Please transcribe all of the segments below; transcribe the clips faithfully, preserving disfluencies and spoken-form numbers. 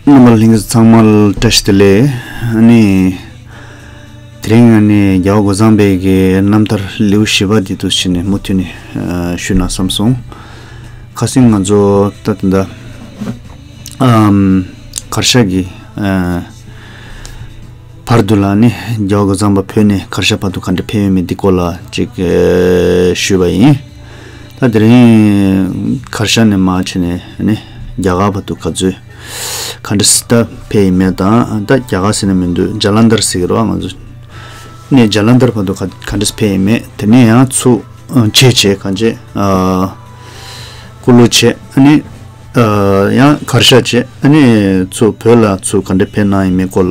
རྣམ་པ་ལྷན་རྒྱས་ཚང་མ་ལ་བཀྲ་ཤིས་བདེ་ལེགས། ཨ་ནི། དེ་རིང་ཨ་ནི་རྒྱལ་བ་རྒོད་ཚང་པའི་གི་རྣམ་ཐར་ལེའུ་བཞི་པ་འདི་འདུག་སེ་བྱས་ནས་མུ་མཐུད་ནས་ཨ་ཞུས་ན་བསམ་སོང་། ཁ་སང་ང་ཚོ་ད་ད་ད་ཨམ་གར་ཞ་གི་ཨ་བར་དུ་ལ་ནི་རྒྱལ་བ་རྒོད་ཚང་པ་བོད་ནས་གར་ཞ་བར་དུ་ག་འདྲ་ཕེབས་ཡོད་མེད་འདི་སྐོར་ལ་ཅིག་ཨ་ཞུས་པ་ཡིན། ད་དེ་རིང་གར་ཞ་ནས་མར་བྱས་ནས་ནི་རྒྱ་གར་བར་དུ་ག་ཚོད་ག་འདྲ་སེ་ད་ཕེབས་ཡོད་མེད་དང་། ད་རྒྱ་གར་ཟེར་ན་མི་འདུག་ཇ་ལན་དར་ཟེར་གི་རེད་བ། ང་ཚོ་ནས་ཇ་ལན་དར་བར་དུ་ག་ག་འདྲ་སེ་ཕེབས་ཡོད་མེད། དེ་ནས་ཡང་ཚུར་ཨ་བྱས་བྱས་གང་བྱས་ཨ་ཀུ་ལུ་བྱས། ཨ་ནི་ཨ་ཡང་གར་ཞ་བྱས། ཨ་ནི་ཚུར་བོད་ལ་ཚུར་ག་འདྲ་ཕེབས་གནང་ཡོད་མེད་སྐོར་ལ་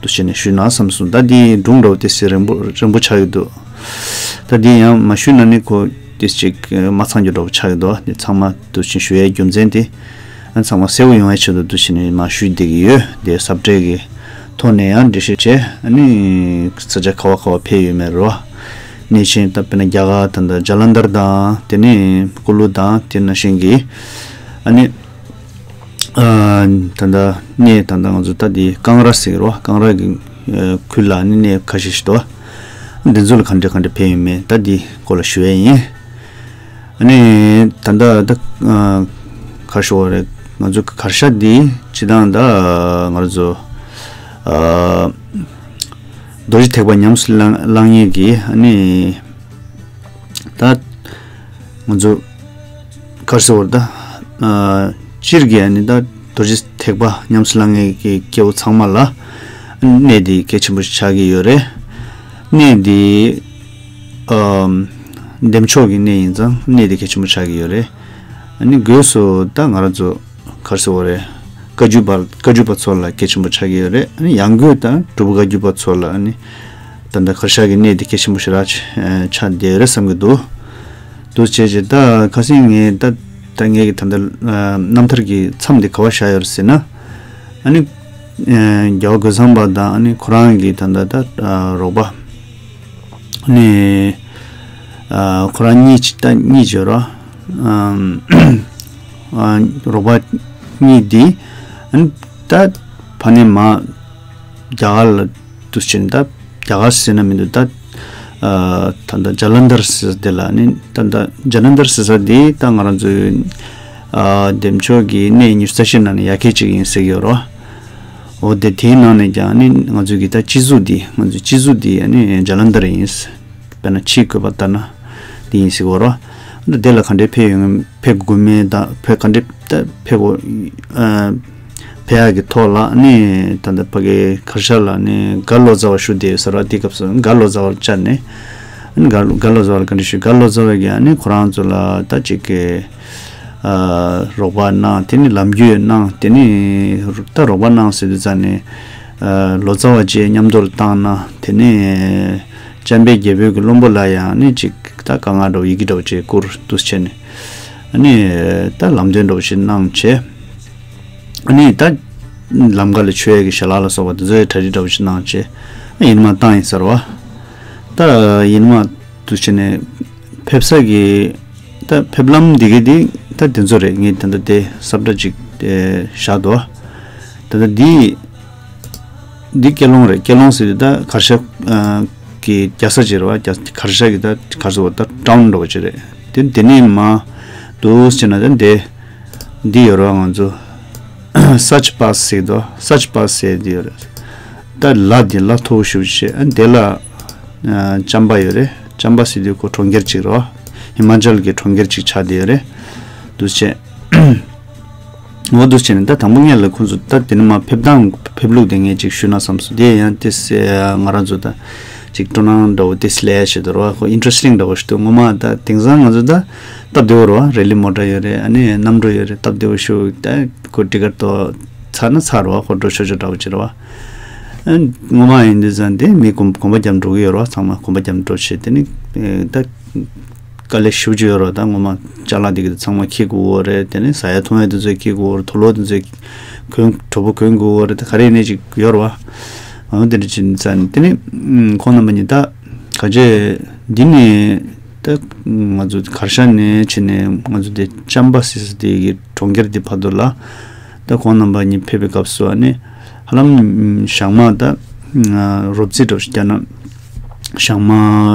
འདུག་སེ་བྱས་ནས་ཞུས་ན་བསམ་སོང་། ད་འདི་སྒྲུང་འདྲ་བོ་ཏོག་ཙམ་རིང་པོ་རིང་པོ་ཆགས་ཀྱི་འདུག་ད་འདི་ཡང་མ་ཞུས་ན་ནི་ཁོ་ཏོག་ཙམ་ཅིག་མ་ཚང་རྒྱུ་འདྲ་བོ་ཆགས་ཀྱི་འདུག་འདི་ཚང་མ་འདུག་སེ་བྱས་ནས་ཞུ་ཡའི་རྒྱུ་མཚན་དེ། ཨ་ཚང་མ་གསལ་པོ་ཡོང་ཡའི་ཆེད་དུ་འདུག་སེ་བྱས་ནས་མར་ཞུས་བསྡད་ཀྱི་ཡོད། དེ་སབ་ཊའི་གི་ཐོག་ནས་ཡང་འགྲེལ་བཤད་བྱས། ཨ་ནི་ས་ཆ་ག་བ་ག་བ་ཕེབས་ཡོད་མེད་རེད་བ། གནས་ཆེན་ད་དཔེར་ན་རྒྱ་གར་ད་ལྟ་ཇ་ལན་དར་དང་དེ་ནས་ཀུ་ལུ་དང་དེ་ནང་བཞིན་གྱི་ཨ་ནི་ཨ་ད་ལྟ་གནས་ད་ལྟ་ང་ཚོ་ད་འདི་ཀང་ར་ཟེར་གི་རེད་བ། ཀང་ར་གི་ཨ་ཁུལ་ལ་ཨ་ནི་གནས་ཁ་ཤས་ཤིག་འདུག་འདི་ཚོ་ལ་ག་འདྲ་ག་འདྲ་ཕེབས་ཡོད་མེད་ད་འདི་སྐོར་ལ་ཞུ་ཡས་ཡིན། ཨ་ནི་ད་ལྟ་ད་ཨ་ག་རེ་ཞུ་དགོས་རེད། ང་ཚོ་གར་ཞ་འདི་སྤྱིར་བཏང་ད་ང་རང་ཚོ་ཨ་རྡོ་རྗེ་ཐེག་པ་ཉམས་སུ་བླང་བླང་ཡས་ཀྱི་ཨ་ནི་ད་ང་ཚོ་གར་ཞ་བར་ད་ཨ་སྤྱིར་གྱི་ཨ་ནི་ད་རྡོ་རྗེ་ཐེག་པ་ཉམས་སུ་བླང་ཡས་ཀྱི་སྐྱེ་བོ་ཚང་མ་ལ་གནས་འདི་གལ་ཆེན་པོ་ཞིག་ཆགས་ཀྱི་ཡོད་རེད། གནས་འདི་ཨམ་བདེ་མཆོག་གི་གནས་ཡིན་ཙང་གནས་འདི་གལ་ཆེན་པོ་ཆགས་ཀྱི་ཡོད་རེད། ཨ་ནི་སྒོས་སུ་ད་ང་རང་ཚོ་གར་ཞ་བར་བཀའ་བརྒྱུད་པ་བཀའ་བརྒྱུད་པ་ཚོ་ལ་གལ་ཆེན་པོ་ཆགས་ཀྱི་ཡོད་རེད། ཨ་ནི་ཡང་སྒོས་ད་སྒྲུབ་པ་བཀའ་བརྒྱུད་པ་ཚོ་ལ་ཨ་ནི་ད་ལྟ་གར་ཞ་གི་གནས་འདི་གལ་ཆེན་པོ་ཞིག་རག་ཆ་ཆགས་བསྡད་ཡོད་རེད་བསམ་གྱི་འདུག་འདུག་བྱས་བྱས་ད་ཁ་སང་ངས་ད་ད་ངས་ཀྱི་ད་ལྟ་ཨ་རྣམ་ཐར་གྱི་མཚམས་འདི་ག་པར་བཞག་ཡོད་རེད་ཟེར་ན། ཨ་ནི་ཨ་རྒྱལ་བ་རྒོད་ཚང་པ་དང་ཨ་ནི་ཁོ་རང་གི་ད་ལྟ་ད་ཨ་རོགས་པ་ཨ་ནི་ཨ་ཁོ་རང་གཉིས་ད་གཉིས་བྱོས་རོགས། ཨ་ཨ་རོགས་པ་གཉིས་འདི་ཨ་ནི་ད་ཕ་ནས་མ་རྒྱ་གར་ལ་འདུག་ཕྱིན། ད་རྒྱ་གར་ཟེར་ན་མི་འདུག་ད་ཨ་ད་ལྟ་ཇ་ལན་དར་ཟེར་དེ་ལ་ནི་ད་ལྟ་ཇ་ལན་དར་ཟེར་ས་དེ་ད་ང་རང་ཚོའི་ཨ་བདེ་མཆོག་གི་གནས་ཉི་ཤུ་རྩ་བཞི་ནང་ནས་ཡ་གྱལ་གཅིག་ཡིན་ཟེར་གྱི་ཡོད་རེད། འོ་དེ་དེའི་ནང་ནས་ཀྱང་ནི་ང་ཚོའི་གི་ད་སྤྱི་གཟུགས་འདི་ང་ཚོའི་སྤྱི་གཟུགས་འདི་ནི་ཇ་ལན་དར་ཡིན། དཔེར་ན་ཕྱིའི་བཀོད་པ་ལྟར་ན་འདི་ཡིན་ཟེར་གྱི་ཡོད་རེད། འདི་དེ་ལ་ག་འདྲའི་ཕེབས་ཡོང་ཕེབས་དགོས་མིན་དང་ཕེབས་ག་འདྲའི་ད་ཕེབས་དགོས་ཨ་ཕེབས་ཡག་གི་ཐོག་ལ་ནི་ད་ལྟ་ཕ་གི་གར་ཞ་ལ་ནི་མགར་ལོ་ཙཱ་བ་བཞུགས་བསྡད་ཡོད་ས་རེད་བ། དེ་སྐབས་སུ་མགར་ལོ་ཙཱ་བ་བཅར་ནས་ནི་མགར་མགར་ལོ་ཙཱ་བ་ལ་བཀའ་འདྲི་ཞུས། མགར་ལོ་ཙཱ་བས་ཀྱང་ནི་ཁོ་རང་ཚོ་ལ་ད་ཅིག་གི་ཨ་རོགས་པ་གནང་། དེ་ནི་ལམ་རྒྱུས་གནང་། དེ་ནི་ད་རོགས་པ་གནང་ཟེར་དུས་ཙང་ནི་ཨ་ལོ་ཙཱ་བ་བཅས་མཉམ་དུ་བཏང་ན་དེ་ནི་འཇམ་དཔལ་རྒྱལ་པོའི་གི་བློན་པོ་ལ་ཡང་ནི་ཅིག་ད་དཀའ་ངལ་འདྲ་བོ་ཡི་གེ་འདྲ་བོ་ཅིག་བསྐུར་འདུག་བྱས་ནས་ཨ་ནི་ད་ལམ་སྟོན་འདྲ་བོ་ཞིག་གནང་བྱས། ཨ་ནི་ད་ལམ་ཁ་ལ་མཆོད་ཡས་ཀྱི་ཞལ་ལག་ལ་སོགས་པ་དེ་ཚོའི་གྲ་སྒྲིག་འདྲ་བོ་ཞིག་གནང་བྱས། ཨ་ཡིན་མ་བཏང་ཡིན་ཟེར་བ། ད་ཡིན་མ་འདུག་བྱས་ནས་ཕེབས་ས་གི་ད་ཕེབས་ལམ་འདི་གི་འདི་ད་དེ་ཚོ་རེད། ངས་ད་ལྟ་དེ་སབ་ཊ་ཅིག་དེ་བཞག་འདུག་ད་ལྟ་འདི་འདི་སྐྱེ་ལོང་རེད། སྐྱེ་ལོང་ཟེར་དུས་ད་གར་ཞ་ཨ་གི་རྒྱལ་ས་ཅིག་རེད་བ། རྒྱ་གར་ཞ་གི་ད་གར་ཞ་བ་ད་ཊའུན་འདྲ་བོ་ཅིག་རེད། དེ་དེ་ནས་མར་འདུག་བྱས་ན་ད་འདི་འདི་ཡོད་རེད་བ། ང་ཚོ་སཱ་ཅི་པཱས་ཟེར་འདུག་སཱ་ཅི་པཱས་ཟེར་འདི་ཡོད་རེད། ད་ལ་འདི་ལ་མཐོ་པོ་ཞེ་པོ་ཅིག་ཨ་འདི་ལ་ཨ་ཅམ་པ་ཡོད་རེད། ཅམ་པ་ཟེར་དུས་ཁོ་གྲོང་ཁྱེར་ཅིག་རེད་བ། ཧི་མ་ཅལ་གི་གྲོང་ཁྱེར་ཅིག་ཆགས་བསྡད་ཡོད་རེད། འདུག་བྱས། འོ་འདུག་བྱས་ནས་ད་དང་པོ་ངས་ལ་ཁོང་ཚོ་ད་དེ་ནས་མར་ཕེབས་སྟངས་ཕེབས་ལུགས་དེ་ངས་ཅིག་ཞུས་ན་བསམ་སོང་། དེ་ཡང་དེ་སེ་ང་རང་ཚོ་ད་ཅིག་སྤྲོ་སྣང་འདྲ་བོ་དེ་སླེབས་ཡ་ཞིག་འདུག་རེད་བ། ཁོ་ཨིན་ཊི་རེ་སི་ཊིང་འདྲ་བོ་ཞིག་འདུག་ངོ་མ་ད་དེང་སང་ང་ཚོ་ད་སྟབས་བདེ་བོ་རེད་བ། རི་ལི་མོ་ཊ་ཡོད་རེད། ཨ་ནི་གནམ་གྲུ་ཡོད་རེད། སྟབས་བདེ་བོ་ཞིག་ད་ཁོ་ཊི་ཀེ་ཊི་དོ་ཚར་ན་ཚར་རེད་བ། ཁོ་འགྲོ་ཆོག་ཆོག་འདྲ་བོ་ཅིག་རེད་བ། ཨ་ངོ་མ་ཡིན་དུས་ཙང་དེ་མི་གོམ་གོམ་པ་རྒྱབ་འགྲོ་གི་ཡོད་རེད་བ། ཚང་མ་གོམ་པ་རྒྱབ་འགྲོ་བྱས་དེ་ནི་ད། དཀའ་ལས་ཞེ་པོ་ཅིག་ཡོད་རེད་བ། ད་ངོ་མ་ཅ་ལག་དེ་གི་ཚང་མ་འཁྱེར་དགོས་རེད། དེ་ནས་ཟ་ཡ་འཐུང་ཡ་དེ་ཚོ་འཁྱེར་དགོས་རེད། དུག་ལོག་དེ་ཚོ་གོན་གྲོགས་པོ་གོན་དགོས་རེད། ད་ག་རེ་ཡིན་ནའི་ཅིག་ཡོད་རེད་བ། འོ་དེ་འདྲ་ཅིག་ཙང་དེ་ནས་ཁོང་རྣམ་པ་གཉིས་ད་ག་ཅེ་འདི་ནས་ད་ང་ཚོ་གར་ཞ་ནས་ཕྱིན་ནས་ང་ཚོ་དེ་ཅམ་པ་ཟེར་ས་དེ་གི་གྲོང་ཁྱེར་དེ་བར་དུ་ལ་ ད་ཁོང་རྣམ་པ་གཉིས་ཕེབས་པའི་སྐབས་སུ་ཨ་ནི་ཧ་ལམ་ཞག་མ་ད་རོབ་རྩིས་འདྲ་བོ་ཞིག་བརྒྱབ་ན་ཞག་མ་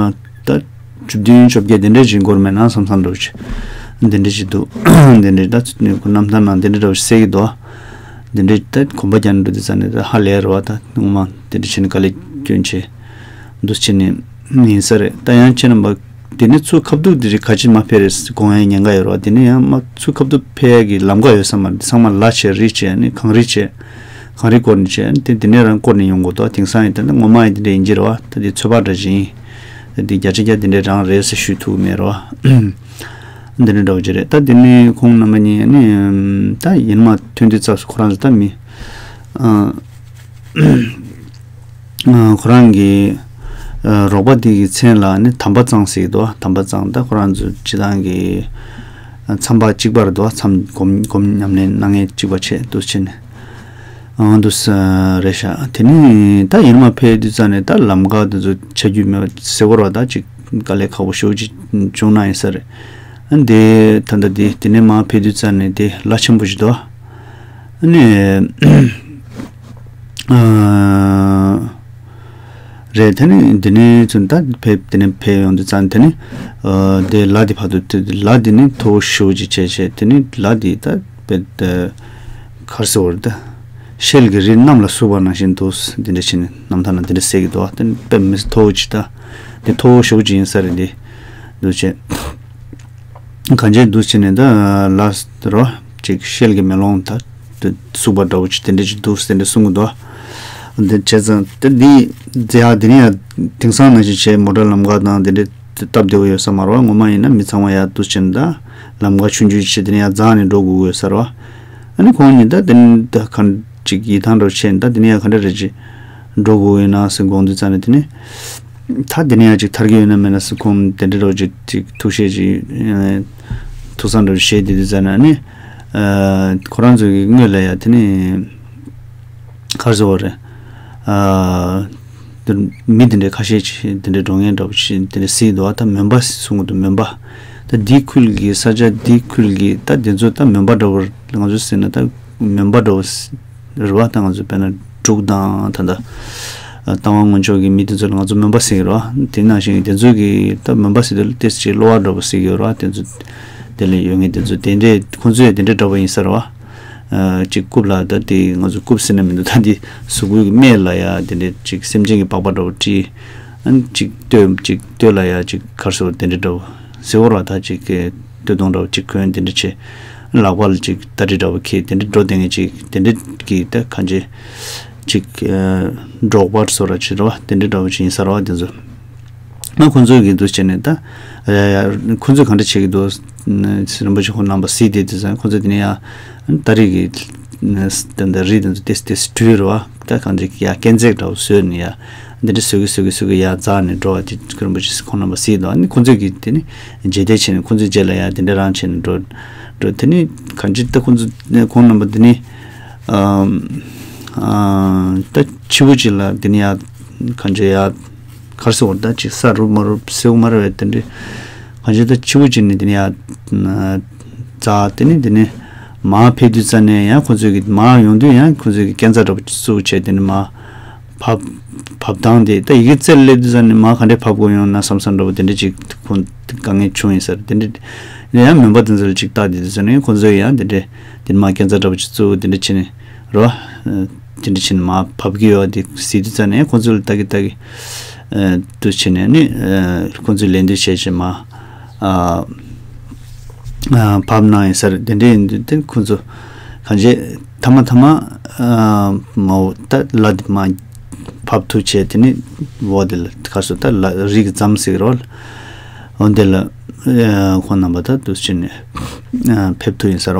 ད་བཅུ་བདུན་བཅོ་བརྒྱད་དེ་འདྲ་ཞིག་འགོར་མེད་ན་བསམ་བསམ་འདྲ་བོ་ཞིག་དེ་འདྲ་ཞིག་འདུག་དེ་འདྲ་ད་ཁོ་རྣམ་ཐར་ནང་དེ་འདྲ་འདྲ་བོ་ཞིག་གསལ་གྱི་འདུག་དེ་འདྲ་ད་གོམ་པ་རྒྱག་ནས་འགྲོ་དུས་ཙ་ནས་ད་ཧ་ལས་རེད་བ། ད་སྔོན་མ་དེ་འདྲ་བྱས་ནས་དཀའ་ལས་སྐྱོན་བྱས་འདུག་བྱས་ནས་ཡིན་ས་རེད། ད་ཡང་ཁྱེད་རྣམ་པ་དེ་ནས་ཚུར་ཁ་ཐུག་དེ་རིགས་ག་ཅི་མ་ཕེབས་རེད་དགོངས་ཡ་ཉེན་ཁ་ཡོད་རེད་བ། དེ་ནས་ཡང་མ་ཚུར་ཁ་ཐུག་ཕེབས་ཡ་གི་ལམ་ཁ་ཡོད་ས་མ་རེད། ཚང་མ་ལ་བྱས་རི་བྱས་ནས་གངས་རི་བྱས་གངས་རི་བསྐོར་ནས་བྱས་དེ་དེ་ནས་རང་བསྐོར་ནས་ཡོང་དགོས་འདུག་དེང་སང་ཡིན་ད་ནི་ངོ་མ་ཡིན་དེ་འདྲ་ཡིན་གྱི་རེད་བ། ད་དེ་ཚོད་དཔག་འདྲ་ཅིག་ཡིན། ད་དེ་བརྒྱ་ཆ་བརྒྱ་དེ་འདྲ་རང་རེད་ཟེར་ཞུ་ཐུབ་ཀྱི་མེད་རེད་བ། འདི་འདྲ་འདྲ་བོ་ཅིག་རེད། ད་དེ་ནས་ཁོང་རྣམ་པ་གཉིས་ནི་ད་ཡིན་མ་ཐོན་དུས་ཙམ་སུ་ཁོ་རང་ཚོ་ད་མི་ཨ། ཁོ་རང་གི་རོགས་པ་དེ་གི་མཚན་ལ་ནི་དམ་པ་གཙང་ཟེར་གྱི་འདུག་དམ་པ་གཙང་ད་ཁོ་རང་ཚོ་སྤྱི་བཏང་གི་མཚམས་པ་གཅིག་པར་འདུག་མཚམས་སྒོམ་སྒོམ་ཉམས་ལེན་གནང་མཁན་གཅིག་པ་བྱས་འདུག་བྱས་ནས་འདུག་རེད་ཤག་དེ་ནས་ད་ཡིན་མ་ཕེབས་དུས་ཙམ་ནས་ད་ལམ་ཁ་དེ་ཚོ་ཆ་རྒྱུས་མེད་པ་ཟེར་བ་ར་ད་ཅིག་དཀའ་ལས་ཁག་པོ་ཞེ་པོ་ཅིག་བྱུང་ན་ཡིན་ས་རེད། འདི་ད་ལྟ་འདི་དེ་ནས་མར་ཕེབས་དུས་ཙམ་ནས་དེ་ལ་ཆེན་པོ་ཞིག་འདུག་ཨ་ནི། ཨ། རེད། དེ་ནི་འདི་ནས་ཚུན་ད་ཕེབས་དེ་ནས་ཕེབས་ཡོང་དུས་ཙང་དེ་ནི། ཨ། དེ་ལ་དེ་བར་དུ་དེ་ལ་དེ་ནི་མཐོ་བོ་ཞེ་པོ་ཅིག་བྱས་བྱས་དེ་ནི་ལ་དེ་ད་ཕེབས་ཏེ། གར་སོང་བར་ད། ཤེལ་གྱི་རི་གནམ་ལ་ཟུག་པ་ནང་བཞིན་འདུག་འདི་འདྲ་བྱས་ནས་རྣམ་ཐར་ན་འདི་འདྲ་ཟེར་གྱི་འདུག་དེ་ནི་དཔེ་མི་སྲིད་མཐོ་བོ་ཅིག་ད། དེ་མཐོ་བོ་ཞེ་པོ་ཅིག་ཡིན་ས་རེད་འདི། འདུག་བྱས། གང་ཅི་འདུག་བྱས་ནས་ད་ལ་རོ་ཅིག་ཤེལ་གྱི་མེ་ལོང་ད་དེ་ཟུག་པ་འདྲ་བོ་ཅིག་དེ་འདྲ་ཅིག་འདུག་དེ་འདྲ་གསུང་གི་འདུག་དེ་བྱས་ཙང་དེ་འདི་ཡ་དེ་ནི་ཡ་དེང་སང་ནང་བཞིན་བྱས་མོ་ཊ་ལམ་ཁ་དང་དེ་འདྲ་སྟབས་བདེ་བོ་ཡོད་ས་མ་རེད་བ། ངོ་མ་ཡིན་ན་མི་ཚང་མ་ཡ་འདུག་བྱས་ནས་ད་ལམ་ཁ་ཆུང་ཆུང་བྱས་དེ་ནི་ཡ་འཛེགས་ནས་འགྲོ་དགོས་ཡོད་ས་རེད་བ། ཨ་ནི་ཁོང་གཉིས་ད་དེ་ནི་ད་གང་ཅིག་ཡིད་ཐང་འདྲ་བོ་བྱས་ནས་ད་དེ་ནི་ཡ་ག་འདྲ་རེད་ཅིག་འགྲོ་དགོས་ཡོད་ན་ཟེར་དགོངས་དུས་ཙང་ནས་དེ་ནི། ད་དེ་ནས་ཡང་ཅིག་ཐར་གྱི་ཡོད་ན་མེད་ན་སུ་ཁོང་དེ་འདྲ་རོ་ཅིག་ཅིག་ཐུགས་བཞེད་ཅིག་ཐུགས་བསམ་འདྲ་བཞེས་དེ་དུས་ཙམ་ན་ནི། ཨ། ཁོ་རང་ཚོ་གི་སྔོན་ལ་ཡ་དེ་ནི་ག་རེ་ཟེར་བ་རེད། ཨ། དེ་མི་དེ་འདྲ་ཁ་ཤས་ཅིག་དེ་འདྲ་འགྲོ་མཁན་འདྲ་བོ་ཅིག་དེ་འདྲ་གཟིགས་འདུག་ད་མོན་པ་གསུང་གི་འདུག་མོན་པ། ད་འདི་ཁུལ་གྱི་ས་ཆ་འདི་ཁུལ་གྱི་ད་དེ་ཚོ་ད་མོན་པ་འདྲ་བོ་ང་ཚོ་ཟེར་ན་ད་མོན་པ་འདྲ་བོ་རེད་བ། ད་ང་ཚོ་དཔེར་ན་འབྲུག་དང་ད་ལྟ་རྟ་དབང་སྔོན་ཆད་ཀྱི་མི་དེ་ཚོ་ལ་ང་ཚོ་མོན་པ་ཟེར་གྱི་རེད་བ། དེ་ནང་བཞིན་དེ་ཚོ་གི་ད་མོན་པ་ཟེར་དུས་ལ་ཏོག་ཙམ་གློ་བ་འདྲ་པོ་ཟེར་གྱི་ཡོད་རེད་བ། དེ་ཚོ་དེ་ལ་ཡོད་མཁན་དེ་ཚོ་དེ་འདྲས་ཁོང་ཚོ་ཡང་དེ་འདྲས་འདྲ་པོ་ཡིན་ས་རེད་བ། ཨ། གཅིག་རྐུབ་ལ་ད་དེ་ང་ཚོ་རྐུབ་ཟེར་ན་མི་འདུག་ད་དེ་གཟུགས་པོའི་སྨད་ལ་ཡ་དེ་འདྲས་གཅིག་སེམས་ཅན་གྱི་པགས་པ་འདྲ་པོ་བྲིས། ཨ་ནི་གཅིག་སྟོད་གཅིག་སྟོད་ལ་ཡ་གཅིག་ག་རེ་ཟེར་བ་དེ་འདྲས་འདྲ་པོ་ཟེར་བ་རེད་བ། ད་གཅིག་གི་སྟོད་ཐུང་འདྲ་པོ་གཅིག་གོན་དེ་འདྲ་བྱས། ལག་པ་ལ་ཅིག་སྟ་གྲི་འདྲ་བོ་འཁྱེར་དེ་འདྲ་འགྲོ་བསྡད་མཁན་ཅིག་དེ་འདྲ་གི་ད་གང་ཅི་ཅིག་ཨ། འབྲོག་པ་བཟོ་འདྲ་ཅིག་རེད་བ། དེ་འདྲ་འདྲ་བོ་ཅིག་ཡིན་ས་རེད་བ་དེ་ཚོ། ང་ཁོང་ཚོ་གི་འདུག་བྱས་ནས་ད་ཡ་ཡ་ཁོང་ཚོས་ག་འདྲ་བྱེད་ཀྱི་འདུག་རིན་པོ་ཆེ་ཁོང་རྣམ་པ་གཟིགས་བསྡད་དུས་ཙང་ཁོང་ཚོས་དེ་ནས་ཡ་སྟ་གྲི་གི་ད་ད་རི་དེ་ཚོ་ཏོག་ཙམ་ཏོག་ཙམ་བྲུས་རེད་བ། ད་གང་ཅི་ཡ་སྐས་འཛེག་འདྲ་བོ་བཟོས་ནས་ཡ། འདི་འདྲ་བཟོ་གི་བཟོ་གི་བཟོ་གི་ཡར་འཛེགས་ནས་འགྲོ་བ་དེ་ཁོ་རིན་པོ་ཆེ་ཁོང་རྣམ་པ་གཟིགས་འདུག་ཨ་ནི་ཁོང་ཚོས་ཀྱིས་དེ་ནི་རྗེས་འདེད་བྱས་ནས་ཁོང་ཚོའི་རྗེས་ལ་ཡར་དེ་འདྲ་རང་བྱས་ནས་འགྲོ་འགྲོ། དེ་ནི་གང་ཅི་ད་ཁོང་ཚོ་ཁོང་རྣམ་པ་དེ་ནི་ཨམ་ཨམ་ད་ཕྱི་པོ་ཅིག་ལ་དེ་ནི་ཡར་གང་ཅི་ཡར་གར་སོང་བར་ད་ཅིག་ས་རུབ་མ་རུབ་སེའུ་མ་རུབ་བས་དེ་འདྲ་གང་ཅི་ད་ཕྱི་པོ་ཅིག་ནི་དེ་ནི་ཡར་འཛེགས་དེ་ནི་དེ་ནི་མར་ཕེབས་དུས་ཙམ་ནས་ཡང་ཁོང་ཚོས་ཀྱིས་མར་ཡོང་དུས་ཡང་ཁོང་ཚོས་ཀྱིས་སྐས་འཛེག་འདྲ་པོ་ཅིག་བཙུགས་བྱས་དེ་ནི་མར། བབས་བབས་སྟངས་དེ་ད་ཡི་གེ་རྩེར་སླེབས་དུས་ཙམ་ནས་མར་ག་འདྲས་བབས་དགོས་ཡོང་ན་བསམ་བསམ་འདྲ་པོ་དེ་འདྲས་ཅིག་ཁོང་དཀའ་ངལ་བྱུང་ཡིན་ཟེར། དེ་འདྲས་ཡང་མོན་པ་དེ་ཚོ་ལ་ཅིག་བལྟས་དེ་དུས་ཙམ་ནས་ཁོང་ཚོས་ཡང་དེ་འདྲས་དེ་མར་སྐས་འཛེག་འདྲ་པོ་ཅིག་བཙུགས་དེ་འདྲས་བྱས་ནས་རོ། དེ་འདྲས་བྱས་ནས་མར་བབས་ཀྱི་ཡོད་དེ་གཟིགས་དུས་ཙམ་ནས་ཁོང་ཚོ་ལ་ལྟ་གི་ལྟ་གི་དུ་བྱས་ནས་ནི་ཁོང་ཚོས་ལན་འདེབས་བྱས་བྱས་མར་བབས་གནང་ཡིན་ཟེར། དེ་འདྲས་ཡིན་དུས་དེ་ཁོང་ཚོ་གང་བྱས་ཐ་མ་ཐ་མ་མ་འོ་ད་ལ་དེ་མར་བབས་ཐུབ་བྱས་དེ་ནི་འོ་དེ་ལ་ག་སོ་ད་ལ་རི་གི་རྫམ་ཟེར་རོ། འོ་དེ་ལ་ཁོང་རྣམ་པ་ད་དུ་ཕྱིན་ནས་ཕེབས་ཐུབ་ཡིན་ཟེར་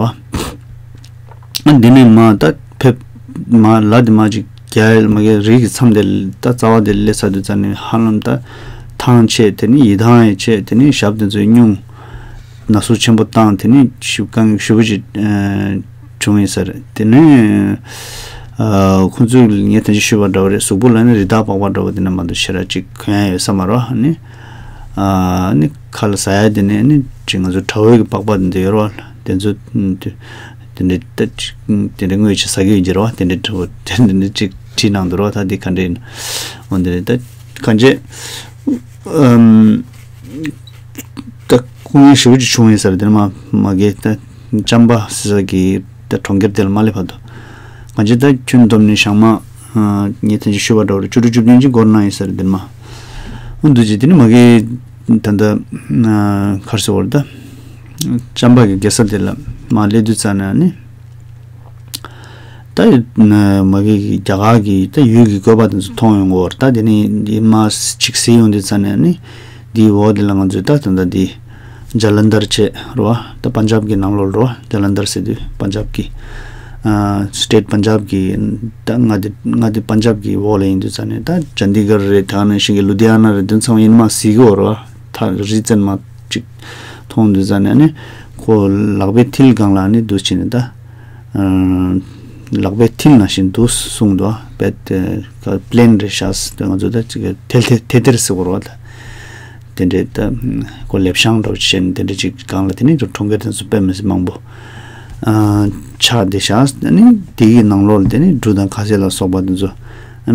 བ། འདི་ནས་མར་ད་ཕེབས་མར་ལ་དེ་མར་ཅིག་རྒྱ་མ་གི་རི་གི་མཚམས་དེ་ད་རྩ་བ་དེ་སླེབས་ཚར་དུས་ཙམ་ནས་ཧ་ལམ་ད་ཐང་ཆད་དེ་ནི་ཡིད་ཐང་ཡང་ཆད་དེ་ནི་ཞབས་དེ་ཚོའི་སྙུང་ན་ཟུག་ཆེན་པོ་བཏང་དེ་ནི་ཞིབ་གང་ཞིབ་པོ་ཅིག་བྱུང་ཡིན་ཟེར། དེ་ནས་ཁོང་ཚོས་ངས་ད་ཅི་ཞུས་པ་འདྲ་བོ་རེད། གཟུགས་པོ་ལ་ནི་རི་དྭགས་པགས་པ་འདྲ་བོ་དེ་ནས་མ་གཏོགས་ཞེ་དྲག་ཅིག་གོན་ཡ་ཡོད་ས་མ་རེད། ནི་ནི་ཁ་ལ་ཟ་ཡ་དེ་ནས་ནི་ཅིག་ང་ཚོ་དགྲ་བོའི་གི་པགས་པ་དེ་འདྲ་ཡོད་རེད། དེ་ཚོ་ དེ་འདྲའི་ད་ཅིག་དེ་འདྲའི་དངོས་ཆ་ཟ་གི་ཡོད་ཀྱི་རེད་བ། དེ་འདྲའི་དྲི་བ་དེ་འདྲ་ཅིག་དྲིས་གནང་འདུག་རེད་བ། ད་འདི་ག་འདྲ་ཡིན། འོ་འདི་རེད། ད་གང་བྱས། ཨམ། ད་སྐུ་ངལ་ཞེ་པོ་ཅིག་བྱུང་ཡིན་ཟེར། དེ་ནས་མ་མ་གི་ད་ཅམ་པ་ཟེར་གི་ད་གྲོང་ཁྱེར་དེ་ལ་མ་སླེབས་བར་དུ། གང་བྱས་ད་ཁྱོན་བསྡོམས་ནས་ཞག་མ་ངས་ཐེངས་ཅིག་ཞུས་པ་འདྲ་བོ་རེད། བཅུ་དྲུག་བཅུ་བདུན་ཅིག་འགོར་གནང་ཡིན་ཟེར། དེ་ནས་མ་འོ་འདུག་ཅིག་དེ་ནས་མ་གི་ད་ད་གར་སོ་བར་ད་ཅམ་པ་གི་རྒྱལ་ས་དེ་ལ་མ་སླེབས་དུས་ཙ་ནས་ནི། ད་ཡོད་ན་མ་གི་རྒྱ་གར་གི་ད་ཡུལ་གྱི་བཀོད་པ་དེ་ཚོ་མཐོང་ཡོང་གི་ཡོད་རེད། ད་དེ་ནི་འདི་མ་གཅིག་གཟིགས་ཡོང་དུས་ཙ་ནས་ནི་འདིའི་འོག་དེ་ལ་ང་ཚོས་ད་ད་ལྟ་འདི་ཇ་ལན་དར་བྱས་རེད་བ། ད་པན་ཇབ་གི་ནང་ལོགས་རེད་བ། ཇ་ལན་དར་ཟེར་དུས་པན་ཇབ་གི་ཨ་སི་ཊེཊ་པན་ཇབ་གི་ད་མངའ་སྡེ་མངའ་སྡེ་པན་ཇབ་གི་འོག་ལ་ཡིན་དུས་ཙ་ནས་ད་ཅན་དི་གར་རེད། ད་ནང་བཞིན་གི་ལུ་དྷི་ཡ་ན་རེད། དེ་ཚང་མ་ཡིན་མ་གཟིགས་གི་ཡོད་རེད་བ། ད་རི་བཙན་མ་གཅིག་མཐོང་དུས་ཙ་ནས་ནི་ཁོ་ལག་པའི་མཐིལ་སྒང་ལ་ནི་འདུག་བྱས་ནས་ད། ལག་པའི་མཐིལ་ནང་བཞིན་དུ་གསུངས་འདུག་བས། པི་ལེན་རེད་ཤག་ཟེར་ཏེ་ང་ཚོ་ད་ཅིག་ཐལ་ཐལ་ཐལ་ཐལ་ཟེར་བ་རེད་བ། ད་དེ་འདྲའི་ད་ཁོ་ལེབ་ཤང་འདྲ་བོ་བྱས་ནས་དེ་འདྲ་ཅིག་སྒང་ལ་དེ་ནི་གྲོང་ཁྱེར་དེ་ཚོ་དཔེ་མི་སྲིད་མང་པོ་ཆགས་བསྡད་ཤག་ཨ་ནི་དེ་གི་ནང་ལོགས་ལ་དེ་ནི་འབྲུ་དང་ཁ་ཟས་ལ་སོགས་པ་དེ་ཚོ་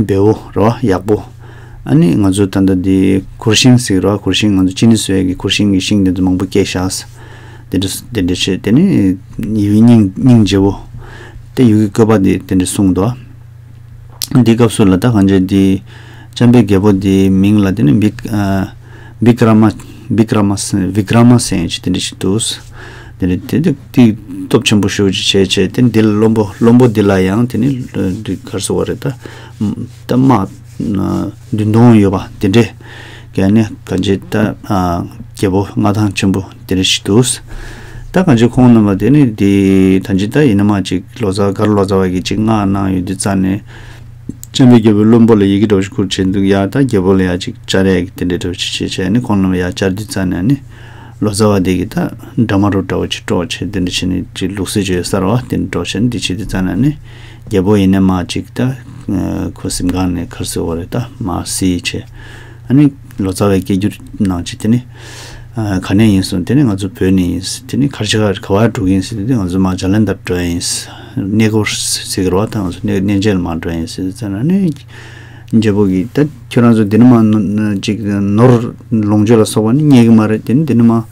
བེའུ་རེད་བ། ཡག་པོ། ཨ་ནི་ང་ཚོ་ད་ལྟ་འདི་གུར་ཤིང་ཟེར་གི་རེད་བ། གུར་ཤིང་ང་ཚོ་ཅི་ནི་བཟོ་ཡས་ཀྱི་གུར་ཤིང་གི་ཤིང་དེ་ཚོ་མང་པོ་སྐྱེས་ཤག་དེ་འདྲ་དེ་འདྲ་བྱས་དེ་ནི་ཡིད་སྙིང་སྙིང་རྗེ་བོ། དེ་ཡུལ་གྱི་བཀོད་པ་དེ་དེ་འདྲ་གསུངས་འདུག་འདི་སྐབས་སུ་ལ་ད་གང་བྱས་འདི་ཅམ་པའི་རྒྱལ་པོ་འདིའི་མིང་ལ་དེ་ནི་བི་ཨ་བི་ཀྲ་མ་བི་ཀྲ་མ་བི་ཀྲ་མ་ཟེར་ཡས་ཅིག་དེ་འདྲ་ཞིག་འདུག་དེ་ནི་དེ་དེ་དེ་སྟོབས་ཆེན་པོ་ཞེ་པོ་ཅིག་བྱས་བྱས་དེ་འདི་ལ་བློན་པོ་བློན་པོ་འདི་ལ་ཡང་དེ་ནི་འདི་གར་སོ་བ་རེད། ད་ད་དམག་བདུན་སྟོང་ཡོད་པ་དེ་འདྲས་ཀྱི་ནི་གང་ཅི་ད་རྒྱལ་པོ་མངའ་ཐང་ཆེན་པོ་དེ་འདྲས་ཞིག་འདུག་ད་གང་ཅི་ཁོང་རྣམ་པ་དེ་ནི་དེ་ད་ཅི་ད་ཡིན་ན་མ་ཅིག་ལོ་ཙཱ་མགར་ལོ་ཙཱ་བ་གིས་ཅིག་མངགས་གནང་ཡོད་དུས་ཙ་ནས་ཅམ་པའི་རྒྱལ་པོའི་བློན་པོ་ལ་ཡི་གེ་འདྲ་བོ་ཞིག་ཁུར་བྱས་འདུག་ཡ་ད་རྒྱལ་པོ་ལ་ཡ་ཅིག་བཅར་ཡ་གི་དེ་འདྲས་འདྲ་བོ་ཞིག་བྱས་བྱས་ནི་ཁོང་རྣམ་པ་ཡ་བཅར་དུས་ཙ་ནས་ནི། ལོ་ཙཱ་བ་དེ་གིས་ད་འདྲ་མ་རུ་འདྲ་བོ་ཅིག་སྤྲོ་བྱས་དེ་འདྲ་བྱས་ནས་ཅིག་ལུགས་སྲོལ་ཅིག་ཡོད་ས་རེད་བ། དེ་འདྲ་སྤྲོ་བྱས་ནས་འདི་བྱེད་དུས་ཙ་ན་ནི་རྒྱལ་པོ་ཡིན་ནའི་མ་ཅིག་ད་ཁོ་གཟིམ་ཁང་ནས་གར་སོང་བ་རེད། ད་མ་གཟིགས་བྱས་ཨ་ནི་ལོ་ཙཱ་བས་སྐད་སྒྱུར་གནང་བྱས་དེ་ནི་ག་ནས་ཡིན་གསུངས། དེ་ནི་ང་ཚོ་བོད་ནས་ཡིན་ཟེར། དེ་ནི་གར་ཆ་ག་བར་འགྲོ་གི་ཡིན་ཟེར། དེ་ནི་ང་ཚོ་མ་ཇ་ལན་དར་འགྲོ་ཡ་ཡིན་ཟེར། གནས་སྐོར་ཟེར་གི་རེད་བ། ད་ང་ཚོ་གནས་གནས་མཇལ་མ་འགྲོ་ཡ་ཡིན་ཟེར་དུས་ཙ་ན་ནི། རྒྱལ་པོ་གིས་ད་ཁྱོད་རང་ཚོ་འདི་ནས་མར་ཅིག་ནོར་ལོངས་སྤྱོད་ལ་སོགས་པ་ནི་རྙེད་ཀྱི་མ་རེད། དེ་ནི་འདི་ནས་མར་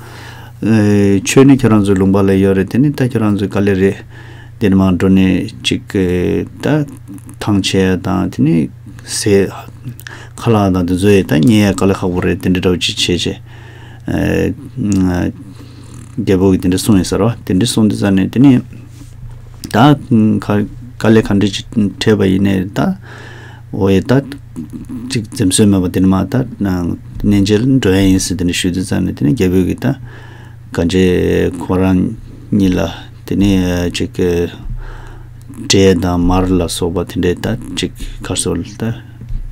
ཆོས་ནི་ཁྱོད་རང་ཚོའི་ལུང་པ་ལ་ཡོད་རེད། དེ་ནི་ད་ཁྱོད་རང་ཚོའི་དཀའ་ལས་རེད། འདི་ནས་མར་འགྲོ་ནས་ཅིག་ད་ཐང་ཆད་དང་དེ་ནི་ཟས་ཁ་ལག་དང་དེ་ཚོ་ཡི་ད་རྙེད་ཡ་དཀའ་ལས་ཁག་པོ་རེད། དེ་འདྲ་འདྲ་བོ་ཅིག་བྱས་བྱས། རྒྱལ་པོ་གིས་དེ་འདྲ་གསུངས་ཡོད་ས་རེད་བ། དེ་འདྲ་གསུངས་དུས་ཙ་ནས་དེ་ནི་ད་ག་དཀའ་ལས་ག་འདྲ་ཅིག་འཕྲད་པ་ཡིན་ནའི་ད་འོ་ཡ་ད་ཅིག་འཛེམ་ཟོན་མེད་པ་དེ་ནི་མ་ད་གནས་མཇལ་འགྲོ་ཡ་ཡིན་ཟེར་དེ་འདྲ་ཞུས་དུས་ཙ་ནས་དེ་ནི་རྒྱལ་པོ་གིས་ད་གང་ཅི་ཁོ་རང་གཉིས་ལ་དེ་ནི་ཅིག་འབྲས་དང་མར་ལ་སོགས་པ་དེ་འདྲའི་ད་ཅིག་ག་རེ་ཟེར་ད་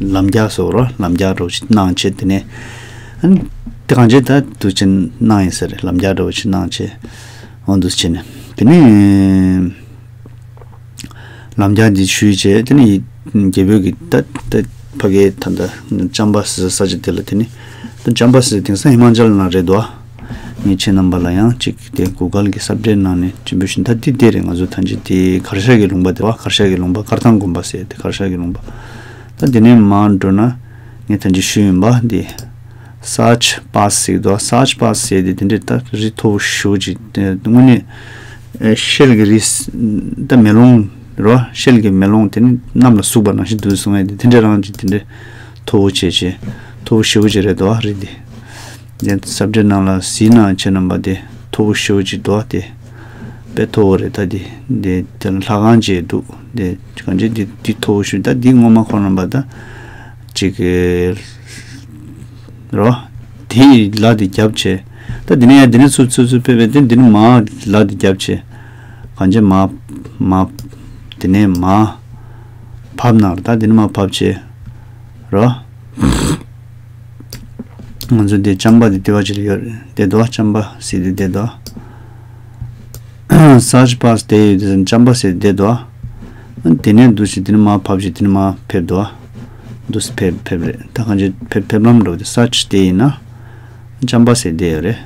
ལམ་རྒྱགས་ཟེར་རོ། ལམ་རྒྱགས་འདྲ་བོ་ཅིག་གནང་བྱས་དེ་ནས་ཨ་ནི་དེ་གང་ཅི་ད་འདུག་བྱས་གནང་ཡིན་ཟེར། ལམ་རྒྱགས་འདྲ་བོ་ཅིག་གནང་བྱས་འོ་འདུག་བྱས་ནས་དེ་ནས་ལམ་རྒྱགས་འདི་ཞུས་བྱས་དེ་ནས་རྒྱལ་པོ་གིས་ད་ད་ཕ་གིའི་ད་ད་ཅམ་པ་ཟེར་ས་ཆ་དེ་ལ་དེ་ནས་ད་ཅམ་པ་ཟེར་དེང་སང་ཧི་མ་ཅལ་ནང་རེད་དོ། ངས་ཁྱེད་རྣམ་པ་ལ་ཡང་ཅིག་དེ་གུ་གལ་གྱི་སབ་ཌེཊ་ནང་ནས་ཅིག་འབུལ་བཞིན། ད་འདི་དེ་རེད། ང་ཚོ་ད་ཅི་དེ་གར་ཞ་གི་ལུང་པ་དེ་བ། གར་ཞ་གི་ལུང་པ། དཀར་ཐང་དགོན་པ་ཟེར་དེ་གར་ཞ་གི་ལུང་པ། ད་འདི་ནས་མར་འགྲོ་ན་ངས་ད་ཅི་ཞུས་ཡིན་པ་འདི་སར་ཆི་པཱས་ཟེར་གི་འདུག་སར་ཆི་པཱས་ཟེར་དེ་དེ་འདྲའི་ད་རི་མཐོ་པོ་ཞེ་པོ་ཅིག་དེ་དངོས་གནས་ཤེལ་གྱི་རི་ད་མེ་ལོང་རོ། ཤེལ་གྱི་མེ་ལོང་དེ་ནི་གནམ་ལ་ཟུག་པ་ནང་བཞིན་འདུག་གསུང་ཡས་དེ་དེ་འདྲའི་རང་ཅིག་དེ་འདྲའི་མཐོ་པོ་བྱས་བྱས་མཐོ་པོ་ཞེ་པོ་ཅིག་རེད་དོ་རི་འདི། དེ་སབ་ཌེཊ་ནང་ལ་གཟིགས་ན་ཁྱེད་རྣམ་པ་དེ་མཐོ་པོ་ཞེ་པོ་ཅིག་འདུག་ཨ། དེ་དཔེ་མཐོ་པོ་རེད། ད་དེ་དེ་དེ་ལ་ལྷ་ཁང་བཅས་འདུག་དེ་གང་ཅི་དེ་དེ་མཐོ་པོ་ཞེ་པོ། ད་དེ་སྔོན་མ་ཁོ་རྣམ་པ་ད་ཅིག་རོ། དེ་ལ་དེ་རྒྱབ་བྱས། ད་དེ་ནས་ཡང་དེ་ནས་ཚུར་ཚུར་ཚུར་ཕེབས་པས་དེ་དེ་ནས་མར་ལ་དེ་རྒྱབ་བྱས། གང་ཅི་མར་མར་དེ་ནས་མར་བབས་ན་ར། ད་དེ་ནས་མར་བབས་བྱས་རོ། ང་ཚོ་འདི་ཅམ་པ་འདི་ལྟེ་བ་ཅིག་ལ་ཡོད་རེད། བསྡད་འདུག་ཅམ་པ་ཟེར་དེ་བསྡད་འདུག་སར་ཆི་པཱས་དེ་ཡོད་དེ་ཅམ་པ་ཟེར་བསྡད་འདུག་དེ་ནས་འདུག་སེ་དེ་ནས་མར་བབས་ཤིག་དེ་ནས་མར་ཕེབས་འདུག་འདུག་སེ་ཕེབས་ཕེབས་རེད། ད་གང་ཅི་ཕེབས་ཕེབས་ལམ་འགྲོ་དེ་སར་ཆི་དེ་ཡིན་ན་ཅམ་པ་ཟེར་བསྡད་ཡོད་རེད།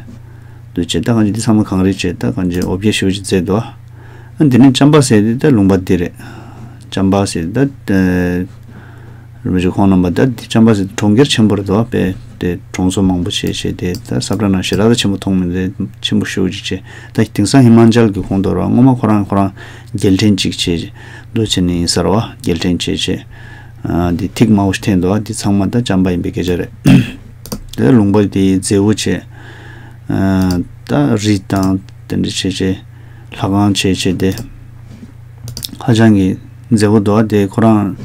འདུག་བྱས་ད་གང་ཅི་འདི་ཚང་མ་གངས་རི་བྱས། ད་གང་ཅི་འོ་བརྒྱལ་ཞེ་པོ་ཅིག་མཛད་འདུག་འདི་ནི་ཅམ་པ་ཟེར་དེ་ད་ལུང་པ་འདི་རེད། ཅམ་པ་ཟེར་ད། རིན་པོ་ཆེ་ཁོང་རྣམ་པ་ད་འདི་ཅམ་པ་ཟེར་གྲོང་ཁྱེར་ཆེན་པོ་རེད་དོ། དཔེ་དེ་གྲོང་ཚོ་མང་པོ་བྱས་བྱས་དེ་ད་ས་བཀྲ་ནང་ཞེ་དྲག་ད་ཆེན་པོ་མཐོང་མི་འདུག་ཆེན་པོ་ཞེ་པོ་ཅིག་བྱས། ད་དེང་སང་ཧི་མན་ཅལ་གྱི་ཁོངས་གཏོགས་རེད་བ། སྔོན་མ་ཁོ་རང་ཁོ་རང་རྒྱལ་ཕྲན་ཅིག་བྱས་འདུག་བྱས་ནས་ཡིན་ས་རེད་བ། རྒྱལ་ཕྲན་བྱས་བྱས། ཨ་འདི་ཐིག་དམར་པོ་ཞིག་འཐེན་འདུག་བ། འདི་ཚང་མ་ད་ཅམ་པ་ཡིན་པའི་སྐད་ཆ་རེད། དེ་ལུང་པ་དེའི་མཛེས་པོ་བྱས། ཨ་ད་རི་དང་དེ་འདྲ་བྱས་བྱས། ལྷ་ཁང་བྱས་བྱས་ཏེ། ཧ་ཅང་གི་མཛེས་པོ་འདུག་དེ་ཁོ་རང་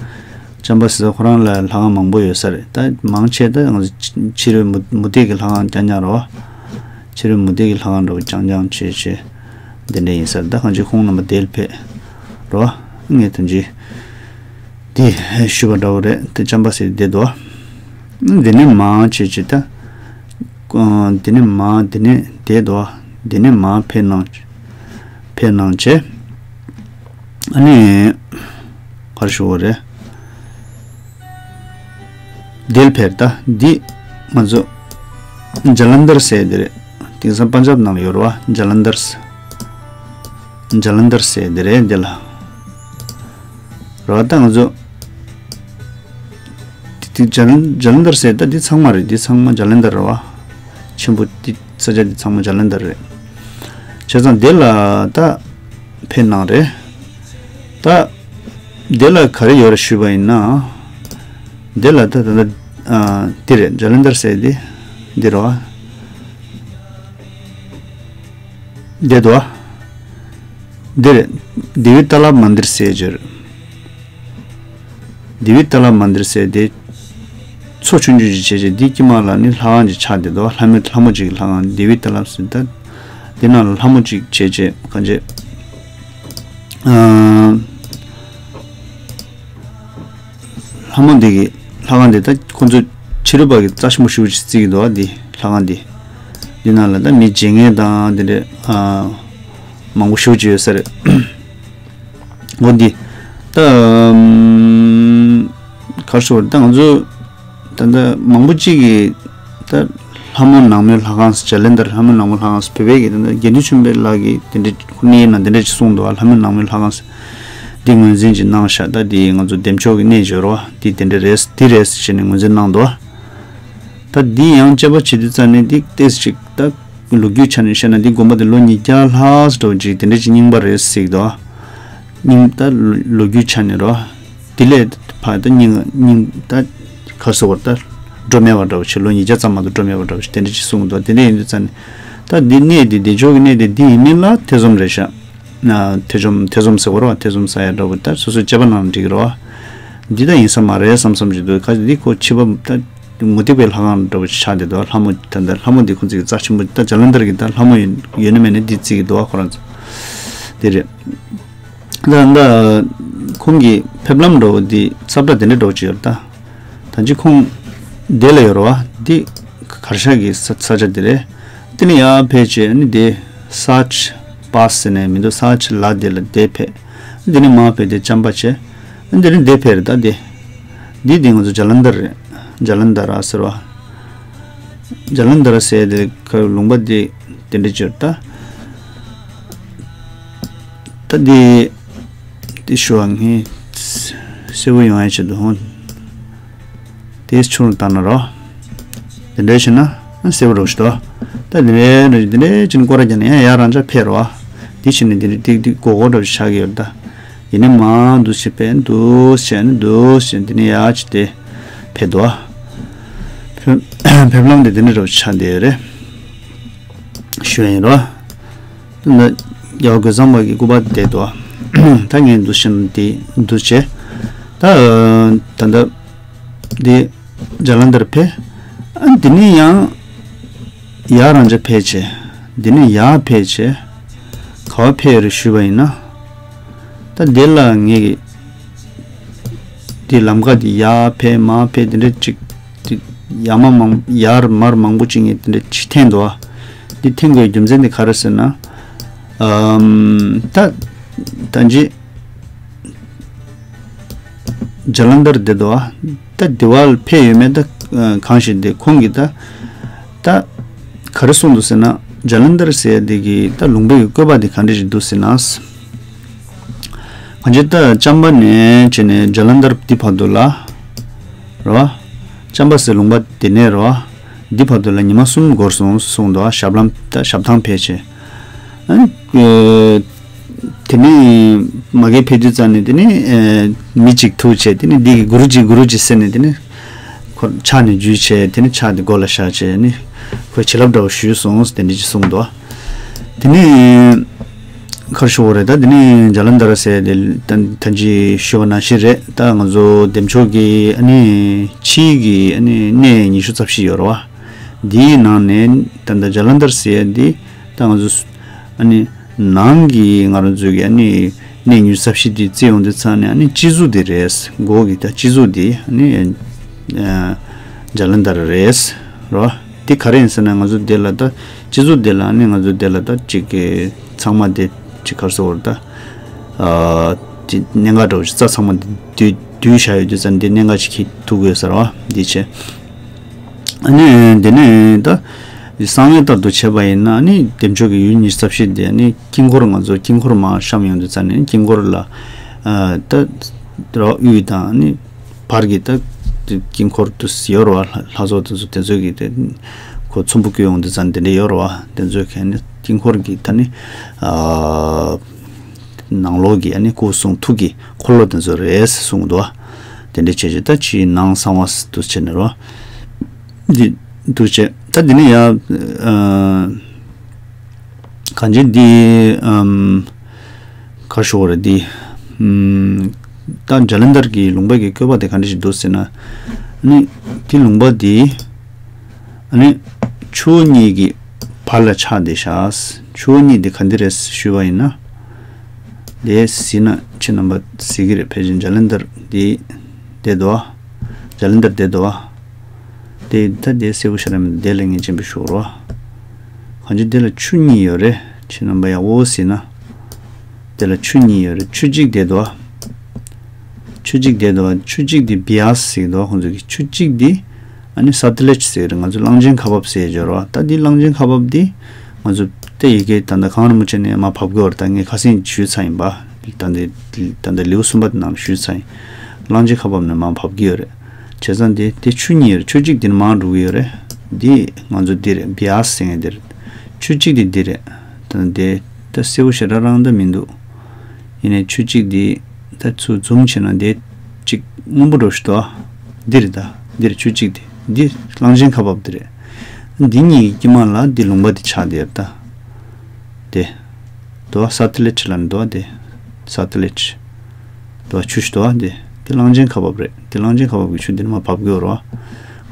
ཅམ་པ་ཟེར་ཁོ་རང་ལ་ལྷ་ཁང་མང་པོ་ཡོད་ས་རེད། ད་མང་ཆེ་ད་ང་ཚོ་ཕྱི་རོལ་མུ་མུ་སྟེགས་ཀྱི་ལྷ་ཁང་རྐྱང་རྐྱང་རེད་བ། ཕྱི་རོལ་མུ་སྟེགས་ཀྱི་ལྷ་ཁང་འདྲ་བོ་རྐྱང་རྐྱང་བྱས་བྱས་དེ་འདྲ་ཡིན་ས་རེད། ད་གང་ཅི་ཁོང་རྣམ་པ་དེར་ཕེབས་རེད་བ། ངས་ཐོན་རྗེས་དེ་ཞུས་པ་འདྲ་བོ་རེད། དེ་ཅམ་པ་ཟེར་བསྡད་འདུག་དེ་ནས་མར་བྱས་བྱས་ད། ཨ་དེ་ནས་མར་དེ་ནས་བསྡད་འདུག་དེ་ནས་མར་ཕེབས་གནང་། ཕེབས་གནང་བྱས། ཨ་ནི། ག་རེ་ཞུ་དགོས་རེད། དེར་ཕེབས་ད་འདི་ང་ཚོ་ཇ་ལན་དར་ཟེར་དེ་རེད། དེང་སང་པན་ཇབ་ནང་ལ་ཡོད་རེད་བ། ཇ་ལན་དར་ཟེར། ཇ་ལན་དར་ཟེར་དེ་རེད། འདི་ལ་རེད་བ། ད་ང་ཚོ་དེ་དེ་ཇ་ལན་ཇ་ལན་དར་ཟེར་ད་འདི་ཚང་མ་རེད། འདི་ཚང་མ་ཇ་ལན་དར་རེད་བ། ཆེན་པོ་འདི་ས་ཆ་འདི་ཚང་མ་ཇ་ལན་དར་རེད། བྱས་ཙང་འདི་ལ་ད་ཕེབས་གནང་རེད། ད་འདི་ལ་ག་རེ་ཡོད་རེད་ཞུས་པ་ཡིན་ན། འདི་ལ་ད་ད་ད་ཨ་འདི་རེད། ཇ་ལན་དར་ཟེར་འདི་འདི་རེད་བ། འདི་འདུག་བ། འདི་རེད། དེ་བི་ཏ་ལབ་མན་དིར་ཟེར་གྱི་རེད། དེ་བི་ཏ་ལབ་མན་དིར་ཟེར་དེ། མཚོ་ཆུང་ཆུང་ཅིག་བྱས་བྱས་འདི་དཀྱིལ་མ་ལ་ནི་ལྷ་ཁང་ཅིག་ཆགས་བསྡད་འདུག་ལྷ་མོ་ལྷ་མོ་ཅིག་གི་ལྷ་ཁང་དེ་བི་ཏ་ལབ་ཟེར་ད། འདི་ནང་ལ་ལྷ་མོ་ཅིག་བྱས་བྱས་གང་བྱས། ཨ། ལྷ་མོ་འདི་གི་ལྷ་ཁང་འདི་ད་ཁོ་ཚོ་ཕྱི་རོལ་པ་གི་རྩ་ཆེན་པོ་ཞེ་པོ་ཅིག་བརྩི་གི་འདུག་འདི་ལྷ་ཁང་འདི། འདི་ནང་ལ་ད་མི་བརྗེད་ངས་དང་འདི་འདྲ་ཨ་མང་པོ་ཞེ་པོ་ཅིག་ཡོད་ས་རེད། འོ་འདི་ད་ཨམ་ག་རེ་ཟེར་ད་ང་ཚོ་ད་ལྟ་མང་པོ་ཅིག་གིས་ད་ལྷ་མོ་ནག་མོའི་ལྷ་ཁང་ཟེར་ཇ་ལན་དར་ལྷ་མོ་ནག་མོ་ལྷ་ཁང་ཟེར་བོད་པའི་གི་ད་ལྟ་དགེ་འདུན་ཆོས་འཕེལ་ལགས་ཀྱིས་དེ་འདྲ་ཁོ་གནས་ཡིན་ན་དེ་འདྲ་ཅིག་གསུངས་འདུག་ལྷ་མོ་ནག་མོའི་ལྷ་ཁང་ཟེར། འདི་ངོས་འཛིན་ཅིག་གནང་ཤག་ད་འདི་ང་ཚོ་བདེ་མཆོག་གི་གནས་སྦྱོར་བ་འདི་དེ་འདྲ་རེད། འདི་རེད་ཟེར་བྱས་ནས་ངོས་འཛིན་གནང་འདུག་ད་འདི་ཡང་དཔྱད་པ་བྱེད་དུས་ཙ་ནས་འདི་ཏོག་ཙམ་ཅིག་ད་ལོ་རྒྱུས་ཆ་ནས་བཤད་ན་འདི་དགོན་པ་འདི་ལོ་ཉིས་བརྒྱ་ལྷག་ཙམ་འགྲོ་ཅིག་དེ་འདྲ་ཅིག་རྙིང་པ་རེད་ཟེར་གི་འདུག་རྙིང་ད་ལོ་རྒྱུས་ཆ་ནས་རོ། དེ་ལས་ཕར་ད་རྙིང་རྙིང་ད་ག་རེ་ཟེར་བ་ད་འགྲོ་མེད་པ་འདྲ་བོ་ཞིག་ལོ་ཉིས་བརྒྱ་ཙམ་མ་གཏོགས་འགྲོ་མེད་པ་འདྲ་བོ་ཞིག་དེ་འདྲ་ཅིག་གསུངས་གི་འདུག་དེ་འདྲ་ཡིན་དུས་ཙ་ནས་ད་འདི་གནས་འདི་བདེ་མཆོག་གི་གནས་འདི་འདི་ཡིན་མིན་ལ་ཐེ་ཚོམ་རེད་ཤག་ཐེ་ཚོམ་ཐེ་ཚོམ་ཟེར་བ་རེད་བ། ཐེ་ཚོམ་ཟ་ཡ་འདྲ་བོ་ད་སོ་སོའི་དཔྱད་པ་གནང་ན་འགྲིག་གི་རེད་བ། འདི་ད་ཡིན་ས་མ་རེད་བསམ་བསམ་ཞིག་འདུག་ག་འདི་ཁོ་ཕྱི་པ་ད་མུ་སྟེགས་པའི་ལྷ་ཁང་འདྲ་བོ་ཞིག་ཆགས་བསྡད་འདུག་ལྷ་མོ་ད་ལྟ་ལྷ་མོ་འདི་ཁོ་ཚོ་གི་རྩ་ཆེན་པོ་ད་ཇ་ལན་དར་གི་ད་ལྷ་མོ་ཡོད་ཡོད་ན་མེད་ན་འདི་བརྩི་གི་འདུག་བ་ཁོ་རང་ཚོ། དེ་རེད། ད་ད་ཁོང་གི་ཕེབས་ལམ་འདྲ་བོ་འདི་ས་བཀྲ་དེ་འདྲ་འདྲ་བོ་ཅིག་ཡོད་རེད་ད། ད་ཅི་ཁོང་དེ་ལ་ཡོད་རེད་བ། འདི་གར་ཤག་གི་ས་ས་ཆ་དེ་རེད། དེ་ནས་ཡར་ཕེབས་བྱས་ནི་དེ་ས་ཆ་པ་ཟེར་ནས་མི་འདུག་ས་ཆ་ལ་དེ་ལ་དེ་ཕེབས། འདི་ནས་མར་ཕེབས་དེ་ཅམ་པ་བྱས། འདི་ནས་དེ་ཕེབས་རེད་ད་དེ། འདི་དེ་ང་ཚོ་ཇ་ལན་དར་རེད། ཇ་ལན་དར་ར་ཟེར་བ། ཇ་ལན་དར་ཟེར་དེ་ཁ་ལུང་པ་དེ་དེ་འདྲ་ཅིག་ད། ད་དེ་དེ་ཞུ་བ་ངས་གསལ་པོ་ཡོང་ཡ་ཆེད་དུ་ཧོན། དེ་ཆུང་རུ་བཏང་ན་རོ། དེ་འདྲ་བྱས་ན་གསལ་པོ་རོ་ཞིག་ཏོ། ད་དེ་འདྲ་དེ་འདྲ་ཅིག་སྐོར་ར་རྒྱག་ན་ཡང་ཡར་རང་ཅག་ཕེབས་རོ། དེ་བྱས་ནས་དེ་འདྲ་ཏིག་ཏིག་གོ་གོ་འདྲ་བྱས་ཆགས་ཀྱི་ཡོད་ད། ཡིན་ནའི་མར་འདུག་བྱས་པས་འདུག་བྱས་ནས་འདུག་བྱས་འདི་ནས་ཡར་ཅིག་དེ་ཕེབས་འདུག་ཕེབས་ལམ་དེ་འདི་འདྲ་རོ་ཆགས་བསྡད་ཡོད་རེད། ཞུ་ཡ་ཡིན་རོ། ད་རྒྱལ་བ་རྒོད་ཚང་པ་གི་སྐུ་པར་བསྡད་འདུག་ད་ངས་འདུག་བཞིན་དེ་འདུག་བྱས། ད་ད་ལྟ་འདི་ཇ་ལན་དར་ཕེབས། ཨ་འདི་ནས་ཡང་ཡར་རང་ཅག་ཕེབས་བྱས། འདི་ནས་ཡར་ཕེབས་བྱས། ག་པར་ཕེབས་ཡོད་རེད་ཞུས་པ་ཡིན་ན། ད་འདི་ལ་ངས་ཀྱི་འདི་ལམ་ཁ་འདི་ཡར་ཕེབས་མར་ཕེབས་དེ་འདྲ་ཅིག་འདི་ཡར་མར་མང་ཡར་མར་མང་པོ་ཅིག་ངས་དེ་འདྲ་ཅིག་འཐེན་འདུག་ཨ། འདི་འཐེན་དགོས་རྒྱུ་མཚན་དེ་ག་རེ་ཟེར་ན། ཨམ། ད་ད་ཅི་ཇ་ལན་དར་བསྡད་འདུག་ཨ། ད་འདི་བར་ཕེབས་ཡོད་མེད་ད་གང་ཞིག་འདི་ཁོང་གིས་ད་ད་ག་རེ་གསུངས་འདུག་ཟེར་ན་ཇ་ལན་དར་ཟེར་ཡ་འདི་གི་ད་ལུང་པའི་བཀོད་པ་འདི་ག་འདྲ་ཞིག་འདུག་ཟེར་ན། གང་ཅི་ད་ཅམ་པ་ནས་བྱས་ནས་ཇ་ལན་དར་འདི་བར་དུ་ལ། རེད་བ། ཅམ་པ་ཟེར་ལུང་པ་དེ་ནས་རེད་བ། འདི་བར་དུ་ལ་ཉི་མ་གསུམ་འགོར་སོང་གསུངས་འདུག་ཞབས་ལམ་ད་ཞབས་ཐང་ཕེབས་བྱས། ཨ་ནི། དེ་ནས་མ་གི་ཕེབས་དུས་ཙམ་ནས་དེ་ནས་མི་གཅིག་ཐུག་བྱས་དེ་ནས་འདི་གི་གུ་རུ་ཇི་གུ་རུ་ཇི་ཟེར་ནས་དེ་ནས་ཁོ་ཕྱག་ནས་འཇུས་བྱས་དེ་ནས་ཕྱག་དེ་མགོ་ལ་བཞག་བྱས་ནས་ཁོས་བྱིན་རླབས་འདྲ་བོ་ཞུས་སོང་དེ་འདྲ་ཅིག་གསུངས་འདུག་དེ་ནས་ཁར་ཤོར་བ་རེད། ད་དེ་ནས་ཇ་ལན་དར་ཟེར་དེ་ད་ད་ཅི་ཞུས་པ་ནང་བཞིན་རེད། ད་ང་ཚོ་འདེམས་ཤོག་གི་ཨ་ནི་ཕྱིའི་གི་ཨ་ནི་གནས་ཉི་ཤུ་རྩ་བཞི་ཡོད་རེད་བ། འདིའི་ནང་ནས་ད་ལྟ་ཇ་ལན་དར་ཟེར་འདི་ད་ང་ཚོ་ཨ་ནི་ནང་གི་ང་རང་ཚོའི་གི་ཨ་ནི་གནས་ཉི་ཤུ་རྩ་བཞི་འདི་བརྩི་ཡོང་དུས་ཙང་ནས་ཨ་ནི་སྤྱི་གཙུག་འདི་རེད། འགོ་གི་ད་སྤྱི་གཙུག་འདི་ཨ་ནི་ཇ་ལན་དར་རེད་རོ། འདི་ག་རེ་ཡིན་ཟེར་ན་ང་ཚོ་འདི་ལ་ད་སྤྱི་གཙུག་འདི་ལ་ཨ་ནི་ང་ཚོ་འདི་ལ་ད་ཅིག་གི་ཚང་མ་འདི་ཅིག་གར་སོ་བར་ད་ཅིག་གནད་འགག་འདྲ་བོ་ཞིག་རྩ་ཚང་མ་འདི་བསྡུས་བསྡུས་བཞག་ཡོད་དུས་ཙང་འདི་གནད་འགག་ཅིག་གི་ཐུག་དགོས་ཟེར་བ་འདི་བྱས། ཨ་ནི་དེ་ནས་ད་གསང་བའི་ལྟར་དུ་བྱས་པ་ཡིན་ན་ཨ་ནི་བདེ་མཆོག་གི་ཡུལ་ཉི་ཤུ་རྩ་བཞི་དེ་ཨ་ནི་དཀྱིལ་འཁོར་ང་ཚོ་དཀྱིལ་འཁོར་མར་བཤམས་ཡོང་དུས་ཙང་ནས་དཀྱིལ་འཁོར་ལ་ད་རོ་དབུས་དང་ཨ་ནི་བར་གྱི་ད་དཀྱིལ་འཁོར་དུ་ཡོད་རེད་བ། ལྷ་ཚོགས་དེ་ཚོ་དེ་ཚོ་གི་དེ་ཁོ་ཚོམ་བུ་བཀོད་ཡོང་དུས་ཙང་དེ་འདྲ་ཡོད་རེད་བ། དེ་ཚོ་གི་ཨ་ནི་དཀྱིལ་འཁོར་གྱི་ད་ནི་ནང་ལོགས་ཀྱི་ཨ་ནི་སྐུ་གསུང་ཐུགས་ཀྱི་འཁོར་ལོ་དེ་ཚོ་རེད་གསུངས་འདུག་དེ་འདྲ་བྱས་རྗེས་ད་ཕྱིའི་ནང་གསང་བ་དུ་བྱས་ནས་རོ། འདི་འདུག་བྱས་ད་འདི་ནི་ཡ་གང་ཅི་འདི་གར་ཤོར་བ་རེད་འདི། ད་ཇ་ལན་དར་གྱི་ལུང་པ་གི་བཀོད་པ་དེ་ག་འདྲ་ཞིག་འདུག་ཟེར་ན། ནི་འདི་ལུང་པ་འདི་ཨ་ནི་ཆུ་བོ་གཉིས་ཀྱི་བར་ལ་ཆགས་བསྡད་ཤག་ཆུ་བོ་གཉིས་འདི་ག་འདི་རེད་ཞུས་པ་ཡིན་ན། དེ་ཟིན་ན་ཁྱེད་རྣམ་པ་གཟིགས་ཀྱི་རེད། ཕལ་ཆེར་ཇ་ལན་དར་འདི་བསྡད་འདུག་བ། ཇ་ལན་དར་བསྡད་འདུག་བ། དེ་ད་དེ་གསལ་པོ་ཤར་མི་འདུག་དེ་ལ་ངས་མཆན་པ་ཞུ་རོགས། གང་ཅི་དེ་ལ་ཆུ་གཉིས་ཡོད་རེད། ཁྱེད་རྣམ་པ་ཡག་པོ་གཟིགས་ན། དེ་ལ་ཆུ་གཉིས་ཡོད་རེད། ཆུ་གཅིག་བསྡད་འདུག་བ། ཆུ་གཅིག་བསྡད་འདུག་བ། ཆུ་གཅིག་དེ་བི་ཡ་སི་ཟེར་གྱི་འདུག་ཁོང་ཚོ་གི་ཆུ་གཅིག་དེ་ཨ་ནི་ས་ཏི་ལེ་ཇི་ཟེར་གྱི་རེད། ང་ཚོ་གླང་ཆེན་ཁ་འབབ་ཟེར་གྱི་རེད་བ། ད་འདི་གླང་ཆེན་ཁ་འབབ་འདི་ང་ཚོ་ཏེ་ཡི་གེ་ད་ལྟ་གངས་རིན་པོ་ཆེ་ནས་མར་བབས་དགོས་བར་ད་ངས་ཁ་སང་ཞུས་ཚར་ཡིན་པ། ད་འདི་ད་ལྟ་ལེའུ་གསུམ་པ་དེ་ནང་ལ་ཞུས་ཚར་ཡིན། གླང་ཆེན་ཁ་འབབ་ནས་མར་བབས་ཀྱི་ཡོད་རེད། བྱས་ཙང་འདི་དེ་ཆུ་གཉིས་ཡོད་རེད། ཆུ་གཅིག་འདི་ནས་མར་འགྲོ་གི་ཡོད་རེད། འདི་ང་ཚོ་འདི་རེད། བི་ཡ་སི་ཟེར་མཁན་འདི་རེད། ཆུ་གཅིག་འདི་འདི་རེད། ད་འདི་ད་གསལ་པོ་ཞེ་དྲག་རང་ད་མི་འདུག་ཡིན་ནའི་ཆུ་གཅིག་འདི་ད་ཚུར་ཛུམ་བྱས་ན་འདི་གཅིག་སྔོན་པོ་འགྲོ་ཞིག་འདུག་ཨ། འདི་རེད་ད། འདི་རེད་ཆུ་གཅིག་འདི། འདི་གླང་ཆེན་ཁ་འབབ་འདི་རེད། འདི་གཉིས་ཀྱི་དཀྱིལ་མ་ལ་འདི་ལུང་པ་འདི་ཆགས་བསྡད་ཡོད་ད། དེ། དོ་ས་ཏི་ལེ་ཁྲི་ལ་འདོ་དེ། ས་ཏི་ལེ་ཁྲི། དོ་ཆུ་ཞིག་དོ་དེ། དེ་གླང་ཆེན་ཁ་འབབ་རེད། དེ་གླང་ཆེན་ཁ་འབབ་ཀྱི་ཆུ་འདི་ནས་མར་བབས་དགོས་རོ།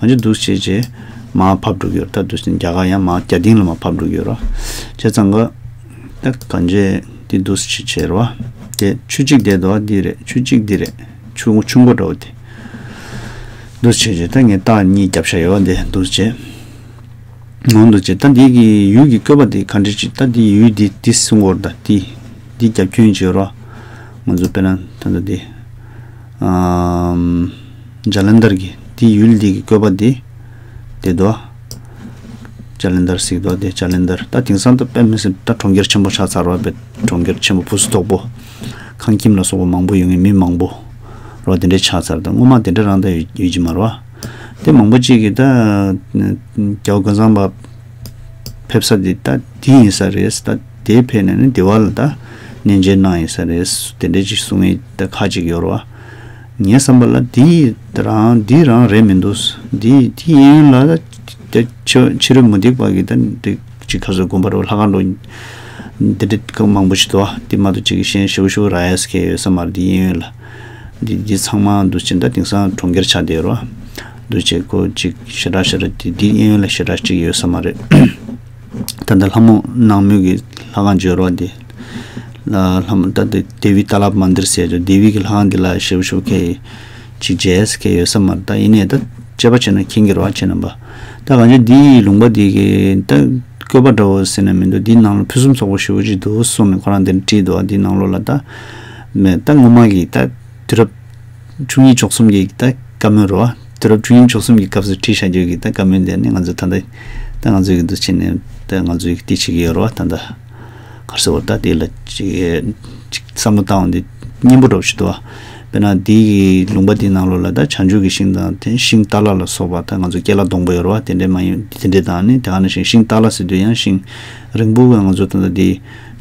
ང་ཚོ་འདུག་བྱས་རྗེས་མར་བབས་འགྲོ་གི་ཡོད་རེད། ད་འདུག་སེ་རྒྱ་གར་ཡང་མར་རྒྱ་སྡིངས་ལ་མར་བབས་འགྲོ་གི་ཡོད་རེད། བྱས་ཙང་ག་ད་གང་བྱས་དེ་འདུག་སེ་བྱས་བྱས་རོ། དེ་ཆུ་གཅིག་དེ་དོ་འདི་རེད། ཆུ་གཅིག་འདི་རེད། ཆུ་ཆུ་མགོ་འདྲ་བོ་དེ། འདུག་བྱས་རྗེས་ད་ངས་རྟགས་གཉིས་རྒྱབ་བཞག་ཡོད་དེ་འདུག་བྱས། ནང་དུ་བྱས། ད་འདི་གི་ཡུལ་གྱི་བཀོད་པ་དེ་ག་འདྲ་ཅིག་ད་འདི་ཡུལ་འདི་འདི་གསུང་བར་ད་འདི་འདི་རྒྱབ་སྐྱོན་བྱེད་རོགས། ང་ཚོ་དཔེར་ན་ད་ལྟ་འདི་ཨམ་ཇ་ལན་དར་གྱི་འདི་ཡུལ་འདི་གི་བཀོད་པ་འདི་དེ་དོ། ཇ་ལན་དར་ཟེར་དོ་དེ་ཇ་ལན་དར་ད་དེང་སང་ད་དཔེ་མི་སྲིད་ད་གྲོང་ཁྱེར་ཆེན་པོ་ཆགས་ཚར་བ་བས། གྲོང་ཁྱེར་ཆེན་པོ་བུ་སུ་དོག་པོ། ཁང་ཁྱིམ་ལ་སོགས་པ་མང་པོ་ཡོད་ངེས་མི་མང་པོ་རོ་དེ་འདྲ་ཆགས་ཚར། ད་སྔོན་མ་དེ་འདྲ་རང་ད་ཡོད་ཡོད་ཀྱི་མ་རོ། དེ་མང་པོ་ཅིག་གིས་ད་རྒྱལ་བ་ཀུན་བཟང་པ་ཕེབས་ས་དེ་ད་དེ་ཡིན་ས་རེད། ད་དེ་ཕེབས་ནས་ནི་དེ་བ་ལ་ད་གནས་མཇལ་གནང་ཡིན་ས་རེད། དེ་འདྲ་ཅིག་གསུང་ངེས་ད་ཁ་ཅིག་ཡོད་རོ། ངའི་བསམ་པ་ལ་དེ་རང་དེ་རང་རེད་མི་འདུག་དེ་དེ་གཡས་གཡོན་ལ་ད་ཕྱི་ཕྱི་རོལ་མུ་སྟེགས་པ་གི་ད་འདི་ཅིག་ཁ་སོ་དགོན་པ་རོ་ལྷ་ཁང་རོ་འདི་འདྲ་མང་པོ་ཞིག་འདུག་དེ་མ་གཏོགས་ཅིག་གཞན་ཞེ་པོ་ཞེ་པོ་རག་ཡས་ཁེ་ཡོད་ས་མ་རེད། དེ་གཡས་གཡོན་ལ། འདི་འདི་ཚང་མ་འདུག་ཅེ་ད་དེང་སང་གྲོང་ཁྱེར་ཆགས་བསྡད་རོ། འདུག་ཅེ་ཁོ་ཅིག་ཞེ་དྲག་ཞེ་དྲག་དེ་འདི་གཡས་གཡོན་ལ་ཞེ་དྲག་ཅིག་ཡོད་ས་མ་རེད། ད་ལྟ་ལྷ་མོ་ནག་མོ་གི་ལྷ་ཁང་བརྗོད་རོགས་དེ། ལྷ་མོ་ད་ལྟ་དེ་བི་ཏཱ་ལ་མན་དིར་ཟེར་དེ་བི་གི་ལྷ་ཁང་དེ་ལ་ཞེ་པོ་ཞེ་པོ་ཁེ་ཅིག་མཇལ་ཁེ་ཡོད་ས་མ་རེད། ད་ཡིན་ནའི་ད་དཔྱད་པ་བྱས་ན་མཁྱེན་གྱི་རོགས་བྱས་ན་པ། ད་གང་ཅི་འདི་ཡི་ལུང་པ་འདི་གི་ད་བཀོད་པ་འདྲ་བོ་ཟེར་ན་མི་འདུག་འདི་ནང་ལ་ཕུན་སུམ་ཚོགས་པོ་ཞེ་པོ་ཅིག་འདུག་གསུངས་ནས་ཁོ་རང་དེ་འདྲ་བྲིས་འདུག་འདི་ནང་ལོགས་ལ་ད་མེད་ད་སྔོན་མ་གི་ད་དུས་རབས་བཅུ་གཉིས་བཅུ་གསུམ་གྱི་ད་བཀའ་མོལ་རོ། དུས་རབས་བཅུ་གཉིས་བཅུ་གསུམ་གྱི་སྐབས་སུ་བྲིས་བཞག་རྒྱུ་གི་ད་བཀའ་མོལ་འདི་ནི་ང་ཚོ་ད་ལྟ་ད་ང་ཚོ་གི་འདུ་བྱེད་ནས་ད་ང་ཚོ་གི་དེ་བྱེད་ཀྱི་ཡོད་རོ། ད་ལྟ་གར་སོ་ད་དེ་ལ་ཅིག་ཅིག་བསམ་བློ་བཏང་བ་འདི་ སྙན་པོ་འདྲ་པོ་ཞིག་འདུག་བ། དཔེར་ན་འདི་གི་ལུང་པ་འདིའི་ནང་ལོགས་ལ་ད་བྱང་ཆུབ་ཀྱི་ཤིང་དང་དེ་ཤིང་ཏཱ་ལ་ལ་སོགས་པ་ད་ང་ཚོ་ཀེ་ལ་སྡོང་པོ་ཡོད་རེད་བ། དེ་འདྲས་མ་ཡིན་དེ་འདྲས་དང་ནི་དེ་ག་ནང་བཞིན་ཤིང་ཏཱ་ལ་ཟེར་དུས་ཡང་ཤིང་རིང་པོ་གི་ང་ཚོ་ད་ལྟ་འདི་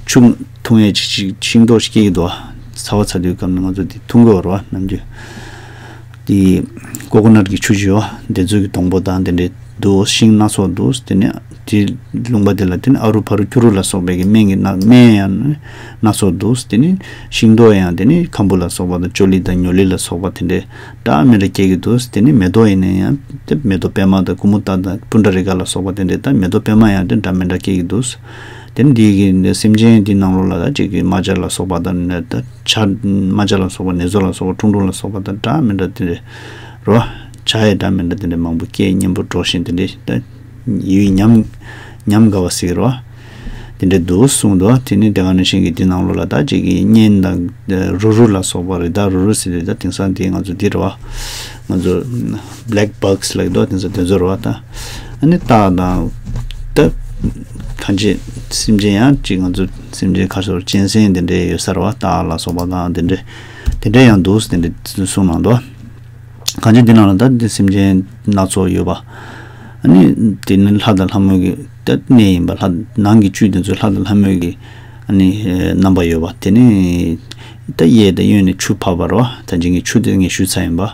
ཆུ་འཐུང་ཡས་ཅིག་ཅིག་ཤིང་ཏོག་ཅིག་སྐྱེ་གི་འདུག་བ། ཚ་བ་ཚ་དུས་སྐབས་ནས་ང་ཚོ་འདི་འཐུང་གི་ཡོད་རེད་བ་ནམ་རྒྱུན། དེ་ཀོ་ཀོ་ནཊ་གི་ཆུ་བཞི་བ་དེ་ཚོ་གི་སྡོང་པོ་དང་དེ་འདྲས་འདུག་ཤིང་སྣ་ཚོགས་འདུག་དེ་ནས་དེ་ལུང་པ་དེ་ལ་དེ་ནས་ཨ་རུ་ཕ་རུ་ཀྱུ་རུ་ལ་སོགས་པའི་གི་སྨན་གྱི་སྣ་སྨན་ཡང་སྣ་ཚོགས་འདུག་དེ་ནས་ཤིང་ཏོག་ཡང་དེ་ནས་ཁམ་བུ་ལ་སོགས་པ་དང་ཅོ་ལི་དང་ཉོ་ལི་ལ་སོགས་པ་དེ་འདྲས་འདྲ་མི་འདྲ་སྐྱེ་གི་འདུག་དེ་ནས་མེ་ཏོག་ཡིན་ན་ཡང་དེ་མེ་ཏོག་པད་མ་དང་ཀུ་མུ་ཏ་དང་པུན་ཌ་རི་ཀ་ལ་སོགས་པ་དེ་འདྲས་ད་མེ་ཏོག་པད་མ་ཡང་དེ་འདྲ་མི་འདྲ་སྐྱེ་གི་འདུག་དེ་ནས་འདི་གི་སེམས་ཅན་འདི་ནང་ལོགས་ལ་ད་ཅིག་གི་རྨ་བྱ་ལ་སོགས་པ་དང་ནི་ད་བྱ་རྨ་བྱ་ལ་སོགས་པ་ནེ་ཙོ་ལ་སོགས་པ་ཁྲུང་ཁྲུང་ལ་སོགས་པ་དང་འདྲ་མི་འདྲ་དེ་འདྲས་རོ། བྱ་ཡི་འདྲ་མི་འདྲ་དེ་འདྲས་མང་པོ་སྐད་སྙན་པོ་སྒྲོག་བཞིན་དེ་འདྲས་ད་ཡུལ་ཉམས་ཉམས་དགའ་བ་ཟེར་གི་རོ། དེ་འདྲས་འདུག་གསུངས་འདུག་དེ་ནས་དེ་ག་ནང་བཞིན་གྱི་འདི་ནང་ལོགས་ལ་ད་ཅིག་གི་གཉན་དང་རུ་རུ་ལ་སོགས་པ་རི་དྭགས་རུ་རུ་ཟེར་དུས་ད་དེང་སང་དེ་ང་ཚོ་འདི་རེད་བ། ང་ཚོ་black bugs ལབ་འདུག་དེ་ཚོ་དེ་ཚོ་རེད་བ་ད། ཨ་ནི་སྟག་དང་ད་གང་ཅི་སེམས་ཅན་ཡང་ཅིག་ང་ཚོ་སེམས་ཅན་ཁ་ཤོར་གཅན་གཟན་དེ་འདྲས་ཡོད་ས་རེད་བ། སྟག་ལ་སོགས་པ་དང་དེ་འདྲས་དེ་འདྲས་ཡང་འདུག་དེ་འདྲས་གསུངས་གནང་འདུག་གང་ཅི་འདི་ནང་ལ་ད་འདི་སེམས་ཅན་སྣ་ཚོགས་ཡོད་པ། ཨ་ནི་དེ་ནི་ལྷ་དང་ལྷ་མོ་གི་ད་གནས་ཡིན་པ། ལྷ་ནང་གི་བཅུད་དེ་ཚོ་ལྷ་དང་ལྷ་མོ་གི་ཨ་ནི་རྣམ་པ་ཡོད་པ། དེ་ནི་ད་གཡས་དང་གཡོན་ནས་ཆུ་བབས་པ་རེད་བ། ད་ཅི་ངས་ཆུ་དེ་ངས་ཞུས་ཚར་ཡིན་པ།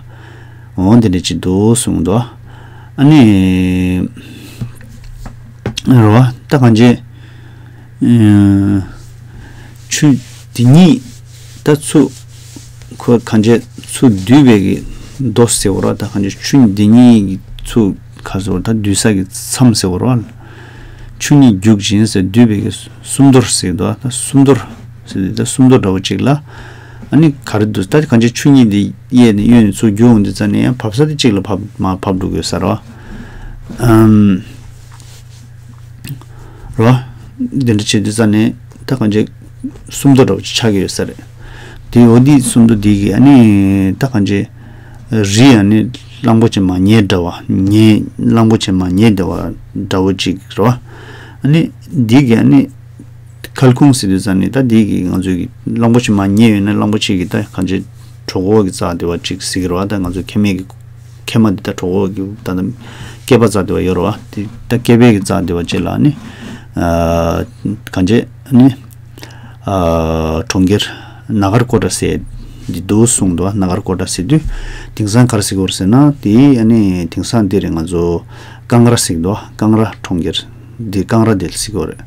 འོ་འདི་འདྲ་ཅིག་འདུག་གསུངས་འདུག་ཨ་ནི་རེད་བ། ད་གང་ཅི་ཆུ་འདི་ཉིད་ད་ཚུར་ཁོ་གང་ཅི་ཚུར་བསྡུས་པའི་གི་མདོ་ཟེར་བ་ར། ད་གང་ཅི་ཆུ་འདི་ཉིད་ཀྱི་ཚུར་ག་ཟེར་བ་ད་བསྡུས་ས་གི་མཚམས་ཟེར་བ་ར། ཆུ་ཉིད་རྒྱུག་ཅིང་ཟེར་བསྡུས་པའི་གི་སུམ་མདོར་ཟེར་འདུག་ད་སུམ་མདོར་ཟེར་དུས་ད་སུམ་མདོ་འདྲ་བོ་ཅིག་ལ། ཨ་ནི་ག་རེ་འདུག་ད་གང་ཅི་ཆུ་ཉིད་འདི་གཡས་ནས་གཡོན་ནས་ཚུར་རྒྱུག་འོང་དུས་ཙ་ནས་ཡང་བབས་ས་དེ་གཅིག་ལ་བབས་མར་བབས་འགྲོ་དགོས་ས་རེད་བ། ཨམ། རོ། འདི་འདྲ་བྱེད་དུས་ཙ་ནས་ད་གང་ཅི་སུམ་མདོ་འདྲ་བོ་ཅིག་ཆགས་ཀྱི་ཡོད་ས་རེད། དེ་འོ་འདི་སུམ་མདོ་འདི་གི་ཨ་ནི་ད་གང་ཅི་རི་ཨ་ནི་གླང་པོ་ཆེ་མར་ཉལ་འདྲ་བ། ཉལ་གླང་པོ་ཆེ་མར་ཉལ་འདྲ་བ་འདྲ་བོ་ཅིག་རོ། ཨ་ནི་འདི་གི་ཨ་ནི་ཁལ་ཁུང་ཟེར་དུས་ཙ་ནས་ད་འདི་གི་ང་ཚོའི་གི་གླང་པོ་ཆེ་མར་ཉལ་ཡོད་ན་གླང་པོ་ཆེ་གི་ད་གང་ཅི་གྲོད་ཁོག་གི་རྩ་འདྲ་བ་ཅིག་ཟེར་གི་རེད་བ། ད་ང་ཚོ་མཁལ་མའི་གི་མཁལ་མ་འདི་ད་གྲོད་ཁོག་གི་ད་ད་སྐེད་པ་རྩ་འདྲ་བ་ཡོད་རེད་བ། དེ་ད་སྐེད་པའི་གི་རྩ་འདྲ་བ་ཅིག་ལ་ནི་ཨ་གང་ཅི་ནི་ཨ་གྲོང་ཁྱེར་ན་གར་ཀོ་ཊ་ཟེར་འདི་འདུག་གསུངས་འདུག་ན་གར་ཀོ་ཊ་ཟེར་དུས་དེང་སང་ག་རེ་ཟེར་གི་ཡོད་རེད་ཟེར་ན། དེ་ཨ་ནི་དེང་སང་འདི་རེད། ང་ཚོ་ཀང་ར་ཟེར་གི་འདུག་ཀང་ར་གྲོང་ཁྱེར་འདི་ཀང་ར་འདི་ཟེར་གི་ཡོད་རེད།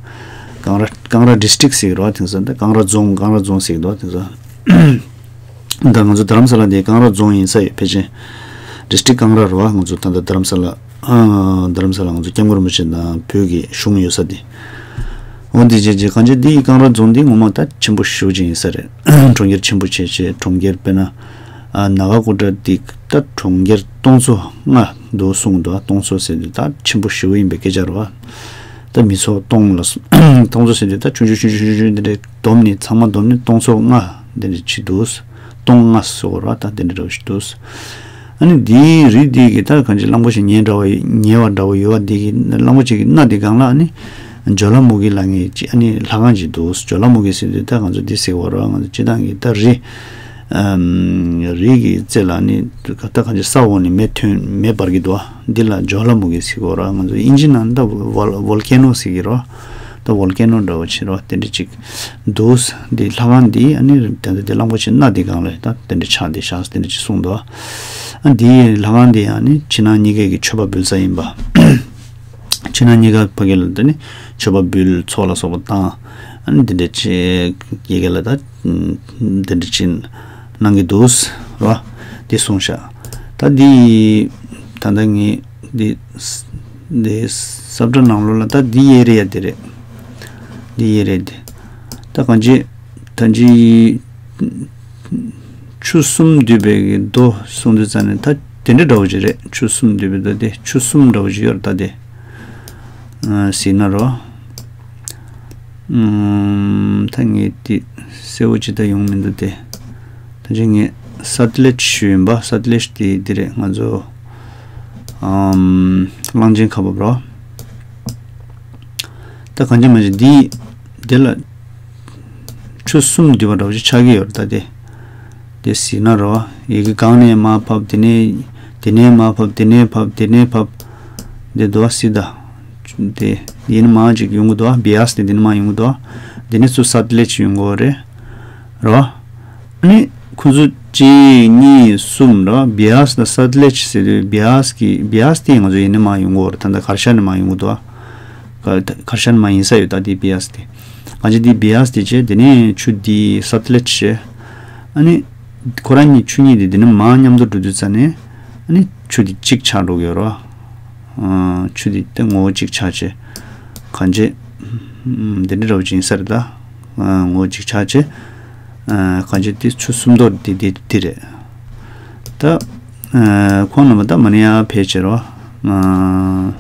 ཀང་ར་ཀང་ར་ཌིས་ཊིག་ཟེར་གི་རེད་བ། དེང་སང་ད་ཀང་ར་རྫོང་ཀང་ར་རྫོང་ཟེར་གི་འདུག་དེང་སང་། ད་ང་ཚོ་རྡ་རམ་ས་ལ་དེ་ཀང་ར་རྫོང་ཡིན་ས་ཡོད། ཕལ་ཆེར་ཌིས་ཊིག་ཀང་ར་རེད་བ། ང་ཚོ་ད་ལྟ་རྡ་རམ་ས་ལ་ཨ་རྡ་རམ་ས་ལ་ང་ཚོ་སྐྱབས་མགོན་རིན་པོ་ཆེ་དང་བོད་ཀྱི་གཞུང་ཡོད་ས་དེ། འོ་འདི་བྱས་རྗེས་གང་ཅི་འདི་ཀང་ར་རྫོང་འདི་ངོ་མ་ད་ཆེན་པོ་ཞེ་པོ་ཅིག་ཡིན་ས་རེད། གྲོང་ཁྱེར་ཆེན་པོ་བྱས་བྱས་གྲོང་ཁྱེར་དཔེར་ན་ཨ་ན་ག་ཀོ་ཊ་འདི་ད་གྲོང་ཁྱེར་སྟོང་ཚོ་ལྔ་འདུག་གསུངས་འདུག་སྟོང་ཚོ་ཟེར་དུས་ད་ཆེན་པོ་ཞེ་པོ་ཡིན་པའི་སྐད་ཆ་རེད་བ། ད་མི་ཚོགས་སྟོང་ལ་སོ་སྟོང་ཚོ་ཟེར་དུས་ད་ཆུང་ཆུང་ཆུང་ཆུང་ཆུང་ཆུང་འདི་འདྲའི་བསྡོམས་ནས་ཚང་མ་བསྡོམས་ནས་སྟོང་ཚོ་ལྔ་འདི་འདྲ་ཅིག་འདུག་སྟོང་ལྔ་ཟེར་བ་ར་ད་འདི་འདྲ་འདྲ་བོ་ཞིག་འདུག་ཨ་ནི་འདིའི་རི་འདི་གི་ད་གང་ཅི་གླང་པོ་ཆེ་ཉལ་འདྲ་བ་ཉལ་བ་འདྲ་བོ་ཡོད་བ། འདི་གི་གླང་པོ་ཆེ་གི་སྣ་འདི་སྒང་ལ་ཨ་ནི་ཇོ་ལ་མུ་གི་ལབ་མཁན་ཅིག་ཨ་ནི་ལྷ་ཁང་ཅིག་འདུག་ཇོ་ལ་མུ་གི་ཟེར་དུས་ད་ང་ཚོ་འདི་ཟེར་བ་ར། ང་ཚོ་སྤྱིར་བཏང་གི་ད་རི་ཨམ་རི་གི་རྩེ་ལ་ནི་ད་གང་ཅི་ས་འོག་ནས་མེ་ཐོན་མེ་འབར་གི་འདུག་བ། འདི་ལ་ཇོ་ལ་མུ་གི་ཟེར་གི་ར། ང་ཚོ་དབྱིན་ཇི་ནང་ད་ཝོལ་ཝོལ་ཀེ་ནོ་ཟེར་གི་ར། ད་ཝོལ་ཀེ་ནོ་འདྲ་བོ་ཅིག་ར་དེ་འདྲ་ཅིག་འདུག་འདི་ལྷ་ཁང་འདི་ཨ་ནི་ད་ལྟ་འདི་གླང་པོ་ཆེ་སྣ་འདི་སྒང་ལ་ད་དེ་འདྲ་ཆགས་འདི་ཤག་དེ་འདྲ་ཅིག་གསུངས་འདུག་ཨ་འདི་ལྷ་ཁང་འདི་ཨ་ནི་ཕྱི་ནང་གཉིས་ཀའི་གི་མཆོད་པ་འབུལ་ས་ཡིན་པ། ཕྱི་ནང་གཉིས་ཀ་ཕ་གི་ལ་ད་ནི་མཆོད་པ་འབུལ་ཚོགས་ལ་སོགས་པ་བཏང་། ཨ་ནི་འདི་འདྲ་ཅིག་གི་ག་ལ་ད་འདི་འདྲ་ཅིག་གནང་གི་འདུག་ར། འདི་གསུངས་ཤག་ད་འདི་ད་ལྟ་ངས་འདི་འདི་ས་བཀྲ་ནང་ལོགས་ལ་ད་འདི་ཨེ་རི་ཡ་འདི་རེད། འདི་ཨེ་རི་ཡ་འདི་ད་གང་ཅི་ད་ཅི། ཆུ་གསུམ་འདུས་པའི་གི་མདོ་གསུངས་དུས་ཙང་ནས་ད་དེ་འདྲ་འདྲ་བོ་ཅིག་རེད། ཆུ་གསུམ་འདུས་པའི་མདོ་དེ་ཆུ་གསུམ་འདྲ་བོ་ཅིག་ཡོད་རེད་ད་དེ། ཨ་ཟེར་ན་རོ། ཨུམ། ད་ངས་དེ་གསལ་བོ་ཅིག་ད་ཡོང་མི་འདུག་སྟེ། ད་ཅི་ངས་སཊ་ལེཇ་ཞུས་ཡིན་པ། སཊ་ལེཇ་དེ་འདི་རེད། ང་ཚོ་ཨམ་གླང་ཆེན་ཁ་འབབ་རོ། ད་གང་ཅི་མ་ཅི་འདི་དེ་ལ་ཆུ་གསུམ་འདུས་པ་འདྲ་བོ་ཅིག་ཆགས་ཀྱི་ཡོད་རེད་ད་དེ། དེ་སྲིད་ན་རོ། ཡི་གེ་གང་ནས་མར་ཕབ། དེ་ནས་དེ་ནས་མར་ཕབ། དེ་ནས་ཕབ། དེ་ནས་ཕབ། དེ་དོ་སྲིད་ད། དེ་ཡིན་མ་ཅིག་ཡོང་གི་དོ། བི་ཡཱས་དེ་དེ་ནས་མར་ཡོང་གི་དོ། དེ་ནས་ཚུར་སད་ལེཇ་ཡོང་གི་རེད། རོ། ཨ་ནི་ཁོ་ཚོ་གཅིག་གཉིས་གསུམ་རོ། བི་ཡཱས་དང་སད་ལེཇ་ཟེར་དུས་བི་ཡཱས་ཀྱི་བི་ཡཱས་དེ་ང་ཚོ་ཡིན་ནས་མར་ཡོང་གི་རེད། ད་ད་གར་ཤ་ནས་མར་ཡོང་གི་དོ། གར་ཤ་ནས་མར་ཡིན་ས་ཡོད། ད་དེ་བི་ཡཱས་དེ། གང་ཅི་དེ་བི་ཡཱས་དེ་བྱས། དེ་ནས་ཆུ་དེ་སད་ལེཇ་བྱས། ཨ་ནི་ཁོ་རང་གཉིས་ཆུ་གཉིས་དེ་དེ་ནས་མར་མཉམ་དུ་འགྲོ་དུས་ཙ་ནས། ཨ་ནི་ཆུ་དེ་གཅིག་ཆགས་འགྲོ་གི་ཡོད་རོ། ཨ། ཆུ་དེ་དེ་ངོ་བོ་གཅིག་ཆགས་བྱས། གང་ཅི། ཨམ། དེ་འདྲ་འདྲ་བོ་ཅིག་ཡིན་ས་རེད་ད། ཨ། ངོ་བོ་གཅིག་ཆགས་བྱས། ཨ། གང་ཅི་དེ་ཆུ་སུམ་མདོ་དེ་དེ་དེ་རེད། ད། ཨ། ཁོང་རྣམ་པ་ད་མ་ནི་ཡར་ཕེབས་བྱས་རོ། ཨ།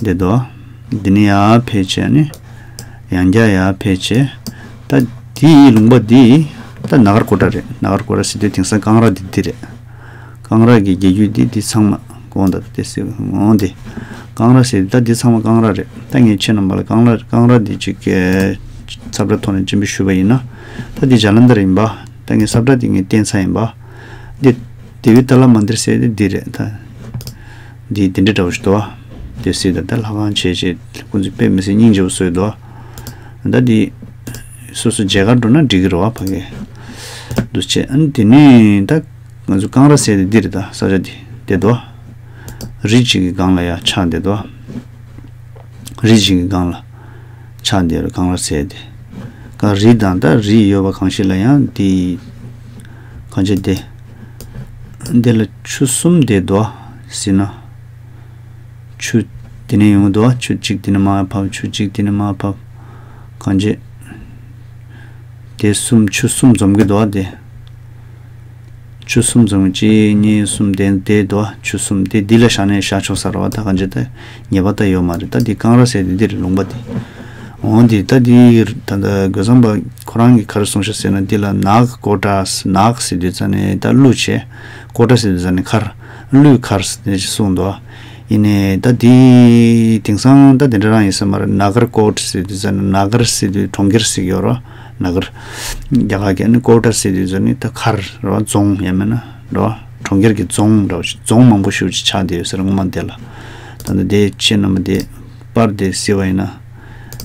དེ་དོ། འདི་ནས་ཡར་ཕེབས་བྱས་ནི། ཡང་བསྐྱར་ཡར་ཕེབས་བྱས། ད་དེའི་ལུང་པ་འདི་ད་ན་གར་ཀོ་ཊ་རེད། ན་གར་ཀོ་ཊ་ཟེར་དུས་དེང་སང་ཀང་ར་འདི་འདི་རེད། ཀང་ར་གི་རྒྱལ་རྒྱུད་འདི་འདི་ཚང་མ་གོང་ད་དེ་སྲིད་འོང་འདི། ཀང་ར་ཟེར་ད་འདི་ཚང་མ་ཀང་ར་རེད། ད་ངས་ཁྱེད་རྣམ་པ་ལ་ཀང་ར་ཀང་ར་འདི་ཅིག་གི་ས་བཀྲ་ཐོག་ནས་སྤྱན་འབུལ་ཞུས་པ་ཡིན་ན། ད་འདི་ཇ་ལན་དར་ཡིན་པ། ད་ངས་ས་བཀྲ་འདི་ངས་བསྟན་ཚར་ཡིན་པ། འདི་དེ་བི་ཏཱ་ལ་མན་དིར་ཟེར་དེ་འདི་རེད་ད། འདི་དེ་འདྲ་འདྲ་བོ་ཞིག་འདུག་བ། དེ་སྲིད་ད་ལྟ་ལྷ་ཁང་བྱས་བྱས་ཁོང་ཚོས་དཔེ་མི་སྲིད་སྙིང་རྗེ་བོ་བཟོས་འདུག་བ། ད་འདི་སོ་སོ་མཇལ་ཁར་འགྲོ་ན་འགྲིག་གི་རེད་བ་ཕ་གི། འདུག་བྱས། ཨ་ནི་དེ་ནས་ད་ང་ཚོ་ཀང་ར་ཟེར་དེ་འདི་རེད་ད། ས་ཆ་འདི་བསྡད་འདུག་བ། རི་གཅིག་གི་སྒང་ལ་ཡ་ཆགས་བསྡད་འདུག་བ། རི་གཅིག་གི་སྒང་ལ་ཆགས་བསྡད་རེད། ཀང་ར་ཟེར་དེ། ཀ་རི་དང་ད་རི་ཡོད་པ་གང་ཞིག་ལ་ཡང་འདི། གང་ཅི་དེ། འདི་ལ་ཆུ་གསུམ་བསྡད་འདུག་བ། ཟེར་ན། ཆུ་དེ་ནས་ཡོང་གི་འདུག་བ། ཆུ་གཅིག་དེ་ནས་མར་ཕབ། ཆུ་གཅིག་དེ་ནས་མར་ཕབ། གང་ཅི། དེ་གསུམ་ཆུ་གསུམ་འཛོམས་ཀྱི་འདུག་བ་དེ། ཆུ་གསུམ་འཛོམས་ཀྱི་གཅིག་གཉིས་གསུམ་དེ་དེ་འདུག་བ། ཆུ་གསུམ་དེ་འདི་ལ་བཞག་ནས་བཞག་ཆོག་ས་རེད་བ། ད་གང་ཅི་ད་ཉེས་པ་ད་ཡོད་མ་རེད། ད་འདི་ཀང་ར་ཟེར་དེ་འདི་རེད་ལུང་པ་དེ། འོ་འདི་ད་འདི་ད་ད་རྒོད་ཚང་པ་ཁོ་རང་གིས་ག་རེ་གསུངས་ཤག་ཟེར་ན། འདི་ལ་ནཱག་ཀོ་ཊ། ནཱག་ཟེར་དུས་ཙ་ནས་ད་ཀླུ་བྱས། ཀོ་ཊ་ཟེར་དུས་ཙ་ནས་མཁར། ཀླུའི་མཁར་ཟེར་ནས་གསུངས་འདུག་ཡིན་ནའི་ད་འདི་དེང་སང་ད་དེ་འདྲ་རང་ཡིན་ས་མ་རེད། ནཱ་གར་ཀོཊ་ཟེར་དུས་ཙ་ནས། ནཱ་གར་ཟེར་དུས་གྲོང་ཁྱེར་ཟེར་གྱི་ཡོད་རེད། ནཱ་གར། རྒྱ་གར་གྱི། ཨ་ནི་ཀོ་ཊ་ཟེར་དུས་ཙ་ནས་ད་མཁར་རེད་བ། རྫོང་ཡང་མིན་ན་རེད་བ། གྲོང་ཁྱེར་གྱི་རྫོང་འདྲ་བོ་ཞིག་རྫོང་མང་པོ་ཞེ་པོ་ཅིག་ཆགས་བསྡད་ཡོད་ས་རེད་སྔོན་མ་དེ་ལ། ད་ལྟ་དེ་ཁྱེད་རྣམ་པ་དེ་པར་དེ་གཟིགས་པ་ཡིན་ན།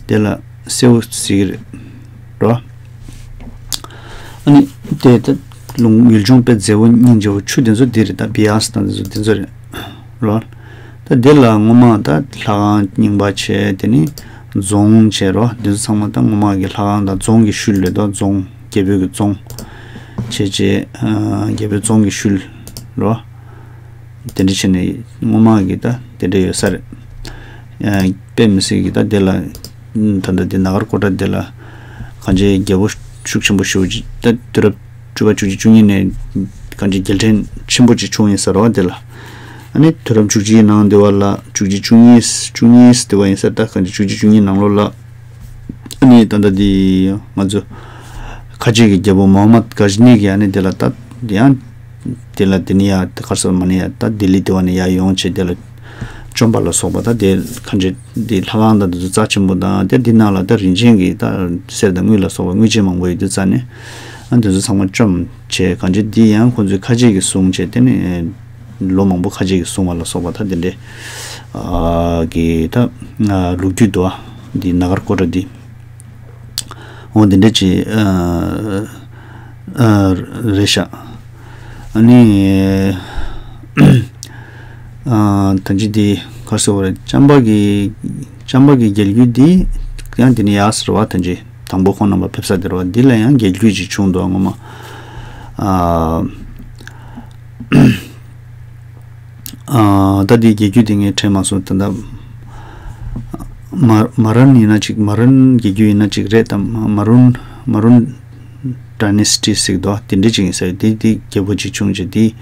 དེ་ལ་གསལ་པོ་གཟིགས་ཀྱི་རེད། རོ། ཨ་ནི་དེ་ད་ལུང་ཡུལ་ལྗོངས་དཔེ་མཛེས་པོ་སྙིང་རྗེ་པོ། ཆུ་དེ་ཚོ་འདི་རེད། ད་བི་ཡཱས་དང་དེ་ཚོ་དེ་ཚོ་རེད། རོ། ད་འདི་ལ་སྔོན་མ་ད་ལྷ་ཁང་རྙིང་པ་བྱས། དེ་ནི་རྫོང་བྱས། རོ། འདི་ཚོ་ཚང་མ་ད་སྔོན་མ་གི་ལྷ་ཁང་དང་རྫོང་གི་ཤུལ་རེད་དོ། རྫོང་རྒྱལ་པོའི་གི་རྫོང་བྱས་བྱས། ཨ། རྒྱལ་པོའི་རྫོང་གི་ཤུལ། རོ། དེ་འདྲ་བྱས་ནས་སྔོན་མ་གི་ད་དེ་འདྲ་ཡོད་ས་རེད། ཨ། དཔེ་མི་སྲིད་གི་ད་དེ་ལ་ད་ལྟ་དེ་ནཱ་གར་ཀོ་ཊ་དེ་ལ་གང་ཅི་རྒྱལ་པོ་ཤུགས་ཆེན་པོ་ཞེ་པོ་ཅིག་ད་དུས་རབས་བཅུ་པ་བཅུ་གཅིག་བཅུ་གཉིས་ནས་གང་ཅི་རྒྱལ་ཕྲན་ཆེན་པོ་ཅིག་བྱུང་ཡིན་ས་རེད་བ་དེ་ལ། ཨ་ནི་དུས་རབས་བཅུ་གཅིག་ནང་དེ་བ་ལ། བཅུ་གཅིག་བཅུ་གཉིས་བཅུ་གཉིས་དེ་བ་ཡིན་ས་རེད། ད་གང་ཅི་བཅུ་གཅིག་བཅུ་གཉིས་ནང་ལོགས་ལ། ཨ་ནི་ད་ལྟ་དེ་ང་ཚོ་ཁ་ཆེ་གི་རྒྱལ་པོ་མོ་ཧམ་མད་གྷ་ཛ་ནི་གི་ཨ་ནི་དེ་ལ་ད་ཡང་དེ་ལ་དེ་ནི་ཡ་གར་སོ་མ་ནི་ཡ་ད་ལྡི་ལི་དེ་བ་ནི་ཡ་ཡོང་བྱས། དེ་ལ་བཅོམ་པ་ལ་སོགས་པ་ད་དེ་གང་ཅི་དེ་ལྷ་ཁང་དང་དེ་ཚོ་རྩ་ཆེན་པོ་དང་། དེ་འདི་ནང་ལ་ད་རིན་ཆེན་གྱི་ད་གསེར་དང་དངུལ་ལ་སོགས་པ་དངུལ་ཆེན་མང་པོ་ཡོད་དུས་ཙ་ནས། ཨ། དེ་ཚོ་ཚང་མ་བཅོམ་བྱས། གང་ཅི་འདི་ཡང་ཁོང་ཚོས་ཁ་ཆེ་གིས་བཟུང་བྱས། དེ་ནི་ལོ་མང་པོ་ཁ་ཆེ་གིས་བཟུང་བ་ལ་སོགས་པ་ད་དེ་འདྲའི་ཨ་གི་ད་ཨ་ལོ་རྒྱུས་འདུག་ཨ། འདི་ནཱ་གར་ཀོ་ཊ་འདི། འོ་དེ་འདྲ་ཅིག་ཨ་ཨ་རེད་ཤག་ཨ་ནི་ཨ་ད་ཅི་འདི་ག་རེ་ཟེར་དགོས་རེད། བྱམས་པ་གི་བྱམས་པ་གི་རྒྱལ་རྒྱུད་འདི་ཡང་དེ་ནི་ཡག་ས་རེད་བ། ད་ཅི་དང་པོ་ཁོང་རྣམ་པ་ཕེབས་ས་དེ་རེད་བ། འདི་ལ་ཡང་རྒྱལ་རྒྱུད་ཅིག་བྱུང་འདུག་སྔོན་མ། ཨ་ཨ་ད་འདི་རྒྱལ་རྒྱུད་འདི་ངས་དྲན་མ་སོང་། ད་ལྟ་མ་མ་རན་ཡིན་ན་ཅིག་མ་རན་རྒྱལ་རྒྱུད་ཡིན་ན་ཅིག་རེད་དམ། མ་རུན་མ་རུན་ཌའི་ནེ་སི་ཊི་ཟེར་གི་འདུག་དེ་འདྲ་ཅིག་ཡིན་ས་རེད། དེ་དེ་རྒྱལ་པོ་ཅིག་བྱུང་རྗེས་དེ་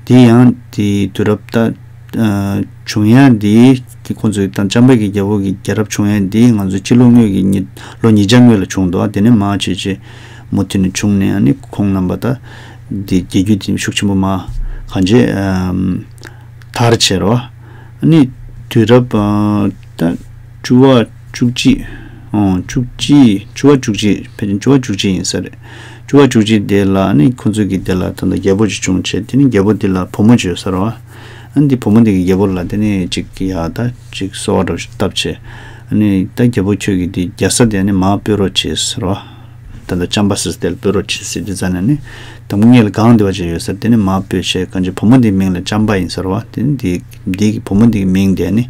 དེ་ཡང་དེ་དུས་རབས་ད་ཨ་བྱུང་ཡ་དེ་དེ་ཁོང་ཚོའི་ད་བྱམས་པ་གི་རྒྱལ་པོ་གི་རྒྱལ་རབས་བྱུང་ཡ་དེ་ང་ཚོ་སྤྱི་ལོ་སྔོན་གྱི་ཉི་ལོ་ཉིས་བརྒྱ་སྔོན་ལ་བྱུང་འདུག་དེ་ནས་མར་བྱས་བྱས་མུ་མཐུད་ནས་བྱུང་ནས། ཨ་ནི་ཁོང་རྣམ་པ་ད་དེ་རྒྱལ་རྒྱུད་དེ་ཤུགས་ཆེན་པོ་མར་གང་ཅི་ཨ་དར་བྱས་རེད་བ། ཨ་ནི་དུས་རབས་ཨ་ད་བཅུ་པ་བཅུ་གཅིག་ཨང་། བཅུ་གཅིག་བཅུ་པ་བཅུ་གཅིག་ཕལ་ཆེར་བཅུ་པ་བཅུ་གཅིག་ཡིན་ས་རེད། བཅུ་པ་བཅུ་གཅིག་དེ་ལ་ནི་ཁོ་ཚོ་གི་དེ་ལ་ད་ལྟ་རྒྱལ་པོ་ཅིག་བྱུང་བྱས། དེ་ནི་རྒྱལ་པོ་དེ་ལ་བུ་མོ་ཅིག་ཡོད་ས་རེད་བ། ཨ་ནི་དེ་བུ་མོ་དེ་གི་རྒྱལ་པོ་ལ་དེ་ནི་ཅིག་ཡ་ད་ཅིག་གསོལ་བ་འདྲ་བོ་ཞིག་བཏབ་བྱས། ཨ་ནི་ད་རྒྱལ་པོ་ཁྱོད་ཀྱི་དེ་རྒྱལ་ས་དེ་ནི་མར་སྤོས་རོགས་བྱེད་ཟེར་བ། ད་ལྟ་ལྕམ་པ་ཟེར་དེ་ལ་སྤོས་རོགས་བྱེད་ཟེར་དུས་ཙ་ནས་ནི། དང་པོ་ངེད་ལ་སྒང་དེ་བ་ཅིག་ཡོད་ས་རེད། དེ་ནི་མར་སྤོས་བྱས། གང་ཅི་བུ་མོ་དེའི་མིང་ལ་ལྕམ་པ་ཡིན་ཟེར་བ། དེ་ནི་དེ་དེ་གི་བུ་མོ་དེ་གི་མིང་དེ་ནི་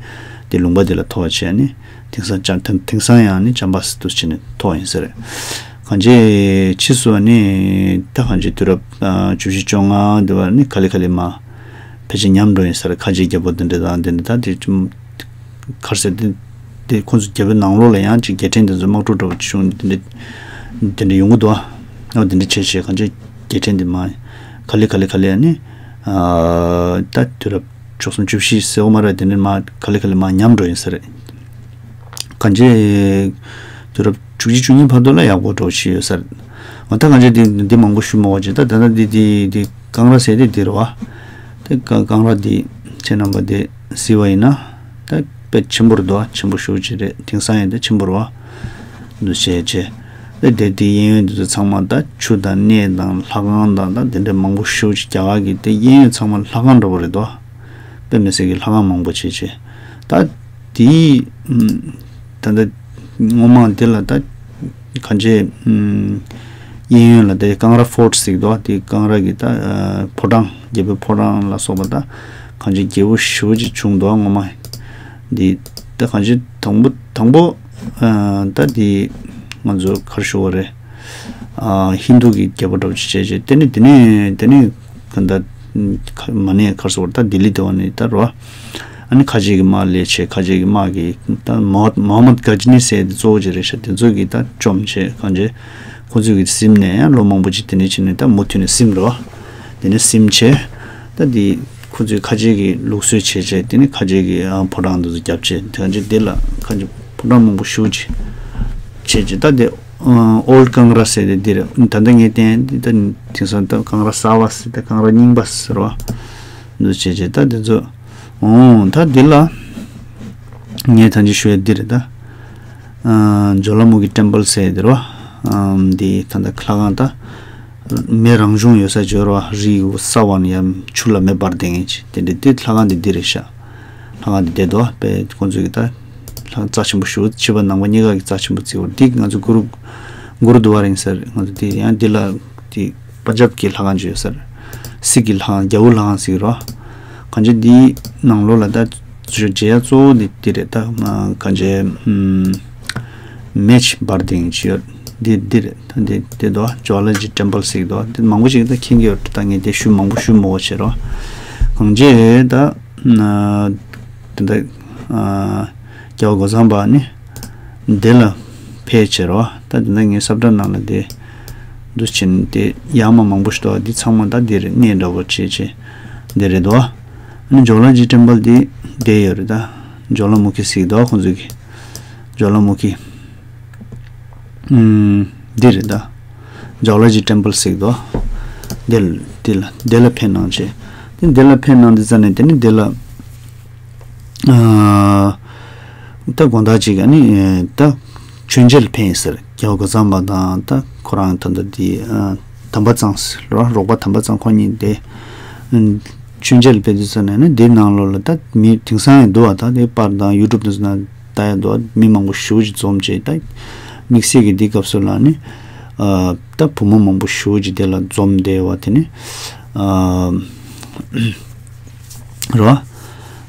དེ་ལུང་པ་དེ་ལ་ཐོགས་བྱས་ནི། དེང་སང་ལྕམ་དེང་སང་ཡང་ནི་ལྕམ་པ་ཟེར་དུ་བྱས་ནས་ཐོགས་ཡིན་ས་རེད། གང་ཅི་ཕྱིས་སུ་ནི་ད་གང་ཅི་དུས་རབས་ཨ་བཅུ་བཞི་བཅོ་ལྔ་དེ་བ་ནི་ག་ལེ་ག་ལེ་མར་ཕལ་ཆེར་ཉམས་འགྲོ་ཡིན་ས་རེད། ཁ་ཆེའི་རྒྱལ་པོ་དེ་འདྲ་དང་དེ་འདྲ་ད་དེ་ཅུང་གར་ཟེར་དེ་དེ་ཁོང་ཚོ་རྒྱལ་པོའི་ནང་ལོགས་ལ་ཡང་ཅིག་རྒྱལ་ཕྲན་དེ་ཚོ་དམག་འཁྲུག་འདྲ་བོ་བྱུང་དེ་འདྲ་དེ་འདྲ་ཡོང་གི་འདུག་ཨ། འོ་དེ་འདྲ་བྱས་བྱས་གང་ཅི་རྒྱལ་ཕྲན་དེ་མར་ག་ལེ་ག་ལེ་ག་ལེ་ནི་ཨ་ད་དུས་རབས་བཅུ་གསུམ་བཅུ་བཞི་ཟེར་བ་མ་རེད། དེ་འདྲ་མར་ག་ལེ་ག་ལེ་མར་ཉམས་འགྲོ་ཡིན་ས་རེད། གང་ཅི་དུས་རབས་བཅུ་གཅིག་བཅུ་གཉིས་བར་དུ་ལ་ཡག་པོ་འགྲོ་བཞིན་ཡོད་ས་རེད། འོ་ད་གང་ཅི་འདི་འདི་མང་པོ་ཞུ་མ་དགོས་ཅིག་ད་ད་ལྟ་འདི་འདི་འདི་ཀང་ར་ཟེར་དེ་འདི་རེད་བ། དེ་ཀ་ཀང་ར་འདི་ཁྱེད་རྣམ་པ་འདི་གཟིགས་པ་ཡིན་ན་ད་དཔེ་ཆེན་པོ་རེད་འདུག་ཆེན་པོ་ཞེ་པོ་ཅིག་རེད། དེང་སང་ཡང་ད་ཆེན་པོ་རེད་བ། འདུ་བྱས་བྱས། དེ་དེ་དེ་གཡས་གཡོན་འདི་ཚོ་ཚང་མ་ད་ཆུ་དང་གནས་དང་ལྷ་ཁང་དང་ད་དེ་འདྲ་མང་པོ་ཞེ་པོ་ཅིག་རྒྱ་གར་གྱི་དེ་གཡས་གཡོན་ཚང་མ་ལྷ་ཁང་འདྲ་པོ་རེད་འདུག་དཔེ་མི་སྲིད་ཀྱི་ལྷ་ཁང་མང་པོ་བྱས་བྱས། ད་དེའི་ད་ལྟ་སྔོན་མ་དེ་ལ་ད་གང་ཅི་གཡས་གཡོན་ལ་དེ་ཀང་ར་ཕོར་ཊི་ཟེར་གྱི་འདུག་དེ་ཀང་ར་གི་ད་ཕོ་བྲང་རྒྱལ་པོའི་ཕོ་བྲང་ལ་སོགས་པ་ད་གང་ཅི་རྒྱས་པོ་ཞེ་པོ་ཅིག་བྱུང་འདུག་སྔོན་མ། འདི་ད་གང་ཅི་དང་པོ་དང་པོ་ཨ་ད་འདི་ང་ཚོ་ག་རེ་ཞུ་དགོས་རེད། ཨ་ཧིན་དུ་གི་རྒྱལ་པོ་འདྲ་པོ་ཅིག་བྱས་བྱས། དེ་ནས་དེ་ནས་དེ་ནས་ག་ད་མ་ནས་ག་རེ་ཟེར་དགོས་རེད། ད་ལྡི་ལི་དེ་བ་ནས་ད་རོ། ཨ་ནི་ཁ་ཆེ་གི་དམག་ལས་བྱས། ཁ་ཆེ་གི་དམག་གི་ད་མོ་མོ་ཧམ་མད་ག་ཇི་ནི་ཟེར་དེ་གཙོ་བོ་ཅིག་རེད་ཤག་དེ་ཚོ་གིས་ད་བཅོམ་བྱས། གང་ཅི་ཁོ་ཚོས་གི་ཟིན་ནས་ཡང་ལོ་མང་པོ་ཅིག་དེ་ནས་ཕྱིན་ནས་ད་མུ་མཐུད་ནས་ཟིན་རོ། དེ་ནས་ཟིན་བྱས། ད་འདི་ཁོ་ཚོས་ཁ་ཆེ་གི་ལུགས་སྲོལ་བྱས་བྱས། དེ་ནས་ཁ་ཆེ་གི་ཨ་ཕོ་བྲང་འདི་ཚོ་བརྒྱབ་བྱས། དེ་གང་ཅི་དེ་ལ་གང་ཅི་ཕོ་བྲང་མང་པོ་ཞེ་པོ་ཅིག་བྱས་བྱས། ད་དེ་ཨོལ་ཌི་ཀང་ར་ཟེར་དེ་འདི་རེད། ད་ལྟ་ངས་བསྟན་འདི་ད་དེང་སང་ད་ཀང་ར་གསར་པ་ཟེར། ད་ཀང་ར་རྙིང་པ་ཟེར་བ་འདི་བྱས་བྱས། ད་དེ་ཚོ་ཨོ་ད་འདི་ལ་ངས་ད་ཅི་ཞུ་ཡ་འདི་རེད། ད་ཨ་ཇོ་ལ་མུ་ཁི་ཊེམ་པལ་ཟེར་དེ་རེད་བ། ཨམ་འདི་ད་ལྟ་ལྷ་ཁང་ད། མེ་རང་བྱུང་ཡོད་ས་ཅིག་ཡོད་རེད་བ། རི་ས་བ་ནས་ཡར་ཆུ་ལ་མེ་འབར་བསྡད་མཁན་ཅིག་དེ་འདྲ་དེ་ལྷ་ཁང་དེ་འདི་རེད་ཤག་ལྷ་ཁང་དེ་བསྡད་འདུག་དཔེ་ཁོང་ཚོས་ཀྱི་ད་ལྷ་ཁང་རྩ་ཆེན་པོ་ཞེ་པོ། ཕྱི་པ་ནང་པ་གཉིས་ཀ་གི་རྩ་ཆེན་པོ་བརྩི་བ། འདི་ང་ཚོ་གུ་རུ་གུ་རུ་དུ་ཝ་ར་ཡིན་ས་རེད། ང་ཚོ་དེ་ཡང་འདི་ལ་དེ་པན་ཇབ་ཀྱི་ལྷ་ཁང་ཅིག་ཡོད་ས་རེད། སིག་གི་ལྷ་ཁང་། རྒྱ་བོ་ལྷ་ཁང་ཟེར་གྱི་རེད་བ། གང་ཅི་འདི་ནང་ལོགས་ལ་ད་མཇལ་ཡ་གཙོ་བོ་འདི་འདི་རེད། ད་གང་ཅི་ཨམ། མེ་ཅིག་འབར་བསྡད་མཁན་ཅིག་ཡོད། འདི་འདི་རེད། ད་འདི་འདི་འདུག་ཇོ་ལ་ཇི་ཊེམ་པལ་ཟེར་གྱི་འདུག་འདི་མང་པོ་ཅིག་ད་མཁྱེན་གྱི་ཡོད། ད་ངས་དེ་ཞུ་མང་པོ་ཞུ་མི་དགོས་བྱས་རོ། གང་ཅི་ད་ན་དེ་འདྲ་ཨ་རྒྱལ་བ་རྒོད་ཚང་པ་ནི་འདི་ལ་ཕེབས་བྱས་རོ། ད་དེ་འདྲ་ངས་ས་བཀྲ་ནང་ལ་དེ་འདུག་ཕྱིན་དེ་ཡར་མར་མང་པོ་ཞིག་འདུག་འདི་ཚང་མ་ད་འདི་རེད། གནས་འདྲ་པོ་བྱས་བྱས་འདི་རེད་འདུག་ཨ་ནི་ཇོ་ལ་ཇི་ཊེམ་པལ་འདི་བསྡད་ཡོད་རེད། ད་ཇོ་ལ་མུ་ཁི་ཟེར་གྱི་འདུག་ཁོང་ཚོ་གི་ཇོ་ལ་མུ་ཁི། ཨུམ། འདི་རེད་ད། ཇོ་ལ་ཇི་ཊེམ་པལ་ཟེར་གྱི་འདུག་འདི་ལ་འདི་ལ་འདི་ལ་ཕེབས་གནང་བྱས། དེ་འདི་ལ་ཕེབས་གནང་དུས་ཙ་ནས་དེ་ནི་འདི་ལ་ཨ་ད་དགོང་དག་ཅིག་ཨ་ནི་ད་མཆོད་མཇལ་ཕེབས་ཡིན་ཟེར། རྒྱལ་བ་རྒོད་ཚང་པ་དང་ད་ཁོ་རང་ད་ལྟ་འདི་ཨ་དམ་པ་གཙང་ཟེར་རོ། རོགས་པ་དམ་པ་གཙང་ཁོ་གཉིས་དེ་མཆོད་མཇལ་ཕེབས་དུས་ཙ་ནས་ནི་འདིའི་ནང་ལོགས་ལ་ད་མི་དེང་སང་ཡང་འདུག་བ། ད་དེ་པར་དང་ཡུ་ཊུབ་དེ་ཚོ་ནང་ལྟ་ཡ་འདུག་མི་མང་པོ་ཞེ་པོ་ཅིག་འཛོམས་བྱས། ད་དམིགས་བསལ་གྱི་འདི་སྐབས་སུ་ལ་ནི་ཨ་ད་བུ་མོ་མང་པོ་ཞེ་པོ་ཅིག་དེ་ལ་འཛོམས་བསྡད་པ་དེ་ནི་ཨ་རེད་བ།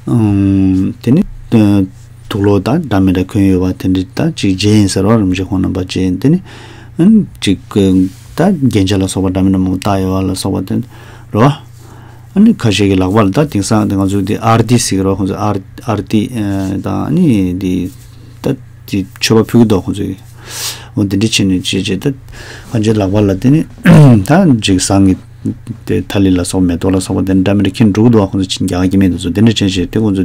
ཨུམ། དེ་ནི་ཨ་དུག་ལོག་དང་འདྲ་མི་འདྲ་གོན་ཡོད་པ་དེ་འདྲ་ད་ཅིག་མཇལ་ཡིན་ཟེར་བ། རིན་པོ་ཆེ་ཁོང་རྣམ་པ་མཇལ་ཡིན། དེ་ནི་ཨ་ཅིག་ད་རྒྱན་ཆ་ལ་སོགས་པ་འདྲ་མི་འདྲ་མང་པོ་བཏགས་ཡོད་པ་ལ་སོགས་པ་དེ་རེད་བ། ཨ་ནི་ཁ་ཤས་ཀྱི་ལག་པ་ལ་ད་དེང་སང་དེ་ང་ཚོ་དེ་ཨར་ཏི་ཟེར་གྱི་རེད་བ། ཁོང་ཚོ་ཨར་ཨར་ཏི་ཨ་དང་ཨ་ནི་དེ་ད་དེ་མཆོད་པ་ཕུལ་གྱི་འདུག་ཁོང་ཚོ་གི། འོ་དེ་འདྲ་བྱས་ནས་བྱས་བྱས་ད་ཁོང་ཚོའི་ལག་པ་ལ་དེ་ནི་ད་འཇིགས་བཟང་གི་དེ་ཐ་ལི་ལ་སོགས་མེ་ཏོག་ལ་སོགས་པ་དེ་འདྲ་མི་འདྲ་འཁྱེར་འགྲོ་གི་འདུག་ཁོང་ཚོ་ཅིག་རྒྱ་གར་གྱི་མི་དེ་ཚོ་དེ་འདྲ་བྱས་བྱས་དེ་ཁོང་ཚོ་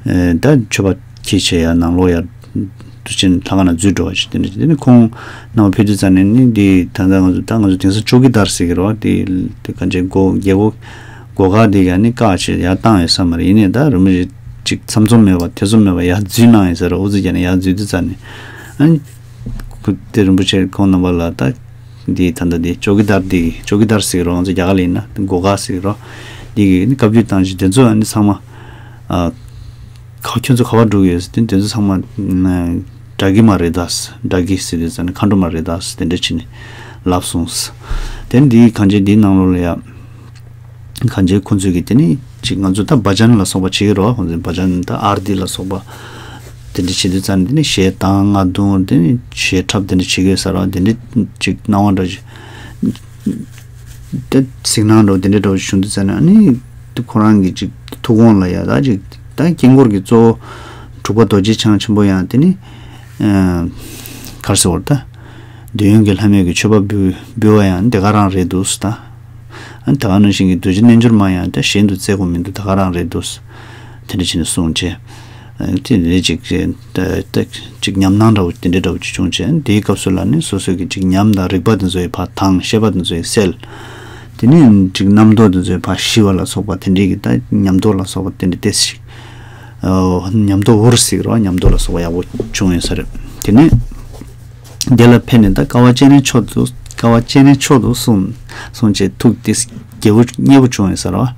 ཨ་ད་མཆོད་པ་ཁྱེར་བྱས་ཡར་ནང་ལོགས་ཡར་དུ་ཕྱིན་ལྷ་ཁང་ནང་འཛུལ་འགྲོ་བ་ཞིག་དེ་འདྲ་བྱས། དེ་ནི་ཁོང་རྣམ་པ་ཕེབས་དུས་ཙ་ནས་ནི་འདི་ད་ལྟ་ང་ཚོ་ད་ང་ཚོ་དེང་སང་ཅོ་ཀི་དར་ཟེར་གྱི་རེད་བ། དེ་དེ་གང་ཅི་སྒོ་རྒྱལ་སྒོ་སྒོ་ཁ་དེ་ག་ནི་བཀག་བྱས་ཡར་བཏང་ཡོད་ས་མ་རེད། ཡིན་ནའི་ད་རིན་པོ་ཆེ་ཅིག་ཚམ་ཚོམ་མེད་པ་ཐེ་ཚོམ་མེད་པ་ཡར་འཛུལ་གནང་ཡོད་ས་རེད། ཨུ་ཚུགས་བརྒྱབ་ནས་ཡར་འཛུལ་དུས་ཙ་ནས་ཨ་ནི་ སྐུ་བདེ་རིན་པོ་ཆེ་ཁོང་རྣམ་པ་ལ་ད་འདི་ད་ལྟ་འདི་ཅོ་ཀི་དར་འདི་ཅོ་ཀི་དར་ཟེར་རོ། ང་ཚོ་རྒྱ་གར་ལ་ཡིན་ན་སྒོ་ཁ་ཟེར་རོ། འདི་གི་ནི་བཀའ་བརྒྱུད་བཏང་ཞིང་དེ་ཚོ་ཨ་ནི་ཚང་མ་ཨ་ཁ་ཁྱོད་ཚོ་ག་པར་འགྲོ་གི་ཡོད་ཟེར་དུས་དེ་ཚོ་ཚང་མ་ཨ་དྲ་གི་མ་རེད་ད། དྲ་གི་ཟེར་དུས་ཙང་ནི་མཁའ་འགྲོ་མ་རེད་ད་དེ་འདྲ་བྱས་ནས་ལབ་སོང་། དེ་འདི་གང་ཅི་འདིའི་ནང་ལོགས་ལ་ཡ། གང་ཅི་ཁོང་ཚོས་ཀྱི་དེ་ནི་ཅིག་ང་ཚོ་ད་བ་ཇན་ལ་སོགས་པ་བྱེད་ཀྱི་རོ། ཁོང་ཚོས་བ་ཇན་ད་ཨར་ཏི་ལ་སོགས་པ་དེ་འདྲ་བྱེད་དུས་ཙང་དེ་ནི་གཞས་བཏང་རྔ་རྡུང་དེ་ནི་གཞས་འཁྲབ་དེ་འདྲ་བྱེད་ཀྱི་ཡོད་ས་རོ། དེ་འདྲ་ཅིག་སྣང་བ་འདྲ་ཅིག་དེ་གཟིགས་སྣང་འདྲ་བོ་དེ་འདྲ་འདྲ་བོ་བྱུང་དུས་ཙང་ནི་ཨ་ནི་དེ་ཁོ་རང་གི་ཅིག་ཐུགས་དགོངས་ལ་ཡ་ད་ཅིག་ད་དཀྱིལ་འཁོར་གྱི་གཙོ་བོ་དྲུག་པ་རྡོ་རྗེ་འཆང་ཆེན་པོ་ཡང་དེ་ནི་ཨ་ག་རེ་ཟེར་བ་རེད་ད། འདོད་ཡོན་གྱི་ལྷ་མོས་ཀྱི་མཆོད་པ་འབུལ་འབུལ་བ་ཡང་དེ་ག་རང་རེད་འདུག་ཟེར་ད། ཨ་ནི་ད་ག་ནང་བཞིན་གྱི་རྡོ་རྗེ་རྣལ་འབྱོར་མ་ཡང་དེ་གཞན་དུ་བཙལ་དགོས་མི་འདུག་དེ་ག་རང་རེད་འདུག་ཟེར། དེ་འདྲ་བྱས་ནས་གསུངས་བྱས། ཨ་དེ་འདྲ་ཅིག་ཅིག་ད་ད་ཅིག་ཉམས་སྣང་འདྲ་བོ་དེ་འདྲ་འདྲ་བོ་ཅིག་བྱུང་བྱས། དེའི་སྐབས་སུ་ལ་ནི་སོ་སོའི་གི་ཅིག་ཉམས་དང་རིག་པ་དེ་ཚོ་ཡི་ཕར་དྭངས། ཤེས་པ་དེ་ཚོ་ཡི་གསལ། དེ་ནས་ཅིག་རྣམ་རྟོག་དེ་ཚོ་ཡི་ཕར་ཞི་བ་ལ་སོགས་པ་དེ་འདྲའི་གི་ད་ཉམས་རྟོགས་ལ་སོགས་པ་དེ་འདྲ་ཏོག་ཙམ་ཞིག་ཨོ། ཉམས་རྟོགས་འུར་ཟེར་རོ། ཉམས་རྟོགས་ལ་སོགས་པ་ཡག་པོ་བྱུང་ཡོད་ས་རེད། དེ་ནས་དེ་ལ་ཕེབས་ནས་ད་དཀའ་བ་སྤྱན་རས་མཆོག་ཏུ། དཀའ་བ་སྤྱན་རས་མཆོག་ཏུ་སོང་སོང་བྱས་ཐུགས་དེ་དགྱེས་པོ་མཉེས་པོ་བྱུང་ཡོད་ས་རེད་བ།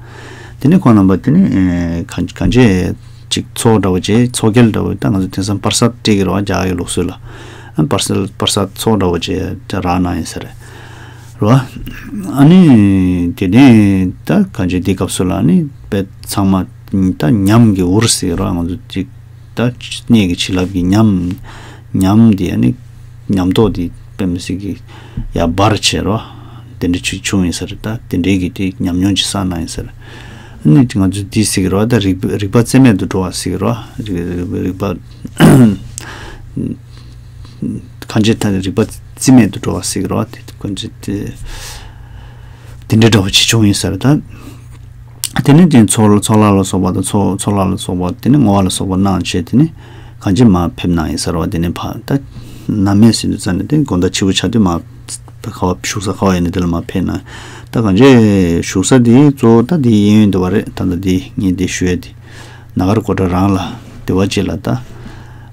དེ་ནས་ཁོང་རྣམ་པ་དེ་ནས་ཨེ་གང་གང་ཅི་ཅིག་ཚོགས་འདྲ་བོ་བྱས། ཚོགས་རྒྱལ་འདྲ་བོ། ད་ང་ཚོ་དེང་སང་པར་སལ་སྤྲད་ཀྱི་རེད་བ། རྒྱ་གར་གྱི་ལུགས་སྲོལ་ལ་ཨ་པར་སལ་པར་སལ་ཚོགས་འདྲ་བོ་བྱས་རག་གནང་ཡོད་ས་རེད། རེད་བ། ཨ་ནི་དེ་ནས་ད་གང་ཅི་དེའི་སྐབས་སུ་ལ་ཨ་ནི་དཔེ་ཚང་མ་ད་ཉམས་ཀྱི་འུར་ཟེར་རོ། ང་ཚོ་ཅིག་ད་གནས་ཀྱི་བྱིན་རླབས་ཀྱི་ཉམས། ཉམས་དེ་ཨ་ནི་ཉམས་རྟོགས་དེ་དཔེ་མི་སྲིད་ཀྱི་ཡ་འབར་བྱས་རོ། དེ་འདྲ་ཅིག་བྱུང་ཡིན་ས་རེད། ད་དེ་འདྲའི་གི་དེ་ཉམས་མྱོང་ཅིག་བསགས་གནང་ཡིན་ས་རེད། ཨ་ནི་ང་ཚོ་འདི་ཟེར་གི་རོ། ད་རིག་རིག་པ་རྩེ་མེད་དུ་འགྲོ་བ་ཟེར་གི་རོ། རིག་རིག་རིག་པ། གང་ཅི་ད་རིག་པ་རྩིས་མེད་དུ་འགྲོ་བ་ཟེར་གི་རེད་བ། དེ་གང་ཅི་དེ་དེ་འདྲའི་འདྲ་བོ་ཅིག་བྱུང་ཡིན་ས་རེད་ད། དེ་ནས་དེ་ཚོགས་ཚོགས་ལྷ་ལ་སོགས་པ་དང་ཚོགས་ཚོགས་ལྷ་ལ་སོགས་པ་དེ་ནས་བསྔོ་བ་ལ་སོགས་པ་གནང་བྱས། དེ་ནས་གང་ཅི་མར་ཕེབས་གནང་ཡིན་ས་རེད་བ། དེ་ནས་ཕར་ད་ནམ་མེད་ཟིན་དུས་ཙམ་ནས་དེ་དགོང་དག་ཕྱི་པོ་ཆགས་དུས་མར་ཁ་བ་བཞུགས་ས་ཁ་བ་ཡིན་ནས་དེ་ལ་མར་ཕེབས་གནང་། ད་གང་ཅི་བཞུགས་ས་དེ་གཙོ་བོ་ད་དེ་གཡས་གཡོན་དུ་བ་རེད། ད་ད་དེ་ངས་དེ་ཞུ་ཡ་དེ། ནཱ་གར་གོ་ཊ་རང་ལ་དེ་བ་ཅིག་ལ་ད་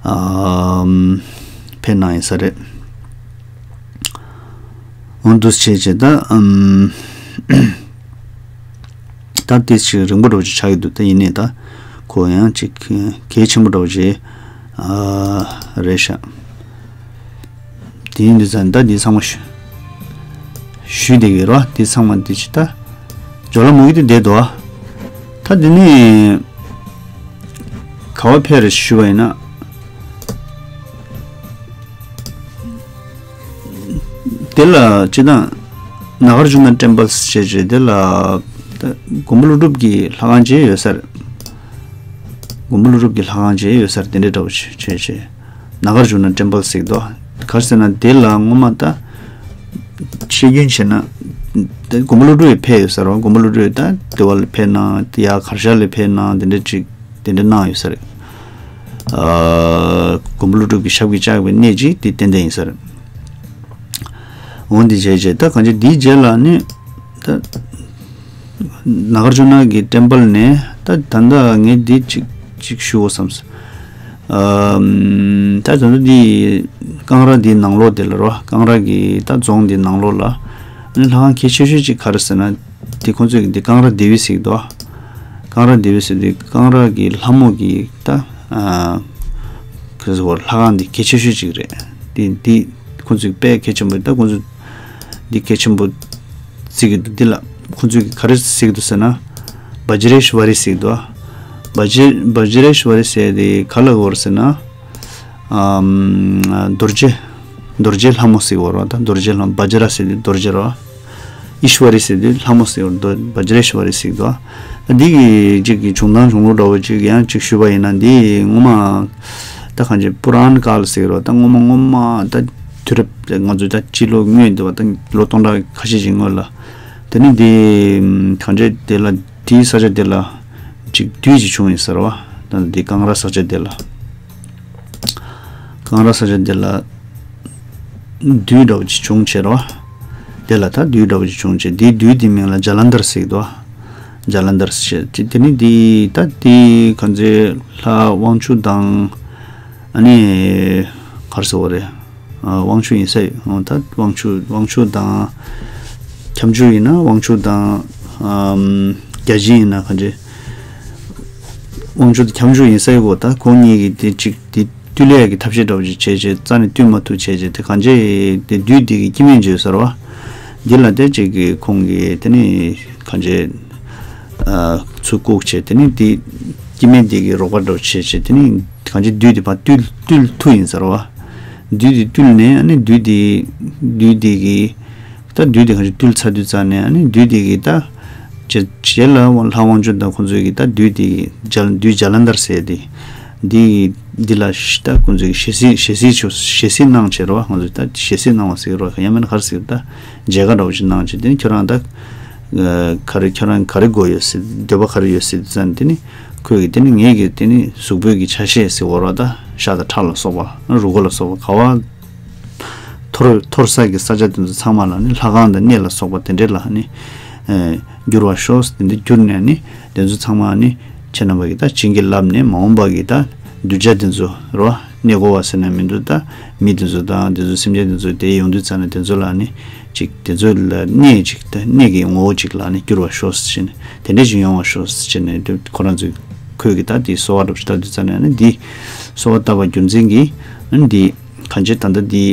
ཨམ་ཕེབས་གནང་ཡིན་ས་རེད། འོ་འདུག་བྱས་བྱས་ད་ཨམ་ད་དེ་ཞིག་རིང་པོ་འདྲ་བོ་ཅིག་ཆགས་ཀྱི་འདུག་ད་ཡིན་ནའི་ད་ཁོ་ཡང་ཅིག་གལ་ཆེན་པོ་འདྲ་བོ་ཅིག་ཨ་རེད་ཤག་དེ་ཡིན་དུས་ཙང་ད་འདི་ཚང་མ་ཞུ་ཞུས་བསྡད་ཀྱི་རེད་བ། འདི་ཚང་མ་འདི་ཅི་ད་ཇོ་ལ་མུ་གི་དེ་བསྡད་འདུག་ད་འདི་ནི་ག་བ་ཕེབས་རེད་ཞུས་པ་ཡིན་ན། དེ་ལ་སྤྱི་བཏང་ནཱ་གར་ཇུ་ན་ཊེམ་པལ་ཞེས་བྱས། དེ་ལ་ད་མགོན་པོ་ཀླུ་སྒྲུབ་ཀྱི་ལྷ་ཁང་ཅིག་ཡོད་ས་རེད། མགོན་པོ་ཀླུ་སྒྲུབ་ཀྱི་ལྷ་ཁང་ཅིག་ཡོད་ས་རེད། དེ་འདྲའི་འདྲ་བོ་བྱས་བྱས་ནཱ་གར་ཇུ་ན་ཊེམ་པལ་ཟེར་གི་འདུག་ག་རེ་ཟེར་ན་དེ་ལ་སྔོན་མ་ད་ཤེས་རྒྱུན་བྱས་ན་དེ་མགོན་པོ་ཀླུ་སྒྲུབ་ཡི་ཕེབས་ཡོད་ས་རེད། མགོན་པོ་ཀླུ་སྒྲུབ་ཡི་ད་དེ་བ་ལ་ཕེབས་གནང་། དེ་ཡ་གར་ཞ་ལ་ཕེབས་གནང་། དེ་འདྲ་ཅིག་དེ་འདྲ་གནང་ཡོད་ས་རེད། ཨ་མགོན་པོ་ཀླུ་སྒྲུབ་ཀྱི་ཞབས་ཀྱིས་བཅགས་པའི་གནས་ཅིག་དེ་ཏན་ཏན་ཡིན་ས་རེད། འོ་འདི་བྱས་བྱས་ད་གང་ཅི་འདིའི་རྗེས་ལ་ནི་ད་ནཱ་གར་ཇུ་ན་གི་ཊེམ་པལ་ནས་ད་ད་ལྟ་ངས་འདི་ཅིག་ཅིག་ཞུ་དགོས་བསམས། ཨམ་ད་ད་ལྟ་འདི་ཀང་ར་འདི་ནང་ལོགས་དེ་ལ་རོ། ཀང་ར་གི་ད་རྫོང་འདི་ནང་ལོགས་ལ་ནི་ལྷ་ཁང་གལ་ཆེ་ཤོས་ཅིག་ག་རེ་ཟེར་ན། དེ་ཁོང་ཚོས་ཀྱི་འདི་ཀང་ར་དེ་བི་ཟེར་གི་འདུག་ཀང་ར་དེ་བི་ཟེར་དུས་ཀང་ར་གི་ལྷ་མོ་གི་ད་ཨ་ཁ་ཟེར་བ་ལྷ་ཁང་འདི་གལ་ཆེ་ཤོས་ཅིག་རེད། འདི་འདི་ཁོང་ཚོས་དཔེ་གལ་ཆེན་པོ། ད་ཁོང་ཚོས་འདི་གལ་ཆེན་པོ་བརྩི་གི་འདུག་འདི་ལ་ཁོང་ཚོས་ཀྱི་ག་རེ་ཟེར་གི་འདུག་ཟེར་ན། བ་ཇི་རེ་ཤྭ་རི་ཟེར་གི་འདུག་བ་ཇི་བ་ཇི་རེ་ཤྭ་རི་ཟེར་དེ་ག་ལ་གོ་རེད་ཟེར་ན། ཨམ་རྡོ་རྗེ་རྡོ་རྗེ་ལྷ་མོ་ཟེར་གི་རེད་བ། ད་རྡོ་རྗེ་ལྷ་མོ། བ་ཇི་ར་ཟེར་དེ་རྡོ་རྗེ་རེད་བ། ཨིཤ་ཝ་རི་ཟེར་དུས་ལྷ་མོ་ཟེར་བ་འདུག་བ་ཇི་རེ་ཤྭ་རི་ཟེར་འདུག་ཨ་འདི་གི་ཅིག་གི་བྱུང་སྟངས་བྱུང་ལུགས་འདྲ་བོ་ཅིག་ཡང་ཅིག་ཞུས་པ་ཡིན་ན། འདི་སྔོན་མ་ད་གང་ཅི་པུ་རཱན་ཀཱལ་ཟེར་རོ། ད་སྔོན་མ་སྔོན་མ་ད་དུས་རབས་ང་ཚོ་ད་སྤྱི་ལོ་སྔོན་འདི་བ་ད་ལོ་སྟོང་ཕྲག་ཁ་ཤས་ཅིག་སྔོན་ལ། དེ་ནི་འདི་གང་ཅི་དེ་ལ་འདིའི་ས་ཆ་དེ་ལ་ཅིག་བདུད་ཅིག་བྱུང་ཡིན་ཟེར་བ། ད་འདི་ཀང་ར་ས་ཆ་དེ་ལ། ཀང་ར་ས་ཆ་འདི་ལ་བདུད་འདྲ་བོ་ཅིག་བྱུང་བྱས་རོ། དེ་ལ་ད་བདུད་འདྲ་བོ་ཅིག་བྱུང་བྱས། འདིའི་བདུད་འདི་མིང་ལ་ཇ་ལན་དར་ཟེར་གི་འདུག་ཇ་ལན་དར་ཟེར་བྱས། དེ་ནི་འདི་ད་འདི་གང་ཚེ་ལྷ་དབང་ཕྱུག་དང་ཨ་ནི་ག་རེ་ཟེར་བ་རེད། དབང་ཕྱུག་ཡིན་ས་ཡོད། ད་དབང་ཕྱུག་དབང་ཕྱུག་དང་། ཁྱབ་འཇུག་ཡིན་ན་དབང་ཕྱུག་དང་། ཨམ། བརྒྱ་བྱིན་ཡིན་ན་གང་ཅི། དབང་ཕྱུག་དང་ཁྱབ་འཇུག་ཡིན་ས་ཡོད་གོ། ད་ཁོང་གཉིས་ཀྱིས་དེ་གཅིག་དེ་བཏུལ་ཡས་ཀྱི་ཐབས་ཤེས་འདྲ་བོ་ཅིག་བྱས་བྱས་རྩ་ནས་བཏུལ་མ་ཐུབ་བྱས་བྱས་དེ་གང་ཅི་དེ་བདུད་དེ་གི་སྐྱེ་དམན་བརྗོད་ས་རེད་བ། འདི་ལ་དེ་གཅིག་གིས་ཁོང་གིས་དེ་ནི་གང་ཅི། ཚུར་བཀུག་བྱས་དེ་ནི་དེ་སྐྱེ་དམན་དེ་གི་རོགས་པ་འདྲ་བོ་བྱས་བྱས་དེ་ནི་གང་ཅི་བདུད་དེ་ཕར་བཏུལ་བཏུལ་ཐུབ་ཡིན་ས་རེད་བ། བདུད་དེ་བཏུལ་ནས་ཨ་ནི་བདུད་དེ་བདུད་དེ་གི་ད་བདུད་དེ་གང་ཅི་བཏུལ་ཚར་དུས་ཙང་ནས་ཨ་ནི་བདུད་དེ་གི་ད་རྗེ་རྗེ་ལ་ལྷ་དབང་ཕྱུག་དང་ཁོང་ཚོའི་གི་ད་བདུད་དེ་གི་འཇལ་བདུད་འཇལ་ལ་འདར་ཟེར་དེ་འདི་འདི་ལ་ད་ཁོང་ཚོའི་གི་ཞེ་སྲིད་ཞེ་སྲིད་ཆོ་ཞེ་སྲིད་གནང་བྱས་རོ། ཁོང་ཚོས་ད་ཞེ་སྲིད་གནང་བ་ཟེར་རོ། ཡང་མིན་ན་ག་རེ་ཟེར་ད་མཇལ་ཁ་འདྲ་བོ་ཞིག་གནང་བྱས་དེ་ནི་ཁྱོད་རང་ད་ག་རེ་ཁྱོད་རང་ག་རེ་དགོས་ཡོད་ཟེར་འདོད་པ་ག་རེ་ཡོད་ཟེར་དུས་ཙང་དེ་ནི་ཁོས་གི་དེ་ནི་ངེད་ཀྱི་དེ་ནི་གཟུགས་པོའི་གི་ཆ་ཤས་ཟེར་བ་རོ། ད་ཤ་དང་ཁྲག་ལ་སོགས་པ་རུས་ཁོག་ལ་སོགས་པ་ག་བ། འཐོར་འཐོར་ས་གི་ས་ཆ་དེ་ཚོ་ཚང་མ་ལ་ནི་ལྷ་ཁང་དང་གནས་ལ་སོགས་པ་དེ་འདྲས་ལ་ནི་ཨེ་འགྱུར་བར་ཤོག་དེ་འདྲས་གྱུར་ནས་ནི་དེ་ཚོ་ཚང་མ་ནི་ཁྱེད་རྣམ་པ་གིས་ད་བྱིན་གྱིས་བརླབས་ནས་མ་འོངས་པ་གི་ད་གདུལ་བྱ་དེ་ཚོ་རོ། གནས་སྐོར་བ་ཟེར་ན་མི་འདུག་ད་མི་དེ་ཚོ་དང་དེ་ཚོ་སེམས་ཅན་དེ་ཚོ་དེ་ཡོང་དུས་ཙང་ནས་དེ་ཚོ་ལ་ནི་ཅིག་དེ་ཚོ་ལ་གནས་ཅིག་ད་གནས་ཀྱི་ངོ་བོ་ཅིག་ལ་ནི་འགྱུར་བར་ཤོག་ཟེར་ནས་དེ་འདྲས་ཅིག་ཡོང་བར་ཤོག་ཟེར་ནས་དེ་ཁོ་རང་ཚོས་ཁོས་གི་ད་དེ་གསོལ་བ་འདྲ་པོ་ཞིག་བཏབ་དུས་ཙང་ནས་ནི་འདི་གསོལ་བ་བཏབ་པ་རྒྱུ་མཚན་གྱིས་ནི་འདི། གང་ཅི་ད་ལྟ་འདི་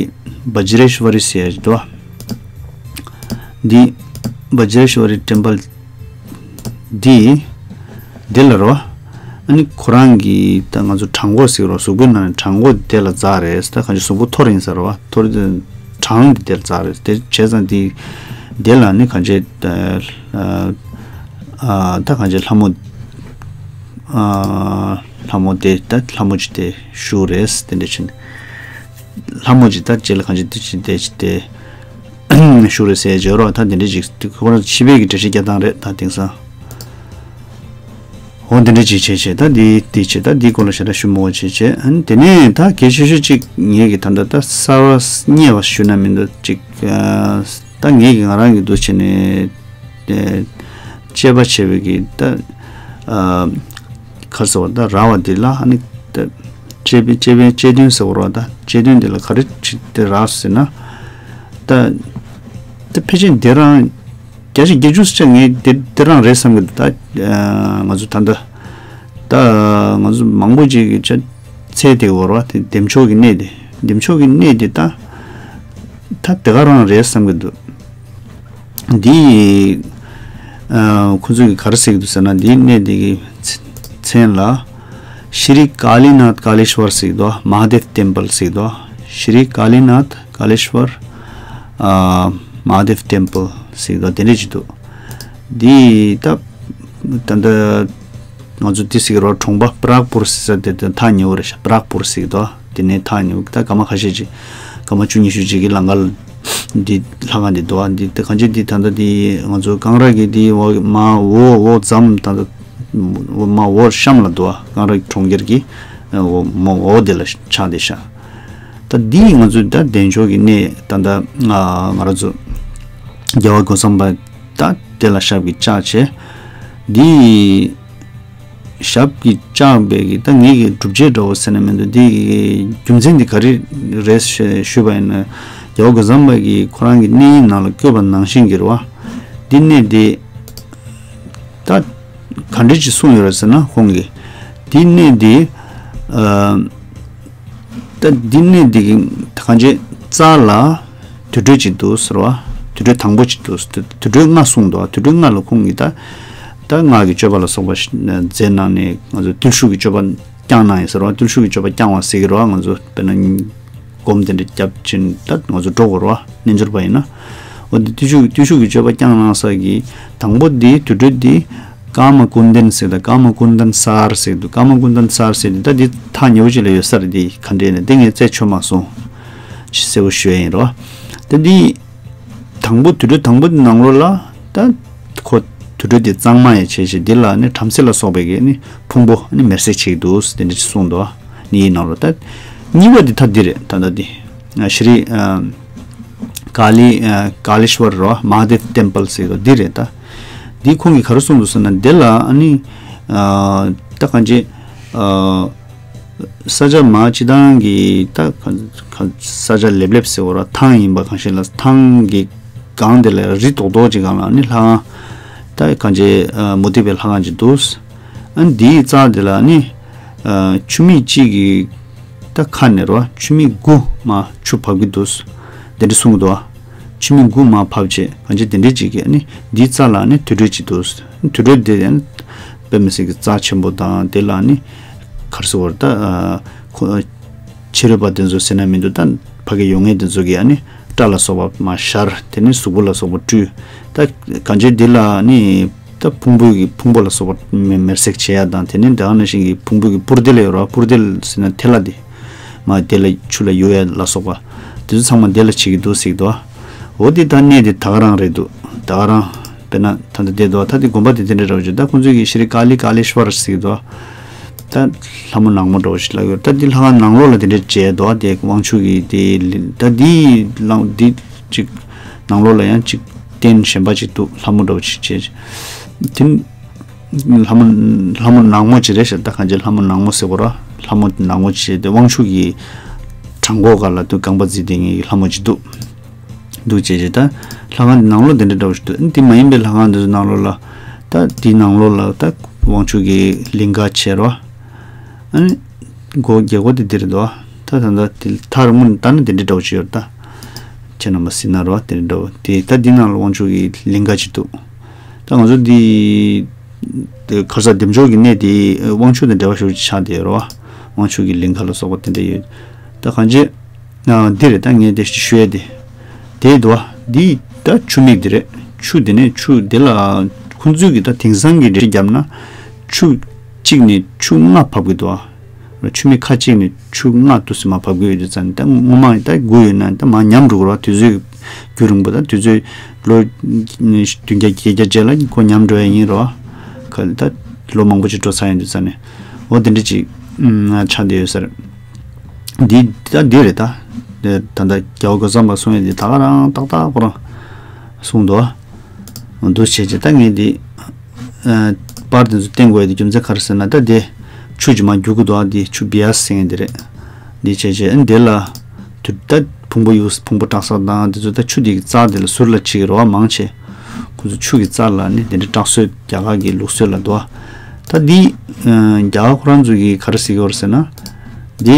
བཛྲེཤ་ཝ་རི་ཟེར་ཡ་ཞིག་འདུག་འདི་བཛྲེཤ་ཝ་རི་ཊེམ་པལ་འདི་འདི་ལ་རོ། ཨ་ནི་ཁོ་རང་གི་ད་ང་ཚོ་བྲང་ཁོག་ཟེར་རོ། གཟུགས་པོའི་ནང་ནས་བྲང་ཁོག་དེ་ལ་འཛེགས་རེད། ད་གང་ཅི་གཟུགས་པོ་འཐོར་ཡིན་ས་རེད་བ། འཐོར་དེ་བྲང་འདི་དེ་ལ་འཛེགས་རེད། དེ་བྱས་ཙང་འདི་དེ་ལ་ནི་གང་ཅི་ད་གང་ཅི་ལྷ་མོ་ལྷ་མོ་དེ་ད་ལྷ་མོ་ཅིག་དེ་བཞུགས་རེད། དེ་འདྲ་ཕྱིན། ལྷ་མོ་ཅིག་ད་ལྕེ་ལ་གང་ཅི་དེ་ཅི་དེ་ཅི་དེ་ཤུ་རེ་ཟེར་བརྗོད་རོགས། ད་དེ་འདྲ་ཅིག་ཁོ་རང་ཕྱི་པའི་གི་འགྲེལ་བཤད་རྒྱག་སྟངས་རེད། ད་དེང་སང་འོ་དེ་འདྲ་ཅིག་བྱས་བྱས་ད་འདི་དེ་བྱས་ད་འདིའི་སྐོར་ལ་ཞེ་དྲག་ཞུ་མི་དགོས་བྱས་བྱས། ཨ་ནི་དེ་ནས་ད་གལ་ཆེ་ཤོས་ཅིག་ངེད་ཀྱི་ད་ལྟ་ད་གསར་བ་རྙེད་པ་ཞུ་ན་མི་འདུག་ཅིག་ད་ངེད་ཀྱི་ང་རང་གི་འདུག་བྱས་ནས་དེ་དཔྱད་པ་བྱས་པའི་གི་ད་ག་རེ་ཟེར་བ་ད་ར་བ་འདི་ལ་ཨ་ནི་ད། དཔྱད་པའི་དཔྱད་པའི་དཔྱད་དོན་ཟེར་བ་རེད་བ། ད་དཔྱད་དོན་དེ་ལ་ག་རེ་བྲིས་ཏེ་རག་ཟེར་ན། ད་ད་ཕལ་ཆེར་འདི་རང་བརྒྱ་ཆ་བརྒྱད་ཅུ་ཙམ་ངས་འདི་འདི་རང་རེད་བསམ་གི་འདུག་ད་ང་ཚོ་ད་ལྟ་ད་ང་ཚོ་མང་པོ་ཅིག་གི་ཆ་ཚད་དེ་བོར་བ་དེ་འདེམས་ཆོག་གི་གནས་དེ་འདེམས་ཆོག་གི་གནས་དེ་ད་ད་དེ་ག་རང་རེད་བསམ་གི་འདུག་འདི་ཨ་ཁོ་ཚོས་ག་རེ་ཟེར་གྱི་འདུག་ཟེར་ན། འདིའི་གནས་འདི་གི་མཚན་ལ་ཤྲི་ཀ་ལི་ནཱཐ་ཀ་ལེ་ཤྭར་ཟེར་གྱི་འདུག་མ་ཧཱ་དེབ་ཊེམ་པལ་ཟེར་གྱི་འདུག་ཤྲི་ཀ་ལི་ནཱཐ་ཀ་ལེ་ཤྭར་ཨ་མ་ཧཱ་དེབ་ཊེམ་པལ་ཟེར་གྱི་འདུག་དེ་འདྲ་ཅིག་འདུག་འདི་ད་ད་ལྟ་ང་ཚོ་འདི་ཟེར་གྱི་རོ། གྲོང་པ་པྲག་པུར་ཟེར་ས་དེ་དེ་ཐག་ཉེ་བོ་རེད་ཤག་པྲག་པུར་ཟེར་གྱི་འདུག་དེ་ནས་ཐག་ཉེ་བོ་ད་སྐར་མ་ཁ་ཤས་ཅིག་སྐར་མ་བཅུ་ཉི་ཤུ་ཅིག་གི་ལམ་ཁ་ལ་འདི་ལྷ་ཁང་འདི་འདུག་འདི་ད་གང་ཅི་འདི་ད་ལྟ་འདི་ང་ཚོ་གངས་ར་གི་འདི་འོག་མ་འོག་འོག་ཙམ་ད་ལྟ་མ་འོག་གཤམ་ལ་འདུག་གངས་ར་གྲོང་ཁྱེར་གྱི་འོག་མ་འོག་དེ་ལ་ཆགས་བསྡད་ཤག་ད་འདི་ང་ཚོ་ད་བདེ་མཆོག་གི་གནས་ད་ལྟ་ང་རང་ཚོ་རྒྱལ་བ་རྒོད་ཚང་པ་ད་དེ་ལ་ཞབས་ཀྱིས་བཅགས་བྱས་འདི། ཞབས་ཀྱིས་བཅགས་པའི་གི་ད་ངེད་ཀྱི་སྒྲུབ་བྱེད་འདྲ་བོ་ཟེར་ན་མི་འདུག་འདི་གི་རྒྱུ་མཚན་འདི་ག་རེ་རེད་ཞེས་ཞུས་པ་ཡིན་ན། རྒྱལ་བ་རྒོད་ཚང་པ་གིས་ཁོ་རང་གི་གནས་ཡིག་ནང་ལ་བཀོད་པ་ནང་བཞིན་གྱི་རེད་བ། འདི་གནས་འདི་ད་ག་འདྲ་ཅིག་གསུངས་ཡོད་རེད་ཟེར་ན་ཁོང་གིས་འདི་གནས་འདི་ཨ། ད་འདི་ནས་འདི་གི་ད་གང་ཅི་རྩ་ལ་དུར་ཁྲོད་ཅིག་འདུག་ཟེར་བ། དུར་ཁྲོད་དང་པོ་ཅིག་འདུག་དུར་ཁྲོད་ལྔ་གསུངས་འདུག་དུར་ཁྲོད་ལྔ་ལ་ཁོང་གིས་ད་ད་སྔགས་ཀྱི་སྤྱོད་པ་ལ་སོགས་པ་ཞིག་མཛད་གནང་ནས་ང་ཚོ་བརྟུལ་ཞུགས་ཀྱི་སྤྱོད་པ་བསྐྱངས་གནང་ཡིན་ཟེར་བ། བརྟུལ་ཞུགས་ཀྱི་སྤྱོད་པ་བསྐྱངས་པ་ཟེར་གི་རེད་བ། ང་ཚོ་དཔེར་ན་སྒོམ་དེ་འདྲ་བརྒྱབ་ཅིང་ད་ང་ཚོ་འགྲོ་དགོས་རེད་བ། རྣལ་འབྱོར་པ་ཡིན་ན། འོ་འདི་བརྟུལ་ཞུགས་བརྟུལ་ཞུགས་ཀྱི་སྤྱོད་པ་བསྐྱངས་གནང་ས་གི་དང་པོ་འདི་དུར་ཁྲོད་འདི། ཀ་མ་ཀུན་ལྡན་ཟེར་དང་ཀ་མ་ཀུན་ལྡན་སར་ཟེར་འདུག་ཀ་མ་ཀུན་ལྡན་སར་ཟེར་འདི་ད་འདི་ཐག་ཉེ་བོ་ཅིག་ལ་ཡོད་ས་རེད། འདི་ག་འདྲས་ནས་འདི་ངས་རྩད་ཆོད་མ་སོང་། ཅི་གསལ་བོ་ཞུ་ཡ་ཡིན་རོ། ད་འདི་དང་པོ་དུར་ཁྲོད་དང་པོ་འདི་ནང་ལོགས་ལ་ད་ཁོ་དུར་ཁྲོད་འདི་གཙང་མ་ཡང་བྱས་ཤིང་འདི་ལ་ནི་བྲམ་ཟེ་ལ་སོགས་པའི་གི་ནི་ཕུང་པོ་ནི་མེར་སྲེག་བྱེད་ཀྱི་འདུག་འདི་འདྲ་ཅིག་གསུངས་འདུག་འདིའི་ནང་ལོགས་ད་གཉིས་པ་འདི་ད་འདི་རེད། ད་ད་འདི་ཤྲི་ཀ་ལི་ཀ་ལེ་ཤྭར་རོ། མ་ཧཱ་དེབ་ཊེམ་པལ་ཟེར་འདུག་འདི་རེད་ད། འདི་ཁོང་གིས་ག་རེ་གསུངས་འདུག་ཟེར་ན་འདི་ལ་ཨ་ནི་ཨ་ད་གང་ཅི་ཨ་ ས་ཆ་མ་སྤྱི་བཏང་གི་ད་ག་ག་ས་ཆ་ལེབ་ལེབ་ཟེར་བ་ར་ཐང་ཡིན་པ་གང་ཞིག་ལ་ཐང་གི་སྒང་དེ་ལ་རི་རྡོག་རྡོག་ཅིག་སྒང་ལ་ནི་ལྷ་ཁང་ད་གང་ཅི་མུ་སྟེགས་པའི་ལྷ་ཁང་ཅིག་འདུག་ཨ་ནི་དེའི་རྩ་དེ་ལ་ནི་ཆུ་མིག་གཅིག་གི་ད་ཁ་ནས་རོ་ཆུ་མིག་དགུ་མ་ཆུ་བབས་ཀྱི་འདུག་དེ་འདྲ་གསུང་གི་འདུག་ཆུ་མིག་དགུ་མ་བབས་བྱས་གང་ཅི་དེ་འདྲ་ཅིག་གི་ནི་འདིའི་རྩ་ལ་ནི་དུར་ཁྲོད་ཅིག་འདུག་དུར་ཁྲོད་དེ་ཡང་དཔེ་མི་སྲིད་ཀྱི་རྩ་ཆེན་པོ་དང་དེ་ལ་ནི་གར་སོ་བར་ད་ཁོ་ཕྱི་རོལ་པ་དེ་ཚོ་ཟེར་ན་མི་འདུག་ད་ཕ་གི་ཡོང་མཁན་དེ་ཚོ་གི་ཨ་ནི་སྐྲ་ལ་སོགས་པ་མ་ཤར་དེ་ནི་གཟུགས་པོ་ལ་སོགས་པ་བཀྲུས་ད་གང་ཅི་འདི་ལ་ནི། ད་ཕུང་པོའི་གི་ཕུང་པོ་ལ་སོགས་པ་མེ་མེར་སྲེག་བྱེད་ཡ་དང་དེ་ནས་ད་ག་ནང་བཞིན་གྱི་ཕུང་པོའི་གི་སྤུར་རྡེལ་ཡོད་ར་སྤུར་རྡེལ་ཟེར་ན་ཐལ་བ་དེ་མ་དེ་ལ་ཆུ་ལ་གཡུག་ཡ་ལ་སོགས་པ་དེ་ཚོ་ཚང་མ་དེ་ལ་བྱེད་ཀྱི་འདུག་ཟེར་གྱི་འདུག་འོ་དེ་ད་གནས་དེ་ད་ག་རང་རེད་འདུག་ད་ག་རང་དཔེར་ན་ད་ལྟ་བསྡད་འདུག་ད་དེ་དགོན་པ་དེ་དེ་འདྲ་འདྲ་བོ་ཅིག་ད་ཁོང་ཚོའི་གི་ཤྲི་ཀ་ལི་ཀ་ལེ་ཤྭར་ཟེར་གྱི་འདུག་ད་ལྷ་མོ་ནག་མོ་འདྲ་བོ་ཞིག་ལབ་ཡོད་ད་འདི་ལྷ་ཁང་ནང་ལོགས་ལ་དེ་འདྲ་བྱས་འདུག་དེ་དབང་ཕྱུག་གི་དེ་ད་འདི་ལ་འདི་ཅིག་ནང་ལོགས་ལ་ཡང་ཅིག་རྟེན་གཞན་པ་ཅིག་འདུག་ལྷ་མོ་འདྲ་བོ་ཅིག་བྱས། དེ་ལྷ་མོ་ལྷ་མོ་ནག་མོ་ཅིག་རེད་ཤག་ད་གང་ཅི་ལྷ་མོ་ནག་མོ་ཟེར་གོ་ར་ལྷ་མོ་ནག་མོ་ཅིག་དེ་དབང་ཕྱུག་གི་བྲང་ཁོག་སྒང་ལ་དུ་རྐང་པ་བརྫིས་བསྡད་མཁན་གྱི་ལྷ་མོ་ཅིག་འདུག་འདུག་བྱས་བྱས་ད་ལྷ་ཁང་འདི་ནང་ལོགས་འདི་འདྲ་འདྲ་བོ་ཞིག་འདུག་འདི་མ་ཡིན་པའི་ལྷ་ཁང་འདི་ཚོ་ནང་ལོགས་ལ་ད་འདི་ནང་ལོགས་ལ་ད་དབང་ཕྱུག་གི་ལིང་ག་བྱས་རོ། ཨ་ནི་སྒོ་རྒྱལ་སྒོ་དེ་འདི་རེད་དོ། ད་ད་ད་དེ་མཐར་མུན་ད་ནི་འདི་འདྲ་འདྲ་བོ་ཅིག་ཡོད་ད། ཁྱེད་རྣམ་པ་སྲིད་ན་རོ་འདི་འདྲ་འདྲ་བོ་དེ་ད་འདི་ནང་ལ་དབང་ཕྱུག་གི་ལིང་ག་ཅིག་འདུག་ད་ང་ཚོ་འདི་དེ་གར་ས་འདེམས་འཇོག་གི་གནས་དེ་དབང་ཕྱུག་དང་འབྲེལ་བ་ཞུ་ཆགས་དེ་རོ། དབང་ཕྱུག་གི་ལིང་ག་ལ་སོགས་པ་དེ་འདྲ་ཡོད། ད་གང་ཅི། ཨ་འདི་རེད་ད་ངས་དེ་ཞུ་ཡས་དེ། དེ་འདུག་བ་འདི་ད་ཆུ་མིག་འདི་རེད། ཆུ་དེ་ནས་ཆུ་དེ་ལ་ཁོང་ཚོས་གི་ད་དེང་སང་གི་འགྲེལ་བཤད་བརྒྱབ་ན་ཆུ་གཅིག་ནས་ཆུ་ལྔ་བབས་གི་འདུག་བ། ཆུ་མིག་ཁ་གཅིག་ནས་ཆུ་ལྔ་དུ་སི་མ་བབས་གི་ཡོད་དུས་ཙང་ད་སྔོན་མ་ད་དགུ་ཡོད་ན་ད་མ་ཉམས་འགྲོ་གི་རེད་བ་དུས་ཚོད་རྒྱུན་རིང་པོ་ད་དུས་ཚོད་ལོ་བདུན་བརྒྱ་བརྒྱད་བརྒྱ་རྗེས་ལ་ཁོ་ཉམས་འགྲོ་ཡ་ཡིན་རེད་བ། ག་ད་ལོ་མང་པོ་ཅིག་འགྲོ་ཚར་ཡིན་དུས་ཙང་ནས་འོ་དེ་འདྲ་ཅིག་ཆགས་བསྡད་ཡོད་ས་རེད། འདི་ད་འདི་རེད་ད། ད་ལྟ་རྒྱལ་བ་རྒོད་ཚང་པ་གསུང་ཡས་འདི་ད་ག་རང་ཏག་ཏག་ཁོ་རང་གསུངས་འདུག་འདུག་བྱས་བྱས་ད་ངས་འདི་པར་འདི་ཚོ་བསྟན་དགོས་ཡ་འདི་རྒྱུ་མཚན་ག་རེ་ཟེར་ན་ད་འདི་ཆུ་ཅིག་མར་རྒྱུག་གི་འདུག་འདི་ཆུ་བི་ཡ་ཟེར་མཁན་འདི་རེད། འདི་བྱས་བྱས་འདི་ལ་དུ་ད་ཕུང་པོ་གཡུག་ཕུང་པོ་བཀྲག་ས་དང་འདི་ཚོ་ད་ཆུ་འདི་གི་རྩ་འདི་ལ་ཟུར་ལ་ཆིག་རོ་བ་མང་ཆེ། ཁོ་ཚོ་ཆུ་གི་རྩ་ལ་ནི་དེ་འདྲའི་བཀྲག་སྲོལ་རྒྱ་གར་གྱི་ལུགས་སྲོལ་ལ་འདུག་ད་འདི་རྒྱ་གར་ཁོ་རང་ཚོ་གིས་ག་རེ་ཟེར་གྱི་ཡོད་རེད་ཟེར་ན། འདི་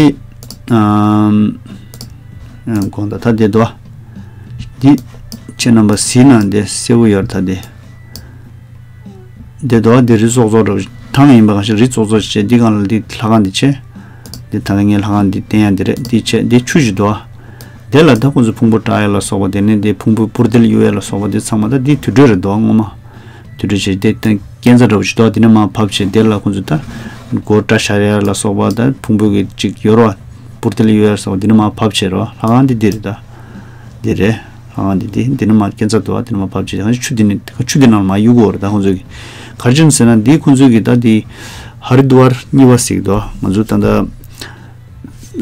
དགོངས་དག་ད་འདི་འདུག་འདི་ཁྱེད་རྣམ་པ་གཟིགས་ན་འདི་གསལ་པོ་ཡོད་རེད་ད་འདི། འདི་འདུག་འདི་རི་ཙོག་ཙོག་འདྲ་བོ་ཐང་ཡིན་པ་གང་ཞིག་རི་ཙོག་ཙོག་ཅིག་བྱས་འདི་སྒང་ལ་འདི་ལྷ་ཁང་འདི་བྱས། འདི་ད་ལྟ་ངའི་ལྷ་ཁང་འདི་བསྟན་ཡ་འདི་རེད་འདི་བྱས་འདི་ཆུ་ཞིག་འདུག་དེ་ལ་ད་ཁོང་ཚོ་ཕུང་པོ་བཀྲག་ཡ་ལ་སོགས་པ་དེ་ནས་དེ་ཕུང་པོའི་སྤུར་རྡེལ་གཡུག་ཡ་ལ་སོགས་པ་དེ་ཚང་མ་ད་དེ་དུར་ཁྲོད་རེད་དོ་སྔོན་མ། དུར་ཁྲོད་བྱས་དེ་ད་རྐྱེན་རྩ་འདྲ་བོ་ཞིག་འདུག་དེ་ནས་མར་བབས་བྱས་དེ་ལ་ཁོང་ཚོ་ད་སྒོ་བཀྲ་ཤར་ཡ་ལ་སོགས་པ་ད་ཕུང་པོའི་གི་ཅིག་ཡོད་རེད་བ། སྤུར་རྡེལ་གཡུག་ཡ་ལ་སོགས་པ་དེ་ནས་མར་བབས་བྱས་རེད་བ་ལྷ་ཁང་དེ་འདི་རེད་ད། འདི་རེད། ལྷ་ཁང་འདི་དེ་འདི་ནས་མར་རྐྱེན་རྩ་འདུག་བ་དེ་ནས་མར་བབས་བྱས་ད་ཆུ་འདི་ནས་ཆུ་འདི་ནང་ལ་མར་གཡུག་གི་ཡོད་རེད་ད་ཁོང་ཚོ་གི་ག་རེ་བྱས་ནས་ཟེར་ན་འདི་ཁོང་ཚོ་གི་ད་དེ་ཧ་རི་དུ་ཝར་གཉིས་པ་ཟེར་གི་འདུག་ང་ཚོ་ད་ལྟ།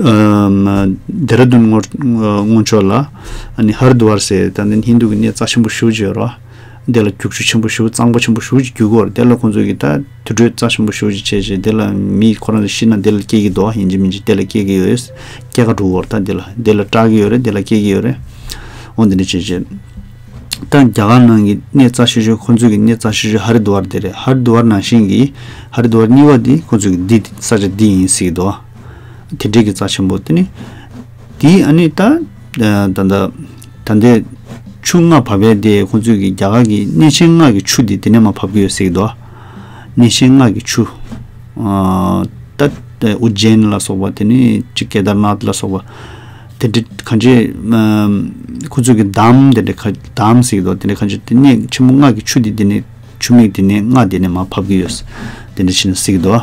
ཨམ། ལྡེ་ར་ལྡུན་སྔོན་སྔོན་ཕྱོགས་ལ་ཨ་ནི་ཧར་དུ་ཝར་ཟེར་ད་ནི་ཧིན་དུ་གི་གནས་རྩ་ཆེན་པོ་ཞེ་པོ་ཅིག་ཡོད་རེད་བ། དེ་ལ་རྒྱུག་ཆུ་ཆེན་པོ་ཞེ་པོ་གཙང་པོ་ཆེན་པོ་ཞེ་པོ་ཅིག་རྒྱུག་གི་ཡོད་རེད། དེ་ལ་ཁོང་ཚོ་གིས་ད་དུར་ཁྲོད་རྩ་ཆེན་པོ་ཞེ་པོ་ཅིག་བྱས་བྱས་དེ་ལ་མི་ཁོ་རང་ཚོ་ཤི་ན་དེ་ལ་སྐྱེ་གི་འདུག་བ་ཡིན་གཅིག་མིན་གཅིག་དེ་ལ་སྐྱེ་གི་ཡོད། སྐྱེ་ཁ་འགྲོ་གི་ཡོད་རེད་ད་དེ་ལ་དེ་ལ་སྐྲག་གི་ཡོད་རེད་དེ་ལ་སྐྱེ་གི་ཡོད་རེད། འོ་འདི་འདྲ་བྱས་བྱས། ད་རྒྱ་གར་ནང་གི་གནས་རྩ་ཆེ་ཤོས་ཁོང་ཚོ་གི་གནས་རྩ་ཆེ་ཤོས་ཧ་རི་དུ་ཝར་དེ་རེད། ཧ་རི་དུ་ཝར་ནང་བཞིན་གྱི་ཧ་རི་དུ་ཝར་གཉིས་པ་དེ་ཁོང་ཚོ་གི་འདི་ས་ཆ་འདི་ཡིན་ཟེར་གི་འདུག་དེ་འདྲའི་གི་རྩ་ཆེན་པོ་དེ་ནི། དེ་ཨ་ནི་ད་ད་ད་ད་ལྟའི་ཆུ་ལྔ་བབས་པའི་དེ་ཁོང་ཚོས་ཀྱི་རྒྱ་གར་གྱི་གནས་ཆེན་ལྔ་གི་ཆུ་དེ་དེ་ནས་མར་བབས་ཀྱི་ཡོད་ཟེར་གྱི་འདུག་གནས་ཆེན་ལྔ་གི་ཆུ། ཨ་ད་ཨུ་ཇེན་ལ་སོགས་པ་དེ་ནི་ཅིག་ཀེ་དར་ནཱཐ་ལ་སོགས་པ། དེ་འདྲ་གང་ཅི་ཁོང་ཚོས་ཀྱི་འདམ་དེ་འདྲ་ཁ་འདམ་ཟེར་གྱི་འདུག་དེ་འདྲ་གང་ཅི་དེ་གནས་ཆེན་མོ་ལྔ་གི་ཆུ་དེ་དེ་ནས། ཆུ་མིག་དེ་ནས་ལྔ་དེ་ནས་མར་བབས་ཀྱི་ཡོད། དེ་འདྲ་ཕྱིན་ན་སྲིད་ཀྱི་འདུག་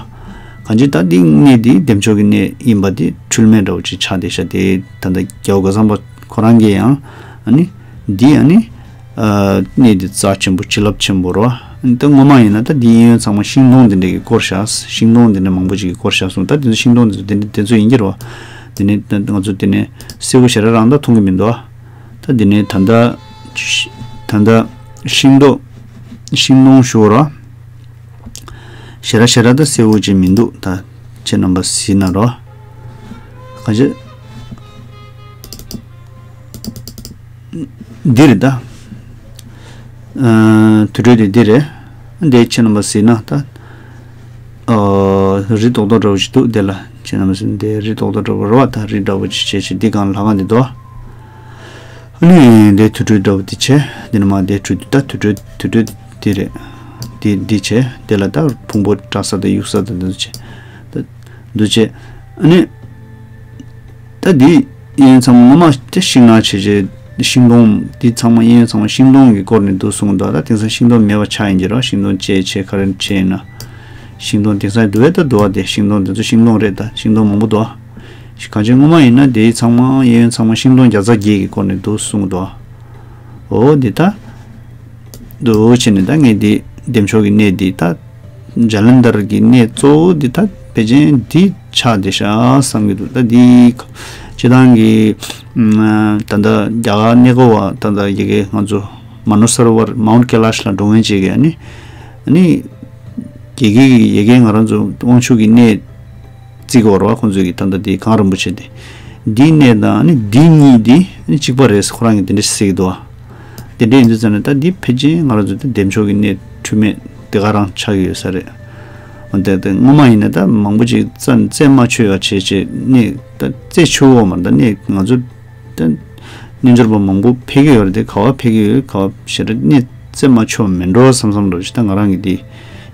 གང་ཅི་ད་འདི་གནས་འདི་བདེ་མཆོག་གི་གནས་ཡིན་པ་དེ་འཁྲུལ་མེད་འདྲ་བོ་ཅིག་ཆགས་བསྡད་ཤག་དེ་ད་ལྟ་རྒྱལ་བ་རྒོད་ཚང་པ་ཁོ་རང་གིས་ཡང་ཨ་ནི་འདི་ཨ་ནི་གནས་འདི་རྩ་ཆེན་པོ་བྱིན་རླབས་ཆེན་པོ་རོ། ད་སྔོན་མ་ཡིན་ན་ད་འདི་གཡས་གཡོན་ཚང་མ་ཤིང་སྡོང་འདི་འདྲ་གིས་བསྐོར་ཤག་ཤིང་སྡོང་འདི་འདྲ་མང་པོ་ཅིག་གིས་བསྐོར་ཤག་གསུངས། ད་དེ་ཚོ་ཤིང་སྡོང་འདི་ཚོ་དེ་འདྲ་དེ་ཚོ་ཡིན་གྱི་རོ། དེ་ནས་ད་ང་ཚོ་དེ་ནས་གསལ་པོ་ཞེ་དྲག་རང་ད་མཐོང་གི་མི་འདུག་ད་འདི་ནས་ད་ལྟ་ད་ལྟ་ཤིང་སྡོང་ཤིང་སྡོང་ཞུ་རོ། ཞེ་དྲག་ཞེ་དྲག་ད་གསལ་པོ་ཅིག་མི་འདུག་ད་ཁྱེད་རྣམ་པ་གཟིགས་ན་རོ། ག་ཅི། འདི་རེད་ད། ཨ། དུར་ཁྲོད་དེ་འདི་རེད། འདི་ཁྱེད་རྣམ་པ་གཟིགས་ན་ད། ཨ། རི་རྡོག་རྡོག་འདྲ་བོ་ཞིག་འདུག་འདི་ལ་ཁྱེད་རྣམ་པ་གཟིགས་ན་འདི་རི་རྡོག་རྡོག་འདྲ་བོ་རེད་བ། ད་རི་འདྲ་བོ་ཅིག་བྱས་བྱས་འདི་སྒང་ལྷ་ཁང་འདི་འདུག་ཨ་ནི་འདི་དུར་ཁྲོད་འདྲ་བོ་འདི་བྱས། འདི་ནི་མ་འདི་ཁྲོད་འདི་ད་དུར་ཁྲོད་དུར་ཁྲོད་འདི་རེད། འདི་འདི་བྱས་འདི་ལ་ད་ཕུང་པོ་བཀྲ་ས་དང་གཡུག་ས་དང་འདི་ཚོ་བྱས། ད་འདུག་བྱས། ཨ་ནི། ད་འདི་གཡས་གཡོན་ཚང་མ་ངོ་མ་དེ་ཤིང་ནགས་བྱས་བྱས་ཤིང་སྡོང་འདི་ཚང་མ་གཡས་གཡོན་ཚང་མ་ཤིང་སྡོང་གི་སྐོར་ནས་འདུག་གསུངས་འདུག་ད་དེང་སང་ཤིང་སྡོང་མེད་པ་ཆགས་ཡིན་གྱི་རེད། ཤིང་སྡོང་བཅད་བྱས་ག་རེ་བྱས་ཡིན་ན། ཤིང་སྡོང་དེང་སང་འདུག་བས་ད་འདུག་བ། དེ་ཤིང་སྡོང་དེ་ཚོ་ཤིང་སྡོང་རེད། ད་ཤིང་སྡོང་མང་པོ་འདུག་བ། གང་ཅི་སྔོན་མ་ཡིན་ན་དེ་ཚང་མ་གཡས་གཡོན་ཚང་མ་ཤིང་སྡོང་བརྒྱ་རྩ་བརྒྱད་ཀྱི་སྐོར་ནས་འདུག་གསུངས་འདུག་བ། འོ་འདི་ད། འདུག་བྱས་ནས་ད་ངས་འདི་བདེ་མཆོག་གི་གནས་འདི་ད། ཇ་ལན་དར་གྱི་གནས་གཙོ་བོ་འདི་ད་ཕལ་ཆེར་འདི་ཆགས་བསྡད་ཤག་བསམ་གྱི་འདུག་ད་འདི་སྤྱི་བཏང་གི་ད་ལྟ་རྒྱ་གར་གནས་སྐོར་བ་ད་ལྟ་ཡི་གེ་ང་ཚོ་མ་ནུ་སར་བར་མའུན་ཊི་ཀེ་ལཱཤ་ལ་འགྲོ་མཁན་ཅིག་གིས་ཨ་ནི་ཨ་ནི་དགེ་རྒན་གྱི་ཡི་གེ་ང་རང་ཚོ་དབང་ཕྱུག་གི་གནས། བརྩི་གི་ཡོད་རེད་བ། ཁོང་ཚོས་ཀྱི་ད་ལྟ་དེ་གངས་རིན་པོ་ཆེ་དེ། འདིའི་གནས་དང་ནི་འདི་གཉིས་དེ་ནི་གཅིག་པ་རེད་ཟེར་ཁོ་རང་གིས་དེ་འདྲ་ཟེར་གྱི་འདུག་བ། དེ་འདྲ་ཡིན་དུས་ཙང་ནས་ད་འདི་ཕལ་ཆེར་ང་རང་ཚོ་དེ་བདེ་མཆོག་གི་གནས་འཁྲུལ་མེད་དེ་ག་རང་ཆགས་ཀྱི་ཡོད་ས་རེད། འོན་ཏེ་དེ་སྔོན་མ་ཡིན་ན་ད་མང་པོ་ཅིག་རྩ་རྩད་མ་ཆོད་པ་བྱས་བྱས་ནས་ད་རྩད་ཆོད་འོ་མ་ད་ནས་ང་ཚོ། ད་རྣལ་འབྱོར་པ་མང་པོ་ཕེབས་ཀྱི་ཡོད་རེད་དེ་ག་བ་ཕེབས་ཀྱི་ཡོད་ག་བ་ཞེ་དྲག་གནས་རྩེ་མ་ཆོག་མེད་འགྲོ་བསམ་བསམ་འགྲོ་ཞེ་ད་ང་རང་གི་དེ་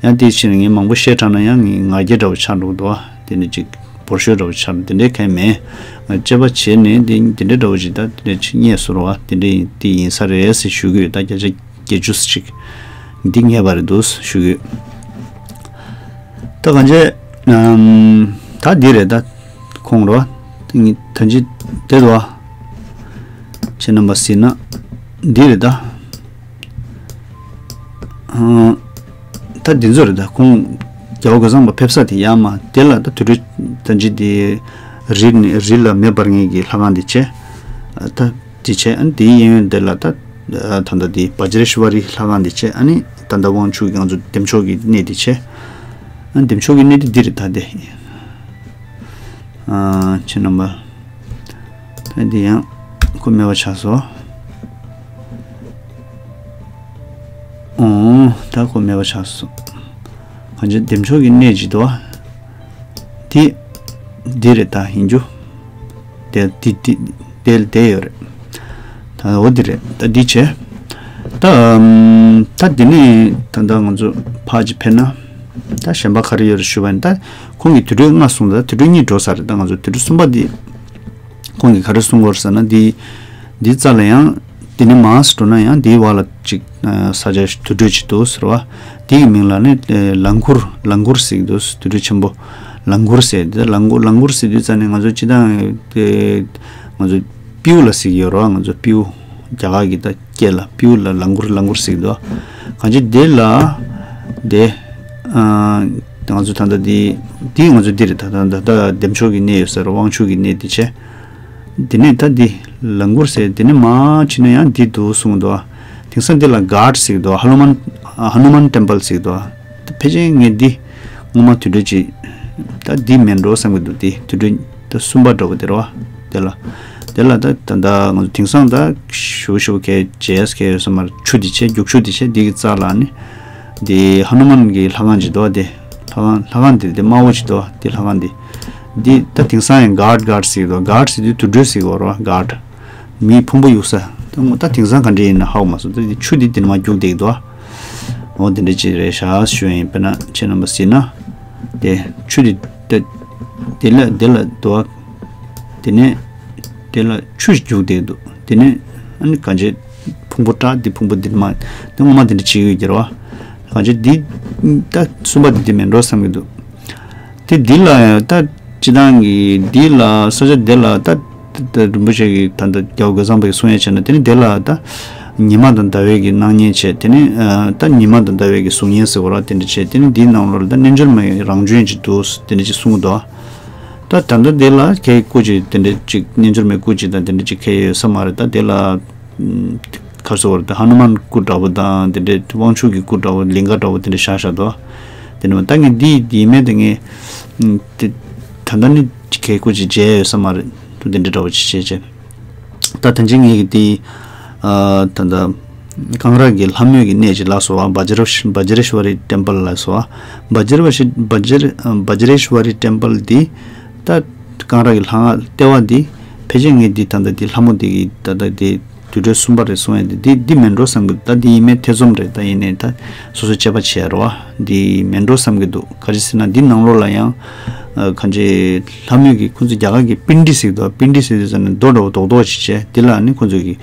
ཡང་དེ་ཕྱིར་ངས་མང་པོ་བཤད་དྲགས་ན་ཡང་ངའི་ང་རྒྱལ་འདྲ་བོ་ཆགས་འགྲོ་གི་འདུག་བ། དེ་ནི་ཅིག་བོར་ཤོས་འདྲ་བོ་ཆགས་འགྲོ་དེ་འདྲའི་གང་ཡང་མེད། ང་དཔྱད་པ་བྱས་ནས་དེ་དེ་འདྲའི་འདྲ་བོ་ཞིག་ད་དེ་འདྲའི་ཅིག་རྙེད་སོང་ར་བ་དེ་འདྲའི་དེ་ཡིན་ས་རེད་ཟེར་ཞུ་གི་ཡོད། ད་བརྒྱ་ཆ་བརྒྱད་ཅུ་ཅིག་འདི་རྙེད་པ་རེད་འདུག་ཞུ་གི་ཡོད། ད་གང་བྱས། ཨམ། ད་འདི་རེད་ད། ཁོང་རོ། ད་ཅི་དེ་རོ། ཁྱེད་རྣམ་པ་གཟིགས་ན། འདི་རེད་ད། ཨ། ད་འདི་ཚོ་རེད་ད། ཁོང་རྒྱལ་བ་རྒོད་ཚང་པ་ཕེབས་ས་དེ་ཡར་མར་དེ་ལ་ད་དུས་འགྲོས་ད་ཅི་དེ། རི་ནས་རི་ལ་མེ་འབར་མཁན་གྱི་ལྷ་ཁང་དེ་བྱས། ད་དེ་བྱས་ཨ་ནི་དེའི་གཡས་གཡོན་དེ་ལ་ད། ད་ལྟ་དེ་བཛྲེ་ཤྭ་རི་ལྷ་ཁང་དེ་བྱས་ཨ་ནི་ད་ལྟ་དབང་ཕྱུག་གི་ང་ཚོ་བདེ་མཆོག་གི་གནས་དེ་བྱས། ཨ་ནི་བདེ་མཆོག་གི་གནས་དེ་འདི་རེད་ད་དེ། ཨ། ཁྱེད་རྣམ་པ། ད་འདི་ཡང་ཁོ་མེད་པ་ཆགས་སོང་། ཨོ། ད་ཁོ་མེད་པ་ཆགས་སོང་། གང་ཅི་བདེ་མཆོག་གི་གནས་ཅིག་འདུག་བ། འདི། འདི་རེད་ད་ཡིན་རྒྱུ། དེ་འདི་འདི་དེ་དེ་ཡོད་རེད། ད་འོ་འདི་རེད་ད་འདི་བྱས། ད་ཨམ། ད་འདི་ནས་ད་ལྟ་ང་ཚོ་ཕར་ཅིག་ཕེབས་ན། ད་གཞན་པ་ག་རེ་ཡོད་རེད་ཞུ་བ་ཡིན་ད། ཁོང་གིས་དུས་འགྲོས་ལྔ་གསུངས་ད་དུས་འགྲོས་གཉིས་འགྲོ་ས་རེད་ད། ང་ཚོ་དུས་འགྲོས་གསུམ་པ་འདི། ཁོང་གིས་ག་རེ་གསུང་གི་ཡོད་རེད་ཟེར་ན་འདི། འདི་རྩ་ལ་ཡང་། འདི་ནས་མར་འགྲོ་ན་ཡང་འདིའི་བར་ལ་ཅིག་ས་ཆ་དུར་ཁྲོད་ཅིག་འདུག་ཟེར་བ། འདི་ཡི་མིང་ལ་ནི་ལང་ཀུར་ལང་ཀུར་ཟེར་གྱི་འདུག་དུར་ཁྲོད་ཆེན་པོ། ལང་ཀུར་ཟེར་འདི་ལང་ཀུར་ལང་ཀུར་ཟེར་དུས་ཙ་ནས་ང་ཚོ་སྤྱི་བཏང་ང་ཚོ་པིའུ་ལ་ཟེར་གྱི་ཡོད་རེད་བ། ང་ཚོ་པིའུ་རྒྱ་གར་གྱི་ད་སྐད་ལ་པིའུ་ལ་ལང་ཀུར་ལང་ཀུར་ཟེར་གྱི་འདུག་གང་ཅི་འདི་ལ་འདི་ང་ཚོ་ད་ལྟ་འདི་འདི་ང་ཚོ་འདི་རེད་ད། ད་ལྟ་བདེ་མཆོག་གི་གནས་ཡོད་ས་རེད། དབང་ཕྱུག་གི་གནས་འདི་བྱས། དེ་ནས་ད་འདི་ལང་ཀུར་ཟེར་དེ་ནས་མར་ཕྱིན་ན་ཡང་འདི་འདུག་གསུངས་འདུག་དེང་སང་འདི་ལ་གྷ་ཊ་ཟེར་གྱི་འདུག་ཧ་ནུ་མན་ཧ་ནུ་མན་ཊེམ་པལ་ཟེར་གྱི་འདུག་ད་ཕལ་ཆེར་ངས་འདི་སྔོན་མ་དུས་འགྲོས་ཅིག་ད་འདི་མིན་འགྲོ་བསམ་གྱི་འདུག་དེ་དུས་འགྲོས་ད་གསུམ་པ་འདྲ་པོ་དེ་རེད་བ། དེ་ལ་དེ་ལ་ད་ད་ད་ང་ཚོ་དེང་སང་ད་ཞུ་ཞུ་གས་ཇེ་ཨེས་གས་ཡོད་ས་མ་རེད། ཆུ་དེ་བྱས་རྒྱུག་ཆུ་དེ་བྱས་འདི་གི་རྩ་ལ་ནི། འདི་ཧ་ནུ་མན་གྱི་ལྷ་ཁང་ཅིག་འདུག་དེ་ལྷ་ཁང་ལྷ་ཁང་འདི་དེ་དམར་པོ་ཅིག་འདུག་དེ་ལྷ་ཁང་འདི། འདི་ད་དེང་སང་ཡང་གྷ་ཊ་གྷ་ཊ་ཟེར་གྱི་འདུག་གྷ་ཊ་ཟེར་དུས་དུར་ཁྲོད་ཟེར་གྱི་ཡོད་རེད་བ། གྷ་ཊ། མིའི་ཕུང་པོ་གཡུག་ས། ད་ད་དེང་སང་ག་འདྲ་ཡིན་ན་ཧ་གོ་མ་སོང་། ད་འདི་ཆུ་འདི་དེ་ནས་མར་རྒྱུག་བསྡད་ཀྱི་འདུག་འོ་དེ་འདྲ་ཅིག་རེད་ཤག་ཞུ་ཡ་ཡིན། དཔེར་ན་ཁྱེད་རྣམ་པ་གཟིགས་ན། དེ་ཆུ་འདི་དེ་དེ་ལ་དེ་ལ་འདུག་བ། དེ་ནས་དེ་ལ་ཆུ་ཞིག་རྒྱུག་བསྡད་འདུག་དེ་ནས་ཨ་ནི་གང་བྱས། ཕུང་པོ་བཀྲ་འདི་ཕུང་པོ་འདི་མ། འདི་ངོ་མ་འདི་འདྲ་བྱེད་ཀྱི་ཡོད་ཀྱི་རེད་བ། གང་བྱས་འདི། ད་གསུམ་པ་འདི་འདི་མིན་འགྲོ་བསམ་གྱི་འདུག་དེ་འདི་ལ་ཡང་ད་སྤྱི་བཏང་གི་འདི་ལ་ས་ཆ་འདི་ལ་ད། ད་རིན་པོ་ཆེ་གི་ད་ལྟ་རྒྱལ་བ་རྒོད་ཚང་པ་གི་གསུང་ཡས་བྱས་ན་དེ་ནི་འདི་ལ་ད། ཉི་མ་དང་ཟླ་བའི་གི་སྣང་བརྙན་བྱས་དེ་ནི་ད་ཉི་མ་དང་ཟླ་བའི་གི་གཟུགས་བརྙན་ཟེར་བ་ར་དེ་འདྲ་བྱས་དེ་ནི་འདིའི་ནང་ལོགས་ལ་ད་རྣལ་འབྱོར་མའི་རང་བྱོན་ཅིག་འདུག་དེ་འདྲ་ཅིག་གསུངས་འདུག་ད་ད་ལྟ་འདི་ལ་ཁའི་སྐུ་ཅིག་དེ་འདྲ་ཅིག་རྣལ་འབྱོར་མའི་སྐུ་ཅིག་དང་དེ་འདྲ་ཅིག་ཁའི་ཡོད་ས་མ་རེད། ད་དེ་ལ་ག་རེ་ཟེར་བ་རེད། ད་ཧ་ནུ་མན་སྐུ་འདྲ་བོ་དང་དེ་འདྲ་དབང་ཕྱུག་གི་སྐུ་འདྲ་བོ་ལིང་ག་འདྲ་བོ་དེ་འདྲ་བཞག་བཞག་འདུག་དེ་ནི་ད་ངས་འདི་འདི་མེད་དེ་ངས་དེ་ད་ལྟ་ནི་ ཁའི་སྐུ་ཅིག་མཇལ་ཡོད་ས་མ་རེད། དེ་འདྲ་འདྲ་བོ་ཅིག་བྱས་བྱས། ད་ད་ཅི་ངེད་ཀྱི་དེ་ཨ་ད་ད་གང་ར་གི་ལྷ་མོའི་གི་གནས་ཅིག་ལ་སོ་བ་བ་ཇི་ར་བ་ཇི་རེ་ཤྭ་རི་ཊེམ་པལ་ལ་སོ་བ་བ་ཇི་ར་བ་ཤི་བ་ཇི་ར་བ་ཇི་རེ་ཤྭ་རི་ཊེམ་པལ་འདི་ད་གང་ར་གི་ལྷ་ང་ལྟེ་བ་འདི་ཕལ་ཆེར་ངེད་འདི་ད་ད་འདི་ལྷ་མོ་འདི་གི་ད་ད་འདི་དུས་དྲོད་གསུམ་པ་རེད་གསུང་ཡ་འདི་འདི་འདི་མེད་འགྲོ་བསམ་གི་འདུག་ད་འདི་ཡིན་མེད་ཐེ་ཚོམ་རེད། ད་ཡིན་ནའི་ད་སོ་སོ་དཔྱད་པ་བྱས་རོ་བ་འདི་མེད་འགྲོ་བསམ་གི་འདུག་ག་རེ་ཟེར་ན་འདི་ནང་ལོགས་ལ་ཡང་ཨ་གང་ཅི་ལྷ་མོས་ཀྱི་ཁོ་ཚོ་རྒྱ་གར་གྱི་པིན་ཌི་ཟེར་གི་འདུག་པིན་ཌི་ཟེར་དུས་ཙམ་ནས་རྡོ་འདྲ་བོ་རྡོག་རྡོག་ཅིག་བྱས་འདི་ལ་ནི་ཁོ་ཚོ་གི་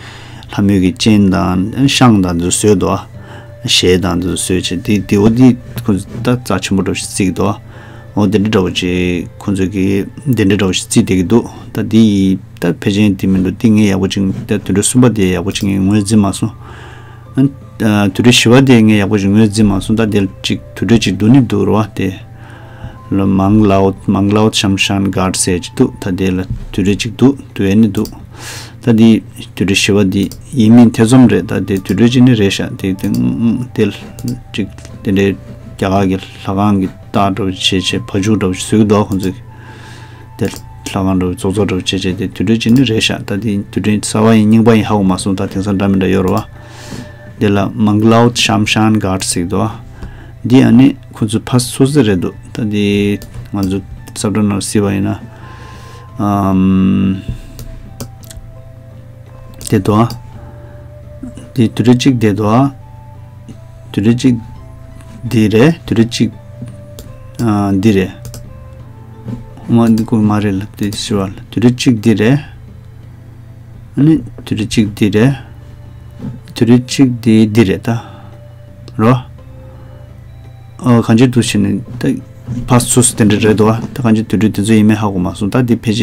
ལྷ་མོས་ཀྱི་སྤྱན་དང་ཤངས་དང་འདི་ཚོ་བཟོས་འདུག་ཞལ་དང་འདི་ཚོ་བཟོས་བྱས་འདི་འདི་འོ་འདི་ཁོ་ཚོ་ད་རྩ་ཆེན་པོ་འདྲ་བོ་ཞིག་བརྩི་གི་འདུག་འོ་དེ་འདྲ་འདྲ་བོ་ཅིག་ཁོ་ཚོས་ཀྱིས་དེ་འདྲ་འདྲ་བོ་ཞིག་བརྩིས་བསྡད་ཀྱི་འདུག་ད་འདི་ཡིས་ད་ཕལ་ཆེར་དེ་མི་འདུག་འདི་ངས་ཡག་པོ་ཅིག་ད་དུས་དྲོད་གསུམ་པ་དེ་ཡག་པོ་ཅིག་ངས་ངོས་འཛིན་མ་སོང་། ཨ་དུས་དྲོད་བཞི་པ་དེ་ངས་ཡག་པོ་ཅིག་ངོས་འཛིན་མ་སོང་། ད་དེ་ཅིག་དུས་དྲོད་ཅིག་བསྡུ་ནི་འདུག་རོ་བ་དེ་ལ་མང་ལའོ་མང་ལའོ་ཤམ་ཤན་གྷར་ཟེར་ཅིག་འདུག་ད་དེ་ལ་དུས་དྲོད་ཅིག་འདུག་འདུ་ཡས་ནི་འདུག་ད་འདི་དུས་དྲོད་བཞི་པ་འདི་ཡིན་མིན་ཐེ་ཚོམ་རེད། ད་དེ་དུས་དྲོད་ཅིག་ནི་རེད་ཤག་དེ་དེ་དེ་ཅིག་དེ་འདྲའི་རྒྱ་གར་གྱི་ལྷ་ཁང་གི་རྟགས་འདྲ་བོ་བྱས་བྱས་བ་ཕྱུགས་འདྲ་བོ་བཟོས་ཀྱི་འདུག་ཁོང་ཚོས་དེ་ལྷ་ཁང་འདྲ་བོ་བཙོག་བཙོག་འདྲ་བོ་བྱས་བྱས་དེ་དུས་དྲོད་ཅིག་ནི་རེད་ཤག་ད་དེ་དུས་དྲོད་གསར་བ་ཡིན་རྙིང་པ་ཡིན་ཧ་གོ་མ་སོང་། ད་དེང་སང་འདྲ་མི་འདྲ་ཡོད་རེད་བ། དེ་ལ་མང་ལའོ་ཤམ་ཤན་གྷར་ཟེར་གྱི་འདུག་འདི་ཨ་ནི་ཁོང་ཚོ་ཕ་སོ་སོ་རེད་འདུག་ད་དེ་ང་ཚོ་ས་བཀྲ་ནང་གཟིགས་པ་ཡིན་ན་ཨམ། དེ་དོ། དེ་དུས་དྲོད་གཅིག་དེ་དོ། དུས་དྲོད་གཅིག་འདི་རེད། དུས་དྲོད་གཅིག་ཨ་འདི་རེད། མ་འདི་ཀོ་མ་རེད་ལ་དེ་ཞུ་བ་ལ་དུས་དྲོད་གཅིག་འདི་རེད། ཨ་ནི་དུས་དྲོད་གཅིག་འདི་རེད། དུས་དྲོད་གཅིག་འདི་འདི་རེད་ད། རོ། ཨ་གང་ཅི་འདུག་བྱས་ནས་ད་ཕ་སུ་སུ་དེ་འདྲ་རེད་དོ། ད་གང་ཅི་དུས་དྲོད་དེ་ཚོ་ཡིན་མིན་ཧ་གོ་མ་སོང་། ད་འདི་ཕལ་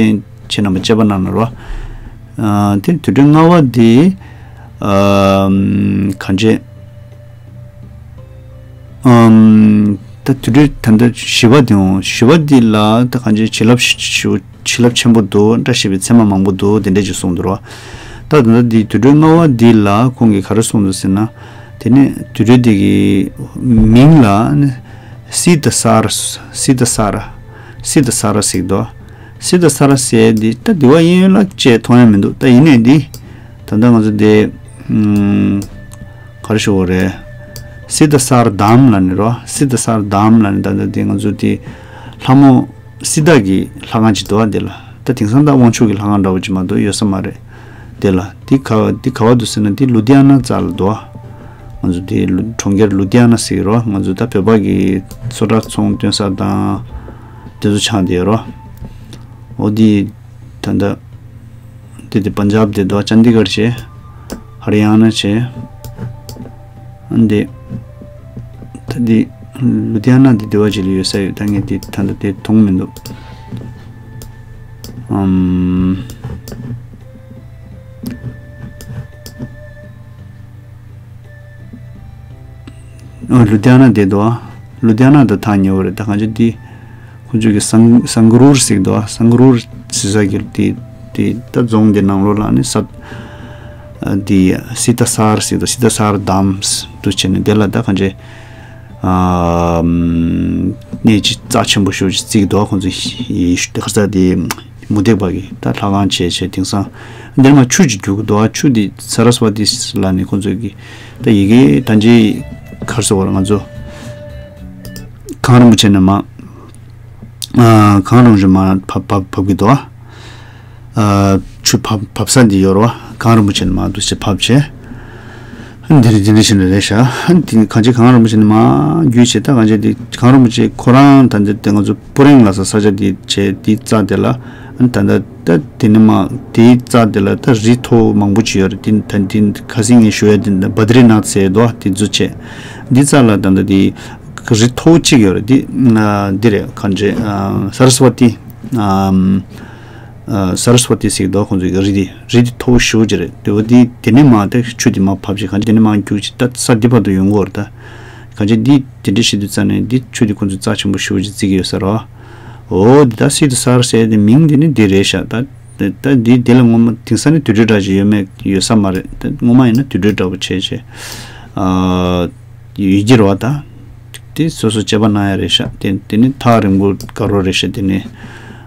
ཆེར་ཁྱེད་རྣམ་པ་དཔྱད་པ་གནང་ན་རོ། ཨ་དེ་དུས་དྲོད་ལྔ་པ་འདི་ཨམ་གང་ཅི་ཨམ་ད་དུས་དྲོད་ད་ལྟ་བཞི་པ་འདི་འོང་། བཞི་པ་འདི་ལ་ད་གང་ཅི་བྱིན་རླབས་ཞུ་བྱིན་རླབས་ཆེན་པོ་འདུག་བཀྲ་ཤིས་པའི་མཚན་མ་མང་པོ་འདུག་དེ་འདྲ་ཅིག་གསུངས་འདུག་རོ། ད་ད་ལྟ་འདི་དུས་དྲོད་ལྔ་པ་འདི་ལ་ཁོང་གིས་ག་རེ་གསུངས་འདུག་ཟེར་ན། དེ་ནས་དུས་དྲོད་འདི་གི་མིང་ལ་ནི་སི་ད་ས་ར་སི་ད་ས་ར་སི་ད་ས་ར་ཟེར་འདུག་སི་ད་ས་ར་ཟེར་འདི་ད་འདི་བ་གཡས་གཡོན་ལ་ཅེས་མཐོང་ཡ་མི་འདུག་ད་ཡིན་ནའི་འདི་ད་ལྟ་ང་ཚོ་འདི་ཨམ་ག་རེ་ཞུ་དགོས་རེད། སི་ད་ས་ར་དམ་ལ་ནི་རོ། སི་ད་ས་ར་དམ་ལ་ནི་ད་ལྟ་འདི་ང་ཚོ་འདི་ལྷ་མོ་སི་ཏཱ་གི་ལྷ་ཁང་ཅིག་འདུག་བ། འདི་ལ་ད་དེང་སང་ད་དབང་ཕྱུག་གི་ལྷ་ཁང་འདྲ་བོ་ཅིག་མ་གཏོགས་ཡོད་ས་མ་རེད། དེ་ལ་འདི་ག་འདི་ག་བ་འདུག་ཟེར་ན་འདི་ལུ་དྷི་ཡ་ན་རྩ་ལ་འདུག་བ། ང་ཚོ་འདི་ལུ་གྲོང་ཁྱེར་ལུ་དྷི་ཡ་ན་ཟེར་གི་རོ། ང་ཚོ་ད་བོད་པ་གི་སོ་ཊ་ཚོང་སྟོན་ས་དང་དེ་ཚོ་ཆགས་བསྡད་ཡོད་རོ། འོ་འདི་ད་ལྟ་འདི་འདི་པན་ཇབ་འདི་འདུག་བ། ཅན་དི་གར་བྱས། ཧ་རི་ཡ་ན་བྱས། འདི་ད་འདི་ལུ་དྷི་ཡ་ན་འདི་འདི་བ་ཅིག་ལ་ཡོད་ས་ཡོད། ད་ངས་འདི་ད་ལྟ་འདི་མཐོང་མི་འདུག་ཨམ། ཨོ་ལུ་དྷི་ཡ་ན་འདི་འདུག་བ། ལུ་དྷི་ཡ་ན་དང་ཐག་ཉེ་བོ་རེད། ད་གང་ཅི་འདི་ཁོང་ཚོས་ཀྱི་སང་སང་ག་རུར་ཟེར་གི་འདུག་བ། སང་ག་རུར་ཟེར་ས་གི་དེ་དེ་ད་རྫོང་དེ་ནང་ལོགས་ལ་ནི་ས་དེ་སི་ད་ས་ར་ཟེར་གི་འདུག་སི་ད་ས་ར་དམ་དུ་བྱས་ནས་དེ་ལ་ད་གང་ཅི་ཨ་གནས་ཅི་རྩ་ཆེན་པོ་ཞེ་པོ་ཅིག་བརྩི་གི་འདུག་བ། ཁོང་ཚོས་ཡི་ཁར་ས་དེ་མུ་སྟེགས་པ་གི་ད་ལྷ་ཁང་བྱས་བྱས་དེང་སང་འདིར་མ་ཆུ་ཅིག་རྒྱུག་གི་འདུག་བ། ཆུ་དེ་ས་ར་སི་བ་ཏི་ལ་ནི་ཁོང་ཚོས་ཀྱི་ད་ཡི་གེ་ད་ཅི་གར་སོ་བར་ང་ཚོ་གངས་རིན་པོ་ཆེ་ནས་མར། ཨ་གངས་རིན་པོ་ཆེ་མར་བབས་བབས་བབས་ཀྱི་འདུག་ཨ་ཆུ་བབས་བབས་ས་འདི་ཡོད་རེད་བ། གངས་རིན་པོ་ཆེ་ནས་མར་འདུག་སེ་བབས་བྱས། འདི་རེད་འདི་འདྲ་བྱས་ནས་རེད་ཤག་འདི་གང་ཅི་གངས་རིན་པོ་ཆེ་ནས་མར་བརྒྱུད་བྱས། ད་གང་ཅི་འདི་གངས་རིན་པོ་ཆེ་ཁོ་རང་ད་འདི་དེ་ང་ཚོ་སྤུ་རིང་ལ་ས་ས་ཆ་འདི་བྱས་འདི་རྩ་དེ་ལ་ད་ད་ད་དེ་ནས་མར་དེའི་རྩ་དེ་ལ་ད་རི་མཐོ་མང་པོ་ཅིག་ཡོད་རེད། འདི་ད་འདི་ཁ་སང་ངས་ཞུ་ཡ་འདི་འདི་བ་དྲི་ནཱཐ་ཟེར་འདུག་བ། འདི་ཚོ་བྱས་འདི་རྩ་ལ་ད་ད་འདི། རི་མཐོ་པོ་གཅིག་ཡོད་རེད། འདི་ཨ་འདི་རེད། གང་ཅི་ཨ་སར་སི་བ་ཏི། ཨམ་ཨ་སར་སི་བ་ཏི་ཟེར་གི་འདུག་ཁོང་ཚོའི་རི་འདི་རི་འདི་མཐོ་པོ་ཞེ་པོ་ཅིག་རེད། དེ་བ་འདི་དེ་ནས་མར་ད་ཆུ་འདི་མར་བབས་ཅིག་གང་ཅི་དེ་ནས་མར་རྒྱུག་ཅིག་ད་ས་འདི་བར་དུ་ཡོང་གི་ཡོད་རེད། ད་གང་ཅི་འདི་དེ་འདྲ་བྱེད་དུས་ཙ་ནས་འདི་ཆུ་འདི་ཁོང་ཚོས་རྩ་ཆེན་པོ་ཞེ་པོ་ཅིག་བརྩི་གི་ཡོད་ས་རེད་བ། འོ་འདི་ད་སི་ཏ་སར་ཟེར་དེ་མིང་འདི་ནི་འདི་རེད་ཤག་ད་ད་འདི་འདི་ལ་ངོ་མ་དེང་སང་ནི་དུས་དྲོད་འདྲ་ཅིག་ཡོད་མེད་ཡོད་ས་མ་རེད། ད་ངོ་མ་ཡིན་ན་དུས་དྲོད་འདྲ་པོ་བྱས་བྱས་ཨ། ཡོད་ཀྱི་རེད་བ། ད་དེ་སོ་སོ་དཔྱད་པ་གནང་ཡ་རེད་ཤག་དེ་དེ་ནི་ཐག་རིང་པོ་དགའ་རོགས་རེད་ཤག་དེ་ནི་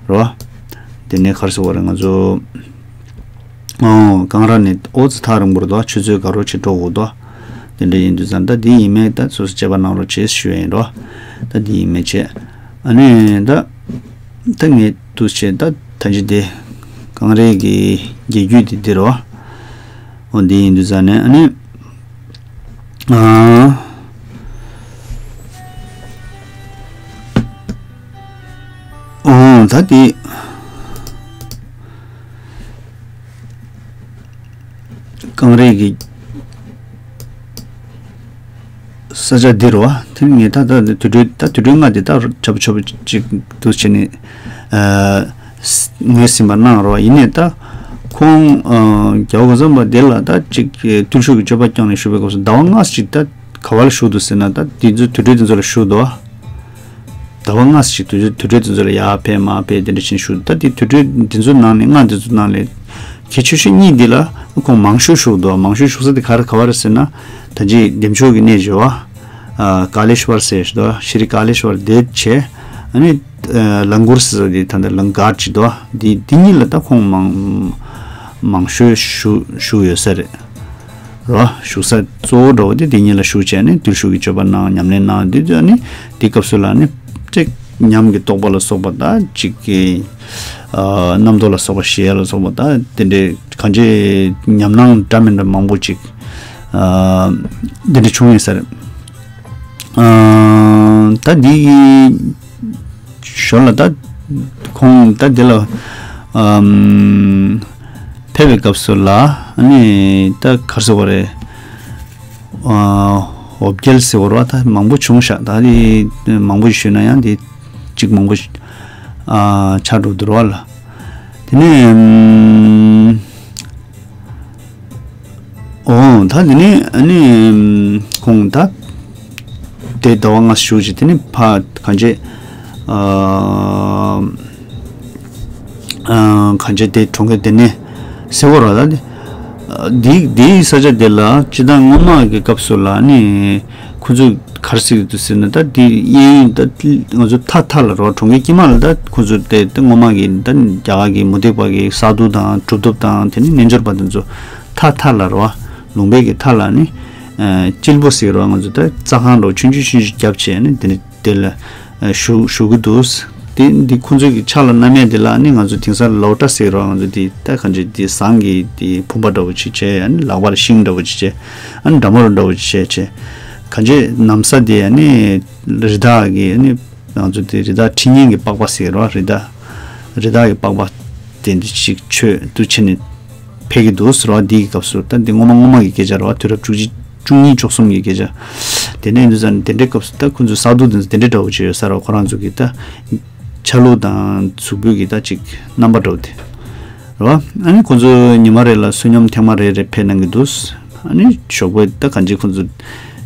རེད་བ། དེ་ནས་ག་རེ་ཟེར་དགོས་རེད། ང་ཚོ་ཨོ་གངས་ར་ནས་ཨོ་ཙི་ཐག་རིང་པོ་རེད་དོ། ཆུ་ཚོད་དགའ་རོགས་ཆེ་འགྲོ་དགོས་དོ། དེ་འདྲ་ཡིན་དུས་ཙང་ད་འདི་ཡིན་མེད་ད་སོ་སོ་དཔྱད་པ་གནང་རོགས་བྱེད་ཞུ་ཡ་ཡིན་རོ། ད་འདི་ཡིན་མེད་བྱས། ཨ་ནི་ད་ད་ངས་འདུག་བྱས་ད་ད་ཅི་དེ་གངས་རའི་གི་རྒྱལ་རྒྱུད་དེ་འདི་རོ། ཨོ་འདི་ཡིན་དུས་ཙང་ནས་ཨ་ནི། ཨ། ཨོ་ད་དེ། གངས་རིའི་གི་ས་ཆ་འདི་རུ་བ་དེ་ངས་ད་ད་དུས་དྲོད་ད་དུས་དྲོད་ལྔ་དེ་ད་ཆབ་ཆབ་ཅིག་འདུག་བྱས་ནས་ངོས་ཟིན་པ་གནང་རོགས། ཡིན་ནས་ད་ཁོང་རྒྱལ་བ་གོང་ས་པ་དེ་ལ་ད་ཅིག་བརྟུལ་ཞུགས་ཀྱི་སྤྱོད་པ་སྐྱོང་ནས་བཞུགས་པའི་སྐབས་སུ་ཟླ་བ་ལྔ་ཅིག་ད་ག་བ་ལ་བཞུགས་འདུག་ཟེར་ན་ད་དེ་ཚོ་དུས་དྲོད་དེ་ཚོ་ལ་བཞུགས་འདུག་ཟླ་བ་ལྔ་ཞིག་དུས་དུས་དྲོད་དེ་ཚོ་ལ་ཡར་ཕེབས་མར་ཕེབས་དེ་འདྲ་ཕྱིན་བཞུགས། ད་དེ་དུས་དྲོད་དེ་ཚོའི་ནང་ནས་ལྔ་དེ་ཚོའི་ནང་ལས་གལ་ཆེ་ཤོས་གཉིས་འདི་ལ་ཁོང་མང་ཤོས་བཞུགས་འདུག་མང་ཤོས་བཞུགས་ས་དེ་ག་རེ་ག་བ་རེད་ཟེར་ན། ད་ཅི་བདེ་མཆོག་གི་གནས་བཞི་བ། ཀ་ལེ་ཤྭ་ར་ཟེར་ཞིག་འདུག་ཤྲི་ཀ་ལེ་ཤྭ་ར་དེ་བྱས། ཨ་ནི་ལང་ཀུར་ཟེར་དེ་ད་ལྟ་ལང་གར་ཅིག་འདུག་འདི་འདི་གཉིས་ལ་ད་ཁོང་མང་མང་ཤོས་བཞུགས་བཞུགས་ཡོད་ས་རེད། རོ། བཞུགས་ས་གཙོ་བོ་འདྲ་བོ་དེ་དེ་གཉིས་ལ་བཞུགས་བྱས་ནས་བརྟུལ་ཞུགས་ཀྱི་སྤྱོད་པ་གནང་ཉམས་ལེན་གནང་དུས་ཙམ་ནི་དེ་སྐབས་སུ་ལ་ནི་ཅིག་ཉམས་ཀྱི་རྟོགས་པ་ལ་སོགས་པ་དང་ཅིག་གི་རྣམ་རྟོག་ལ་སོགས་པ་ཤེས་ཡ་ལ་སོགས་པ་དང་དེ་འདྲའི་གང་ཅི་ཉམས་སྣང་འདྲ་མི་འདྲ་མང་པོ་ཅིག་དེ་འདྲ་བྱུང་ཡོད་ས་རེད། ད་འདི་གི་ཞོར་ལ་ད་ཁོང་ད་འདི་ལ་ཨམ་ཕེབས་པའི་སྐབས་སུ་ལ་ཨ་ནི་ད་ག་རེ་ཟེར་དགོས་རེད། ཨ་འོ་བརྒྱལ་ཟེར་དགོས་རེད་བ། ད་མང་པོ་བྱུང་ཤག་ད་དེ་མང་པོ་ཞུས་ན་ཡང་དེ་གཅིག་མང་པོ་ཨ་ཆགས་འགྲོ་འདུག་རེད་བ་ལ། དེ་ནས་ཨམ། ཨོ་ད་དེ་ནས་ཨ་ནི་ཁོང་ད་དེ་ཟླ་བ་ལྔ་བཞུགས་ཤིག་དེ་ནས་ཕ་གང་བྱེད་ཨ་ཨ་གང་བྱེད་དེ་གྲོང་ཁྱེར་དེ་ནས་ཟེར་བ་ར་ད་དེ་དེའི་དེའི་ས་ཆ་དེ་ལ་སྤྱི་བཏང་སྔོན་མ་གི་སྐབས་སུ་ལ་ཨ་ནི་ཁོ་ཚོས་ག་རེ་ཟེར་གྱི་འདུག་ཟེར་ན་ད་དེ་གཡས་གཡོན་ད་ང་ཚོ་མཐའ་མཐའ་ལ་རོ་གྲོང་ཁྱེར་དཀྱིལ་མ་ལ་ད་ཁོ་ཚོ་དེ་ད་སྔོན་མ་གི་ད་རྒྱ་གར་གྱི་མུ་སྟེགས་པ་གི་ས་རྡོ་དང་གྲུབ་ཐོབ་དང་དེ་ནི་རྣལ་འབྱོར་པ་དེ་ཚོ་མཐའ་མཐའ་ལ་རོ་ལུང་པའི་གི་མཐའ་ལ་ནི་ཨ་དཔྱིལ་བུ་ཟེར་རོ་ང་ཚོ་ད་རྩྭ་ཁང་རོ་ཆུང་ཆུང་ཆུང་ཆུང་བརྒྱབ་བྱས་ནི་དེ་ནི་དེ་ལ་ཨ་བཞུགས་བཞུགས་གི་འདུག་དེ་འདི་ཁོ་ཚོ་གི་ཕྱག་ལ་བསྣམས་ཡས་དེ་ལ་ནི་ང་ཚོ་དེང་སང་ལོ་ཊ་ཟེར་རོ་ང་ཚོ་དེ་ད་གང་ཅི་དེ་ཟངས་ཀྱི་དེ་བུམ་པ་འདྲ་བོ་ཅིག་བྱས་ནི་ལག་པར་ཤིང་འདྲ་བོ་ཅིག་བྱས་ཨ་ནི་འདྲ་མོ་ར་འདྲ་བོ་ཅིག་བྱས་བྱས་གང་ཅི་ན་བཟའ་དེ་ནི་རི་དྭགས་ཀྱི་ནི། ང་ཚོ་དེ་རི་དྭགས་ཁྲི་གཉན་གྱི་པགས་པ་ཟེར་རོ། རི་དྭགས་རི་དྭགས་ཀྱི་པགས་པ་དེ་འདི་ཅིག་མཆོད་དུ་ཕྱིན་ནས་ཕེབས་ཀྱི་འདུག་ཟེར་བ། འདི་གི་སྐབས་སུ་ད་འདི་སྔོན་མ་སྔོན་མ་གི་སྐད་ཆ་རེད་བ། དུས་རབས་བཅུ་གཅིག་བཅུ་གཉིས་བཅུ་གསུམ་གྱི་སྐད་ཆ། དེ་ནས་འདི་ཙང་དེ་འདྲའི་སྐབས་སུ་ད་ཁོ་ཚོའི་ས་རྡོ་དེ་ཚོ་དེ་འདྲའི་འདྲ་བོ་ཅིག་ཡོད་ས་རེད་བ། ཁོ་རང་ཚོ་གི་ད་ཆ་ལུགས་དང་གཟུགས་པོའི་གི་ད་ཅིག་རྣམ་པ་འདྲ་བོ་དེ་རེད་བ། ཨ་ནི་ཁོ་ཚོ་ཉི་མ་རེ་ལ་བསོད་སྙོམས་ཐེངས་མ་རེ་རེ་ཕེབས་གནང་གི་འདུག་ཨ་ནི་ཞོགས་པའི་ད་གང་ཅི་ཁོ་ཚོ་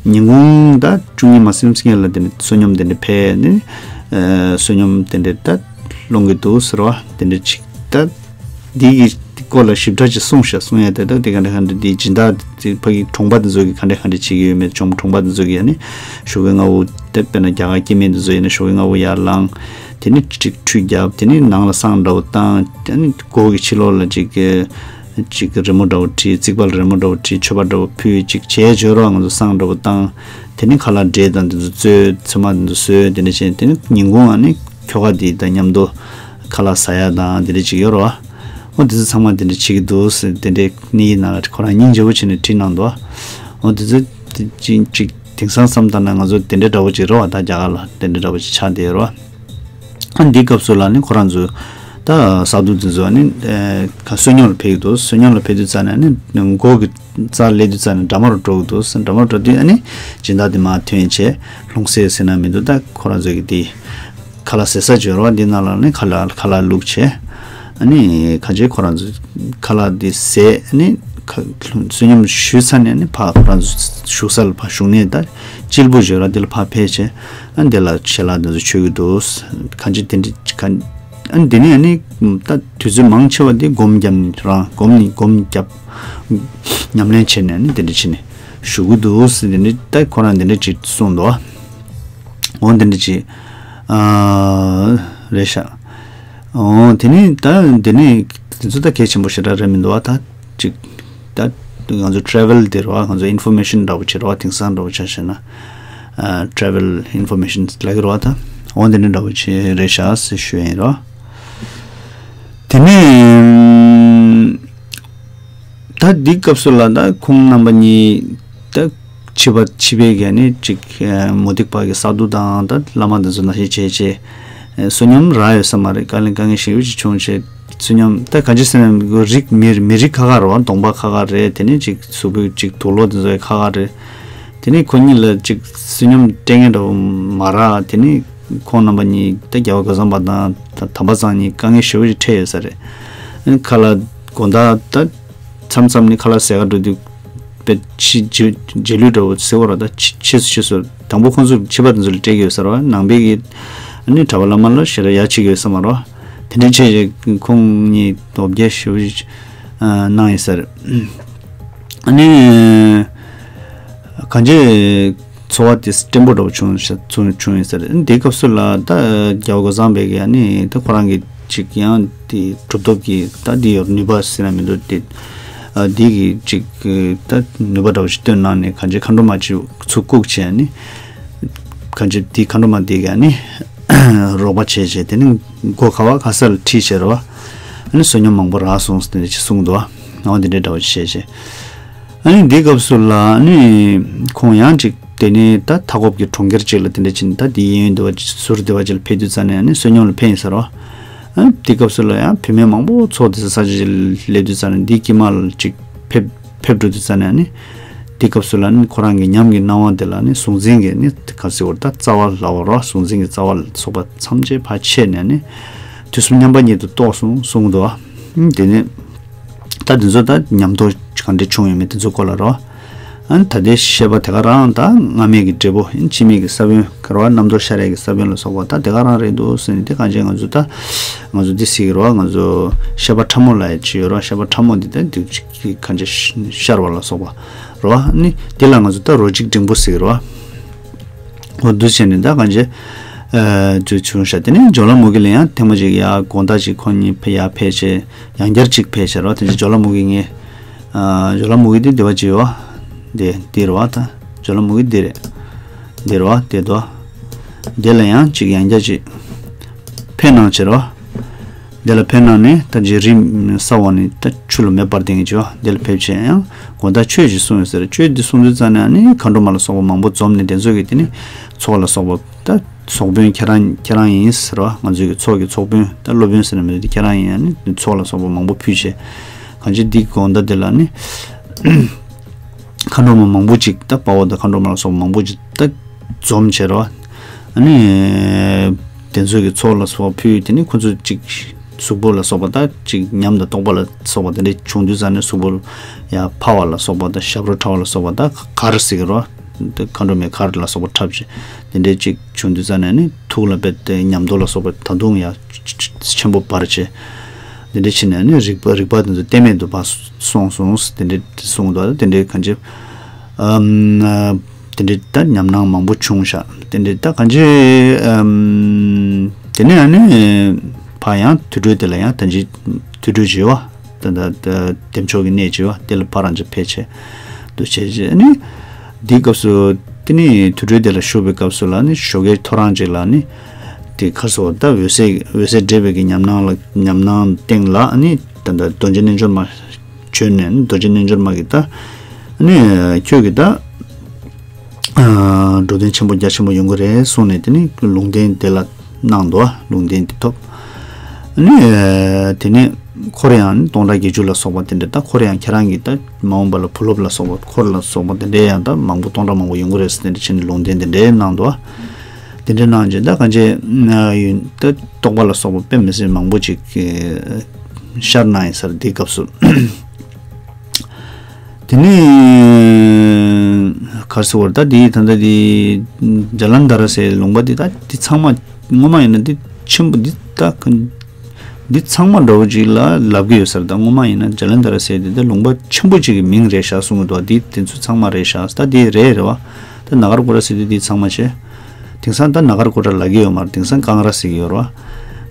ཉིན་གུང་ད་བཅུ་གཉིས་མ་ཟིན་ཙམ་ལ་དེ་ནས་བསོད་སྙོམས་དེ་འདྲ་ཕེབས་ནས་ཨ་བསོད་སྙོམས་དེ་འདྲ་ད་སློང་གི་འདུག་ཟེར་བ། དེ་འདྲ་ཅིག་ད་འདི་གི་སྐོར་ལ་ཞིབ་ཕྲ་ཅིག་གསུངས་ཤག་གསུང་ཡ་དེ་ད་དེ་ག་འདྲ་ག་འདྲ་འདི་སྦྱིན་བདག་དེ་ཕ་གི་གྲོང་པ་དེ་ཚོ་གི་ག་འདྲ་ག་འདྲ་བྱེད་ཀྱི་ཡོད་མེད། གྲོང་གྲོང་པ་དེ་ཚོ་གི་ཨ་ནི་ཞོགས་པའི་སྔ་པོ་དེ་དཔེར་ན་རྒྱ་གར་སྐྱེ་དམན་དེ་ཚོ་ཡིན་ན་ཞོགས་པའི་སྔ་པོ་ཡར་ལངས། དེ་ནས་ཅིག་ཁྲུས་བརྒྱབ། དེ་ནས་ནང་ལ་བསང་འདྲ་བོ་བཏང་། ཨ་ནི་སྒོ་གི་ཕྱི་ལོགས་ལ་ཅིག་གི་ཅིག་གི་རི་མོ་འདྲ་བོ་བྲིས། རྩིག་པ་ལ་རི་མོ་འདྲ་བོ་བྲིས། མཆོད་པ་འདྲ་བོ་ཕུལ། ཅིག་བྱས་བྱས་རོགས་ང་ཚོ་བསང་འདྲ་བོ་བཏང་། དེ་ནས་ཁ་ལག་འབྲས་དང་དེ་ཚོ་བཙོས། ཚོད་མ་དེ་ཚོ་བཟོས། དེ་འདྲ་བྱས། དེ་ནས་ཉིན་གུང་ཨ་ནི་ཁྱོ་ག་དེ་དང་མཉམ་དུ་ཁ་ལག་ཟ་ཡ་དང་དེ་འདྲ་ཅིག་ཡོད་རེད་བ། འོ་དེ་ཚོ་ཚང་མ་དེ་འདྲ་བྱེད་ཀྱི་འདུག་ཟེར་དེ་འདྲའི་གནས་ཡིག་ནང་ལ་ཁོ་རང་སྙིང་རྗེ་བོ་བྱས་ནས་བྲིས་གནང་འདུག་འོ་དེ་ཚོ་དེ་ཅིག་ཅིག་དེང་སང་བསམ་བཏང་ན་ང་ཚོ་དེ་འདྲའི་འདྲ་བོ་ཅིག་རེད་བ། ད་རྒྱ་གར་ལ་དེ་འདྲའི་འདྲ་བོ་ཅིག་ཆགས་བསྡད་ཡོད་རེད་བ། ཨ་འདིའི་སྐབས་སུ་ལ་ནི་ཁོ་རང་ཚོ་ད་ས་རྡོ་འདི་ཚོ་ནི་ཨེ་ཁ་བསོད་སྙོམས་ལ་ཕེབས་ཀྱི་འདུག་བསོད་སྙོམས་ལ་ཕེབས་དུས་ཙ་ནས་ནི་མགོ་གི་རྩར་སླེབས་དུས་ཙ་ནས་འདྲ་མོ་རུ་འགྲོ་གི་འདུག་འདྲ་མོ་རུ་འགྲོ་དུས་ཨ་ནི་སྦྱིན་བདག་དེ་མར་ཐོན་བྱས་ལྷུང་བཟེད་ཟེར་ན་མི་འདུག་ད་ཁོ་རང་ཚོ་གི་དེ་ཁ་ལག་ཟས་ས་བྱོས་རོགས། འདི་ནང་ལ་ནི་ཁ་ལག་ཁ་ལག་བླུགས་བྱས་ཨ་ནི་ཁ་ཆེ་ཁོ་རང་ཚོ་ཁ་ལག་འདི་ཟས་ཨ་ནི་ཁ་བསོད་སྙོམས་ཞུས་ཚར་ནས་ནི་ཕར་ཁོ་རང་ཚོ་བཞུགས་ས་ལ་ཕར་བཞུགས་ནས་ད་སྤྱིལ་པོ་བྱོས་རོགས། འདི་ལ་ཕར་ཕེབས་བྱས་ཨ་འདི་ལ་ཞལ་ལག་འདི་ཚོ་མཆོད་ཀྱི་འདུག་ཁ་ཆེ་དེ་འདྲི་ཁ་ཨ་འདི་ནས་ནི་ད་དུས་ཚོད་མང་ཆེ་བ་འདི་སྒོམ་བརྒྱབ་ནས་རང་སྒོམ་ནི་སྒོམ་བརྒྱབ་ཉམས་ལེན་བྱས་ནས་ནི་དེ་འདྲ་བྱས་ནས་བཞུགས་ཀྱི་འདུག་ཟེར་དེ་འདྲ་ད་ཁོ་རང་དེ་འདྲ་ཅིག་གསུངས་འདུག་འོ་དེ་འདྲ་ཅིག་ཨ་རེད་ཤག་ཨོ་དེ་ནི་ད་འདི་ནི་དེ་ཚོ་ད་གལ་ཆེན་པོ་ཞེ་དྲག་རེད་མི་འདུག་བ། ད་ཅིག་ད་ང་ཚོ་travel་དེ་རེད་བ། ང་ཚོ་information་འདྲ་པོ་བྱེད་རེད་བ། དེང་སང་འདྲ་པོ་ཆ་བཞག་ན་ཨ་travel information་ལབ་ཀྱི་རེད་བ། ད་འོ་འདི་འདྲ་འདྲ་པོ་ཅིག་རེད་ཤག་ཟེར་ཞུ་ཡ་ཡིན་རེད་བ། དེ་ནི་ད་འདི་སྐབས་སུ་ལ་ད་ཁོང་རྣམ་པ་གཉིས་ད་ཕྱི་པ་ཕྱི་པའི་ག་ནི་ཅིག་ཨ་མུ་སྟེགས་པ་གི་ས་རྡོ་དང་ད་བླ་མ་དེ་ཚོ་ནང་བཞིན་བྱས་བྱས་ཨ་བསོད་སྙོམས་རག་ཡོད་ས་མ་རེད། དཀའ་ལས་དཀའ་ངལ་ཞེ་པོ་ཅིག་བྱུང་བྱས་བསོད་སྙོམས་ད་ག་ཅི་ཟེར་ན་རིགས་མི་མི་རིགས་ཁ་ཁ་རེད་བ། གདོང་པ་ཁ་ཁ་རེད། དེ་ནས་ཅིག་གཟུགས་པོ་ཅིག་དུག་ལོག་དེ་ཚོ་ཡང་ཁ་ཁ་རེད། དེ་ནས་ཁོ་གཉིས་ལ་ཅིག་བསོད་སྙོམས་སྤྲད་མཁན་འདྲ་པོ་མ་རག་དེ་ནས་ཁོང་རྣམ་པ་གཉིས་ད་རྒྱལ་བ་རྒོད་ཚང་པ་དང་ད་དམ་པ་ཚང་གཉིས་དཀའ་ངལ་ཞེ་པོ་ཅིག་འཕྲད་ཡོད་ས་རེད། ཨ་ནི་ཁ་ལག་དགོང་དག་ད་མཚམས་མཚམས་ནི་ཁ་ལག་ཟས་ག་འགྲོ་དུས་དཔེ་ཕྱི་རྗེས་རྗེས་ལུས་འདྲ་པོ་ཟེར་བ་ར། ད་ཕྱི་ཕྱིས་སུ་ཕྱིས་སུ་དང་པོ་ཁོང་ཚོ་ཕྱི་པ་དེ་ཚོ་ལ་སྤྲད་ཀྱི་ཡོད་ས་རེད་བ། ནང་པའི་གི་ཨ་ནི་གྲྭ་པ་བླ་མ་ལ་ཞེ་དྲག་ཡ་བྱེད་ཀྱི་ཡོད་ས་མ་རེད་བ། དེ་འདྲའི་ཆེད་ཁོང་གཉིས་དོ་བརྒྱ་ཞེ་པོ་ཅིག་གནང་ཡོད་ས་རེད། ཨ་ནི་གང་ཅི་འཚོ་བ་དེ་བརྟན་པོ་འདྲ་པོ་བྱུང་བྱུང་བྱུང་ཡོད་ས་རེད། དེའི་སྐབས་སུ་ལ་ད་རྒྱལ་བ་རྒོད་ཚང་པས་ཀྱི་ཨ་ནི་ད་ཁོ་རང་གི་ཅིག་ཡང་དེ་གྲུབ་ཐོབ་ཀྱི་ད་དེ་ཡོད་ནུས་པ་ཟེར་ན་མི་འདུག་དེ་ཨ་དེ་གི་ཅིག་ད་ནུས་པ་འདྲ་པོ་ཞིག་བཏོན་གནང་ནས་གང་ཅི་མཁའ་འགྲོ་མ་ཅིག་ཚུར་བཀུག་བྱས་ཨ་ནི་གང་ཅི་དེ་མཁའ་འགྲོ་མ་དེ་གི་ཨ་ནི་རོགས་པ་བྱས་བྱས་དེ་ནི་སྒོ་ག་བ་ག་ས་ལ་ཁྲིད་བྱས་རེད་བ། ཨ་ནི་བསོད་སྙོམས་མང་པོ་རག་སོང་ཟེར་ནས་ཅིག་གསུངས་འདུག་བ། འོ་དེ་འདྲའི་འདྲ་པོ་ཅིག་བྱས་བྱས། ཨ་ནི་འདི་སྐབས་སུ་ལ་ཨ་ནི་ཁོང་ཡང་ཅིག་དེ་ནས་ད་མཐའ་འཁོབ་ཀྱི་གྲོང་ཁྱེར་ཅིག་ལ་དེ་འདྲ་ཕྱིན། ད་དེའི་གཡས་གཡོན་དེ་བ་ཅིག་ཟུར་དེ་བ་ཅིག་ལ་ཕེབས་དུས་ཙ་ནས་ཨ་ནི་བསོད་སྙོམས་ལ་ཕེབས་ཡིན་ས་རེད་བ། ཨ་ནི་དེ་སྐབས་སུ་ལ་ཡང་བུད་མེད་མང་པོ་ཚོགས་དེ་ས་ས་ཅིག་སླེབས་དུས་ཙ་ནས་འདིའི་དཀྱིལ་མ་ལ་ཅིག་ཕེབས་ཕེབས་འགྲོ་དུས་ཙ་ནས་ཨ་ནི་དེ་སྐབས་སུ་ལ་ཨ་ནི་ཁོ་རང་གི་ཉམས་ཀྱི་སྣང་བ་དེ་ལ་ཨ་ནི་གཟུང་འཛིན་གྱི་ཨ་ནི་ག་ཟེར་བ་ད་རྩ་བ་ལ་བ་རེད་བ། གཟུང་འཛིན་གྱི་རྩ་བ་ལ་སོགས་པ་ཐམས་ཅད་ཕར་ཆད་ནས་ཨ་ནི་དུས་གསུམ་མཉམ་པ་ཉིད་དུ་རྟོགས་སོང་གསུངས་འདུག་བ། ཨ་ནི་དེ་ནས། ད་དེ་ཚོ་ད་ཉམས་རྟོགས་གང་འདྲ་བྱུང་ཡོད་མེད་དེ་ཚོ་སྐོར་ལ་རོ། ཨ་ནི་ད་ལྟའི་བཤད་པ་དེ་ག་རང་ད་སྔ་མའི་གི་འབྲས་བུ་ཨིན། ཕྱི་མའི་གི་ས་བོན་ག་རེ་བ་རྣམ་རྟོག་ཤར་ཡས་ཀྱི་ས་བོན་ལ་སོགས་པ་ད་དེ་ག་རང་རེད་འདུག་ཟེར་ནས་དེ་གང་ཅི་ང་ཚོ་ད་ང་ཚོ་འདི་ཟེར་གི་རོ། ང་ཚོ་བཤད་པ་ཕྲ་མོ་ལ་ཡ་ཅི་ཡོད་རོ། བཤད་པ་ཕྲ་མོ་འདི་ད་འདི་གང་ཅི་ཤར་བ་ལ་སོགས་པ་རོ། ཨ་ནི་དེ་ལ་ང་ཚོ་ད་རོ་གཅིག་འབྲིང་པོ་ཟེར་གི་རོ། འོ་འདུག་བྱས་ནས་ད་གང་ཅི་ཨ་ཅི་བྱུང་ཤག་དེ་ནས་ཇོ་ལ་མུ་གེ་ལ་ཡང་ཐེངས་མ་གཅིག་ཡ་དགོང་དག་ཅིག་ཁོ་གཉིས་ཕེ་ཡ་ཕེ་བྱས། ཡང་བསྐྱར་གཅིག་ཕེབས་ཤག་རོ། དེ་ཚེ་ཇོ་ལ་མུ་གེ་ངས་ཨ་ཇོ་ལ་མུ་གེ་འདི་འདི་བ་ཅི་ཡོད་བ། འདི་འདི་རེད་བ། ད་ཇོ་ལ་མུ་གེ་འདི་རེད། འདི་རེད་བ། འདི་དོ། འདི་ལ་ཡང་གཅིག་ཡང་བསྐྱར་གཅིག་ཕེབས་གནང་བྱས་རོ། འདི་ལ་ཕེབས་གནང་ནས་ད་རྗེས་རིམ་ས་འོག་ནས་ད་ཆུ་ལ་མེ་སྤར་ཏེ་ངེས་བྱས་བ། འདི་ལ་ཕེབས་བྱས་ཡང་དགོང་དག་ཆོས་ཅིག་གསུངས་ཡོད་ཟེར། ཆོས་འདི་གསུང་དུས་ཙ་ནས་ཨ་ནི་མཁའ་འགྲོ་མ་ལ་སོགས་པ་མང་པོ་འཛོམས་ནས་དེ་ཚོ་གིས་དེ་ནི་ཚོགས་ལ་སོགས་པ་ད། ཚོགས་དཔོན་ཁྱེད་རང་ཁྱེད་རང་ཡིན་ཟེར་བ། ང་ཚོའི་གི་ཚོགས་ཀྱི་ཚོགས་དཔོན་ད་སློབ་དཔོན་ཟེར་ན་མི་འདུག་དེ་ཁྱེད་རང་ཡིན། ཨ་ནི་ཚོགས་ལ་སོགས་པ་མང་པོ་ཕུལ་བྱས། གང་ཅི་འདི་དགོང་དག་དེ་ལ་ནི་མཁའ་འགྲོ་མ་མང་པོ་ཅིག་ད་དཔའ་བོ་དང་མཁའ་འགྲོ་མ་ལ་སོགས་པ་མང་པོ་ཅིག་ད་འཛོམས་བྱས་རོ། ཨ་ནི་དེ་ཚོའི་གི་ཚོགས་ལ་སོགས་པ་ཕུལ། དེ་ནི་ཁོ་ཚོ་ཅིག་གཟུགས་པོ་ལ་སོགས་པ་ད་ཅིག་ཉམས་དང་རྟོགས་པ་ལ་སོགས་པ་དེ་འདྲ་བྱུང་དུས་ཙ་ནས་གཟུགས་པོ་ཡ་ཕ་བ་ལ་སོགས་པ་དང་ཞབས་རོ་ཕྲ་བ་ལ་སོགས་པ་ད་གར་ཟེར་གི་རོ། མཁའ་འགྲོ་མའི་གར་ལ་སོགས་པ་འཁྲབ་བྱས། དེ་འདྲའི་ཅིག་བྱུང་དུས་ཙ་ནས་ནི་ཐུགས་ལ་རྦད་དེ་ཉམས་རྟོགས་ལ་སོགས་པ་ད་དུང་ཡང་ཆེན་པོ་འབར་བྱས། དེ་འདྲའི་ཕྱིན་ནས་ནི་རིག་པ་རིག་པ་དེ་ཚོ་གཏན་མེད་དུ་ཕར་སོང་སོང་། དེ་འདྲའི་གསུངས་འདུག་དེ་འདྲའི་གང་ཅི་ཨམ་དེ་འདྲའི་ད་ཉམས་སྣང་མང་པོ་བྱུང་ཤག་དེ་འདྲའི་ད་གང་ཅི་ཨམ་དེ་ནས་ནི་ཕར་ཡང་དུར་ཁྲོད་དེ་ལ་ཡང་ད་ཅི་དུར་ཁྲོད་བྱེད་བ། ད་ད་ད་བདེ་མཆོག་གི་གནས་བྱེད་བ་དེ་ལ་ཕར་རང་ཅིག་ཕེབས་བྱས་འདུག་བྱས་བྱས་ནི། འདིའི་སྐབས་སུ་དེ་ནི་དུར་ཁྲོད་དེ་ལ་བཞུགས་པའི་སྐབས་སུ་ལ་ནི་ཞོགས་ཀའི་ཐོ་རངས་ཅིག་ལ་ནི་དེ་ཁར་སོགས་ད་འོད་གསལ་འོད་གསལ་འདྲེས་པའི་གི་ཉམས་སྣང་ལ་ཉམས་སྣང་སྟེང་ལ་ནི་ད་ད་རྡོ་རྗེ་རྣལ་འབྱོར་མ་བྱོན་ནས་ནི་རྡོ་རྗེ་རྣལ་འབྱོར་མ་གིས་ད་ནི་ཁྱོད་ཀྱིས་ད་ཨ་འགྲོ་དོན་ཆེན་པོ་རྒྱ་ཆེན་པོ་ཡོང་གི་རེད་གསུངས་ནས་དེ་ནི་ལུང་བསྟན་དེ་ལ་གནང་འདུག་ལུང་བསྟན་དེ་ཐོབ། ནི་དེ་ནས་འཁོར་ཡང་སྟོང་ཕྲག་བརྒྱད་ཅུ་ལ་སོགས་པ་དེ་འདྲ་ད་འཁོར་ཡང་ཁྱེད་རང་གིས་ད་མ་འོངས་པ་ལ་བུ་སློབ་ལ་སོགས་པ་འཁོར་ལ་སོགས་པ་དེ་འདྲའི་ཡང་ད་མང་པོ་སྟོང་ཕྲག་མང་པོ་ཡོང་གི་རེད་ཟེར་དེ་འདྲ་བྱས་ནས་ལུང་བསྟན་དེ་འདྲའི་གནང་འདུག་དེ་འདྲའི་གནང་རྗེས་ད་གང་ཅི་ཡིན་ད་རྟོགས་པ་ལ་སོགས་པ་དཔེ་མི་སྲིད་མང་པོ་ཅིག་ཤར་གནང་ཡིན་ས་རེད་དེའི་སྐབས་སུ། དེ་ནས་ག་རེ་ཟེར་བ་རེད། ད་འདི་ད་ལྟ་འདི་ཇ་ལན་དྷ་ར་ཟེར་ལུང་པ་འདི་ད་འདི་ཚང་མ་སྔོན་མ་ཡིན་ན་འདི་ཆེན་པོ་འདི་ད་ག་འདི་ཚང་མ་འདྲ་བོ་ཅིག་ལ་ལབ་ཀྱི་ཡོད་ས་རེད། ད་སྔོན་མ་ཡིན་ན་ཇ་ལན་དྷ་ར་ཟེར་འདི་ད་ལུང་པ་ཆེན་པོ་ཅིག་གི་མིང་རེད་ཤག་གསུང་གི་འདུག་འདི་དེ་ཚོ་ཚང་མ་རེད་ཤག་ད་འདི་རེད་རེད་བ། ད་ན་ག་ར་ཀུ་ར་ཟེར་དུས་འདི་ཚང་མ་བྱས། དེང་སང་ད་ན་ག་ར་ཀུ་ར་ལབ་ཀྱི་ཡོད་མ་རེད། དེང་སང་ཀང་ར་ཟེར་གྱི་ཡོད་རེད་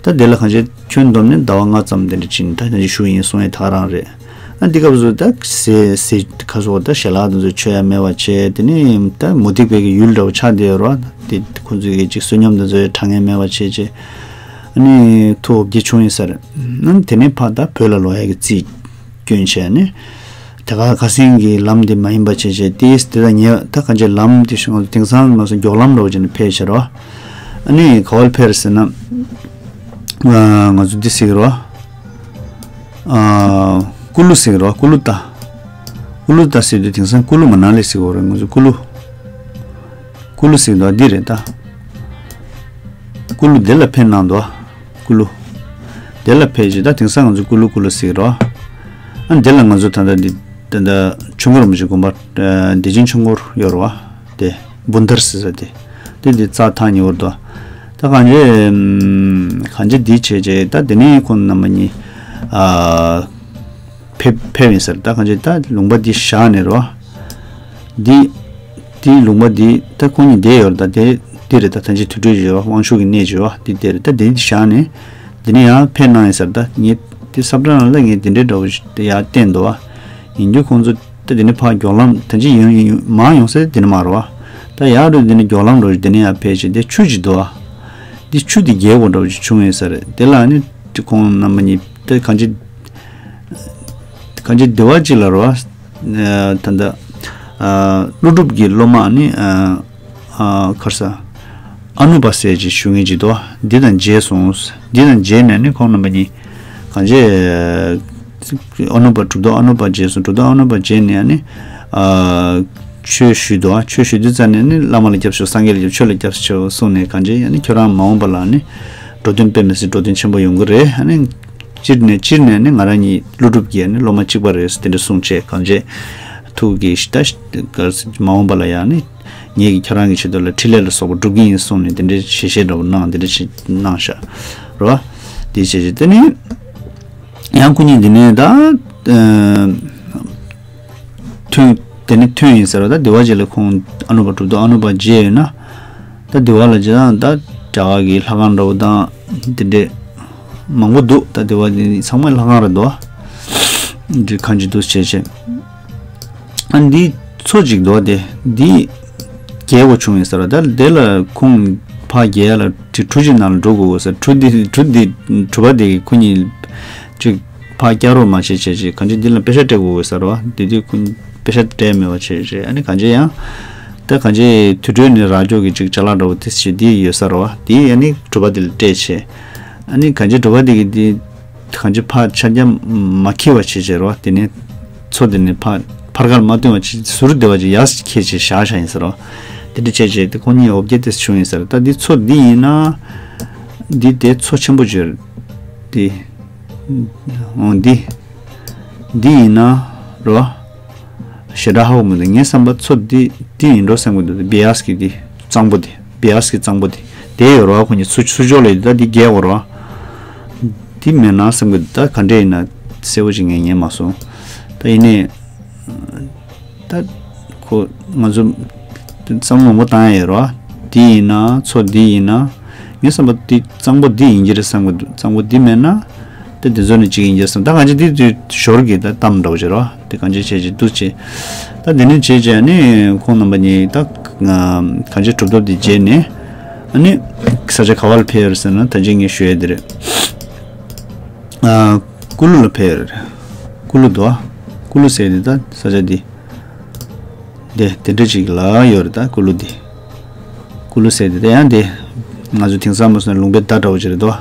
བ། ད་དེ་ལ་གང་ཅི་ཁྱོན་བསྡོམས་ནས་ཟླ་བ་ལྔ་ཙམ་དེ་འདྲ་ཕྱིན། ད་ནི་ཞུ་ཡིན་གསུང་ཡས་ད་ག་རང་རེད། ཨ་འདི་སྐབས་སུ་ད་ཟས་ཟས་ཁ་སོགས་ད་ཞལ་ལག་དེ་ཚོ་མཆོད་ཡ་མེད་པ་བྱས། དེ་ནི་ད་མུ་སྟེགས་པའི་གི་ཡུལ་འདྲ་བོ་ཆགས་བསྡད་ཡོད་རེད་བ། དེ་ཁོང་ཚོའི་གི་ཅིག་བསོད་སྙོམས་དེ་ཚོ་ཡང་དྲང་ངེས་མེད་པ་བྱས་བྱས། ཨ་ནི་ཐུགས་འོ་བརྒྱལ་བྱུང་ཡིན་ས་རེད། ཨ་ནི་དེ་ནས་ཕར་ད་བོད་ལ་ལོག་ཡ་གི་རྩིས་སྐྱོན་བྱས་ནས། དེ་ག་ཁ་སེང་གི་ལམ་དེ་མ་ཡིན་པ་བྱས་བྱས་ཏིས་དེ་ད་ཉེ་ད་གང་ཅི་ལམ་དེ་ཞིག་ང་ཚོ་དེང་སང་མ་སོང་མགྱོགས་ལམ་འདྲ་བོ་བྱས་ནས་ཕེབས་ཤར་བ། ཨ་ནི་ག་བར་ཕེབས་ཟེར་ན། ང་ཚོ་འདི་ཟེར་གི་རོ། ཀུ་ལུ་ཟེར་གི་རོ། ཀུ་ལུ་ཏ། ཀུ་ལུ་ཏ་ཟེར་དུས་དེང་སང་ཀུ་ལུ་མ་ན་ལི་ཟེར་གི་རོ། ང་ཚོ་ཀུ་ལུ། ཀུ་ལུ་ཟེར་གི་འདུག་འདི་རེད་ད། ཀུ་ལུ་འདི་ལ་ཕེབས་གནང་འདུག་ཀུ་ལུ། དེ་ལ་ཕེབས་རྗེས་ད་དེང་སང་ང་ཚོ་ཀུ་ལུ་ཀུ་ལུ་ཟེར་གི་རོ། ཨ་དེ་ལ་ང་ཚོ་ད་ལྟ་འདི་ད་ལྟ་ཆོས་འཁོར་རིན་པོ་ཆེ་དགོན་པ་བདེ་ཆེན་ཆོས་འཁོར་ཡོད་རེད་བ། དེ་བུན་དར་ཟེར་ས་དེ། དེ་འདི་རྩྭ་ཐང་ཉེ་བར་དུ། ད་གང་ཅི་གང་ཅི་འདི་བྱས་རྗེས་ད་དེ་ནས་ཁོང་རྣམ་པ་གཉིས་ཨ། ཕེབས་ཕེབས་ཡིན་ཟེར། ད་གང་ཅི་ད་ལུང་པ་འདི་བཞག་ནས་རོ། འདི་འདི་ལུང་པ་འདི་ད་ཁོང་གཉིས་བསྡད་ཡོད་རེད། ད་དེ་འདི་རེད། ད་ད་ཅི་དུར་ཁྲོད་ཅིག་ཡོད་པ། དབང་ཕྱུག་གི་གནས་ཅིག་ཡོད་པ། འདི་དེ་རེད། ད་འདི་བཞག་ནས་འདི་ནས་ཡང་ཕེབས་གནང་ཡིན་ཟེར། ད་ངས་དེ་ས་བཀྲ་ནང་ལ་ངས་འདི་འདྲའི་འདྲ་བོ་ཞིག་ཡར་བསྟན་འདུག་བ། ཡིན་རྒྱུ་ཁོང་ཚོ་ད་འདི་ནས་ཕར་མགྱོགས་ལམ་ད་ཅི་ཡོང་ཡོང་མར་ཡོང་ས་འདི་ནས་མ་རེད་བ། ད་ཡར་རུ་འདི་ནས་མགྱོགས་ལམ་འགྲོ་འདི་ནས་ཡར་ཕེབས་བྱས་འདི་ཆུ་ཅིག་འདུག་བ། འདི་ཆུ་འདི་རྒྱས་པོ་འདྲ་བོ་ཞིག་བྱུང་ཡོད་ས་རེད། དེ་ལ་ནི་ཁོང་རྣམ་པ་གཉིས་ད་གང་ཅི། གང་ཅི་སྡེ་བ་གཅིག་ལ་རོ། ད་ལྟ་ཀླུ་སྒྲུབ་ཀྱི་སློབ་མ་ནི་ཁར་ས་ཨ་ནུ་པ་ཟེར་ཅིག་ཞུ་མཁན་ཅིག་འདུག་འདི་དང་མཇལ་སོང་། འདི་དང་མཇལ་ནས་ནི་ཁོང་རྣམ་པ་གཉིས་གང་ཅི་ཨ་ནུ་པ་གྲུབ་ཐོབ་ཨ་ནུ་པ་མཇལ་སོང་། གྲུབ་ཐོབ་ཨ་ནུ་པ་མཇལ་ནས་ནི་ཆོས་ཞུས་འདུག་ཆོས་ཞུ་དུས་ཙམ་ནས་ནི་བླ་མ་ལ་སྐྱབས་སུ་མཆིའོ། སངས་རྒྱས་ལ་སྐྱབས་སུ་མཆིའོ། ཆོས་ལ་སྐྱབས་སུ་མཆིའོ་གསུངས་ནས་གང་ཅི་ཡང་ནི་ཁྱོད་རང་མ་འོངས་པ་ལ་ནི་འགྲོ་དོན་དཔེ་མི་སྲིད་འགྲོ་དོན་ཆེན་པོ་ཡོང་གི་རེད། ཨ་ནི། སྤྱིར་ནས་སྤྱིར་ནས་ནི་ང་རང་གཉིས་ཀླུ་སྒྲུབ་ཀྱི་ནི་སློབ་མ་གཅིག་པ་རེད་ཟེར་དེ་འདྲ་གསུངས་བྱས་གང་བྱས། ཐུགས་ཀྱི་ཞི་ད་མ་འོངས་པ་ལ་ཡང་ནི་ངེད་ཀྱིས་ཁྱོད་རང་གི་ཆེད་དུ་ལ་ཕྲིན་ལས་ལ་སོགས་པ་སྒྲུབ་ཀྱི་ཡིན་གསུངས་ནས་དེ་འདྲའི་ཞལ་བཞེས་འདྲ་བོ་གནང་། དེ་འདྲ་ཞིག་གནང་ཤག་རེད་བ། དེ་བྱས་བྱས་དེ་ནི་ཡང་ཁོ་གཉིས་འདི་ནས་ད་ཐོན། དེ་ནས་ཐོན་ཡིན་ཟེར་བ། ད་སྡེ་བ་ཅིག་ལ་ཁོང་ཨ་ནུ་པ་གྲུབ་ཐོབ་ཨ་ནུ་པ་མཇལ་ཡོད་ན། ད་སྡེ་བ་ལ་མཇལ་ན་ད་རྒྱ་གར་གྱི་ལྷ་ཁང་འདྲ་བོ་དང་དེ་འདྲས་མང་པོ་འདུག་ད་སྡེ་བ་འདི་ཚང་མ་ལྷ་ཁང་རེད་འདུག་འདི་གང་ཅི་འདུག་བྱས་བྱས། ཨ་འདི་མཚོ་ཅིག་འདུག་དེ་འདི་རྒྱལ་པོ་བྱུང་ཡིན་ཟེར་བ། ད་དེ་ལ་ཁོང་ཕར་རྒྱལ་ལ་དེ་གྲུ་ཅིག་ནང་ལ་འགྲོ་དགོས་ཟེར། གྲུ་འདི་གྲུ་འདི་གྲུ་པ་དེ་ཁོ་གཉིས་ཅིག་ཕར་བསྐྱར་རོགས་མ་བྱེད་བྱས་བྱས་གང་ཅི་འདི་ལ་པེ་ཤ་སྤྲད་དགོས་ཟེར་བ། དེ་དུས་ཁོ་པེ་ཤ་སྤྲད་མེད་པ་བྱས་བྱས། ཨ་ནི་གང་ཅི་ཡང་ད་གང་ཅི་དུར་ཁྲོད་ནས་རྭ་ཅོ་གི་ཅིག་ཅ་ལག་འདྲ་བོ་དེ་ཞིག་འདི་ཡོད་ཟེར་བ། དེ་ཨ་ནི་གྲུ་པ་དེ་ལ་སྤྲད་བྱས། ཨ་ནི་གང་ཅི་གྲུ་པ་དེ་གི་དེ་གང་ཅི་ཕར་ཆ་རྐྱེན་མ་འཁེལ་བ་བྱས་བྱས་རོ། དེ་ནས་མཚོ་དེ་ནས་ཕར་ཕར་ཁར་མ་བཏོན་པ་བྱས་ཟུར་བདེ་བ་ཅིག་ཡར་འཁེལ་བྱས་བཞག་བཞག་ཡིན་ཟེར་རོ། དེ་འདྲ་བྱས་བྱས་དེ་ཁོ་གཉིས་འོ་བརྒྱལ་དེ་བྱུང་ཡིན་ཟེར། ད་འདི་མཚོ་འདི་ཡིན་ན་འདི་དེ་མཚོ་ཆེན་པོ་བརྗོད་དེ། འོ་འདི། འདི་ཡིན་ན་རོ། ཞེ་དྲག་ཧ་གོ་མི་འདུག་ངའི་བསམ་པ་མཚོ་འདི་འདི་ཡིན་འགྲོ་བསམ་གི་འདུག་བི་ཡ་སི་ཀྱི་འདི་གཙང་པོ་འདི། བི་ཡ་སི་ཀྱི་གཙང་པོ་འདི། དེ་ཡོད་རོ། ཁོ་གཉིས་ཚུར་ཚུར་ཕྱོགས་ལ་ཡོད་ད་འདི་རྒྱལ་གོ་རོ། འདི་མེད་ན་བསམ་གི་འདུག་ད་ག་འདྲས་ཡིན་ན་གསལ་པོ་ཞིག་ངས་ཉན་མ་སོང་། ད་ཡིན་ནའི། ད་ཁོ་ང་ཚོ་བསམ་བློ་མང་པོ་བཏང་ཡ་ཡོད་རེད་བ། འདི་ཡིན་ན་མཚོ་འདི་ཡིན་ན། ངའི་བསམ་པ་འདི་གཙང་པོ་འདི་ཡིན་གྱི་རེད་བསམ་གི་འདུག་གཙང་པོ་འདི་མེད་ན་ད་འདི་ཚོ་ནི་གཅིག་ཡིན་གྱི་རེད་བསམ། ད་གང་ཅི་འདི་དུས་ཞོར་གྱི་ད་གཏམ་འདྲ་བོ་བྱེད་རེད་བ། དེ་གང་ཅི་བྱས་བྱས་འདུག་བྱས། ད་འདི་ནས་བྱས་བྱས་ནི་ཁོང་རྣམ་པ་གཉིས་ད་གང་ཅི་གྲུབ་ཐོབ་འདི་བརྗེད་ནས་ཨ་ནི་ས་ཆ་ག་བ་ལ་ཕེབས་ཡོད་རེད་ཟེར་ན། ད་ཅི་ངས་ཞུ་ཡ་འདི་རེད། ཨ། ཀུ་ལུ་ལ་ཕེབས་ཡོད་རེད། ཀུ་ལུ་འདུག་ཨ། ཀུ་ལུ་ཟེར་འདི་ད་ས་ཆ་འདི། དེ་དེ་འདྲ་ཅིག་ལ་ཡོད་རེད། ད་ཀུ་ལུ་འདི། ཀུ་ལུ་ཟེར་དེ་ད་ཡང་དེ་ང་ཚོ་དེང་སང་མ་སོང་ན་ལུང་པའི་བརྡ་འདྲ་བོ་ཅིག་རེད་དོ།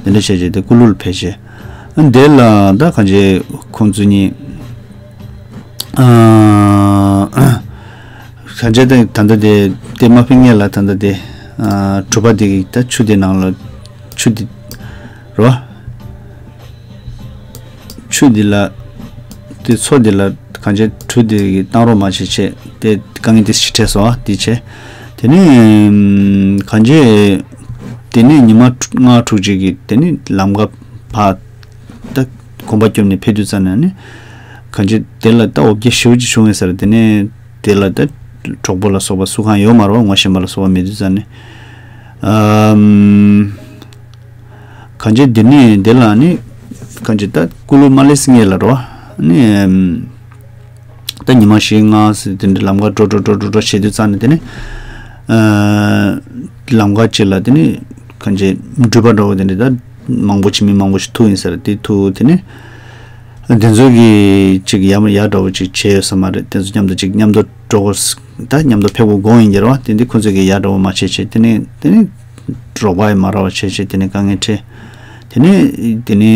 དེ་འདྲ་བྱས་བྱས་དེ་ཀུ་ལུ་ལ་ཕེབས་བྱས། ཨ་དེ་ལ་ད་གང་ཅི་ཁོང་ཚོ་གཉིས། ཨ། གང་ཅི་ད་ད་ལྟ་དེ་དེ་མ་ཕེབས་སྔོན་ལ་ད་ལྟ་དེ། ཨ། གྲུ་པ་དེ་གི་ད་ཆུ་དེ་ནང་ལ་ཆུ་དེ། རོ། ཆུ་འདི་ལ། དེ་མཚོ་འདི་ལ་གང་ཅི་གྲུ་འདི་གི་བཏང་རོགས་མ་བྱེད་བྱས་དེ་དཀའ་ངལ་དེ་ཞིག་འཕྲད་སོང་བ་དེ་བྱས། དེ་ནས་གང་ཅི་དེ་ནས་ཉི་མ་ལྔ་དྲུག་ཅིག་གི་དེ་ནས་ལམ་ཁ་ཕར་ད་གོམ་པ་བསྐྱོད་ནས་ཕེབས་དུས་ཙམ་ནས་ནི་གང་ཅི་དེ་ལ་ད་འོ་བརྒྱལ་ཞེ་པོ་ཅིག་བྱུང་ཡོད་ས་རེད། དེ་ནས་དེ་ལ་ད་གྲོགས་པོ་ལ་སོགས་པ་སུ་གང་ཡོད་མ་རེད་བ། ངོ་ཤེས་པ་ལ་སོགས་པ་མེད་དུས་ཙམ་ནས། ཨམ། གང་ཅི་འདི་ནི་འདི་ལ་ནི་གང་ཅི་ད་ཀུ་ལུ་མ་ལེ་སི་ངེ་ལ་རོ་ནི། ད་ཉི་མ་བཞི་ལྔ་ཟེར་དེ་འདྲ་ལམ་ཁ་འགྲོ་འགྲོ་འགྲོ་འགྲོ་འགྲོ་བྱེད་དུས་ཙང་ནས་དེ་ནི། ཨ། ལམ་ཁ་ཅིག་ལ་དེ་ནི་གང་ཅི་འགྲུལ་པ་འདྲ་བོ་དེ་འདྲ་ད་མང་པོ་ཅིག་མི་མང་པོ་ཞིག་ཐུག་ཡིན་ཟེར་དེ་ཐུག་དེ་ནི། དེ་ཚོ་གིས་ཅིག་ཡ་མ་ཡ་འདྲ་བོ་ཅིག་བྱས་ཡོད་ས་མ་རེད། དེ་ཚོ་མཉམ་དུ་ཅིག་མཉམ་དུ་འགྲོ་དགོས་ད་མཉམ་དུ་ཕེབས་དགོས་དགོངས་ཡིན་གྱི་རེད་བ། དེ་འདི་ཁོ་ཚོ་གིས་ཡ་འདྲ་བོ་མ་བྱས་བྱས་དེ་ནི་དེ་ནི་རོགས་པ་ཡི་མ་རག་པ་བྱས་བྱས་དེ་ནི་དཀའ་ངལ་འཕྲད། དེ་ནི་དེ་ནི་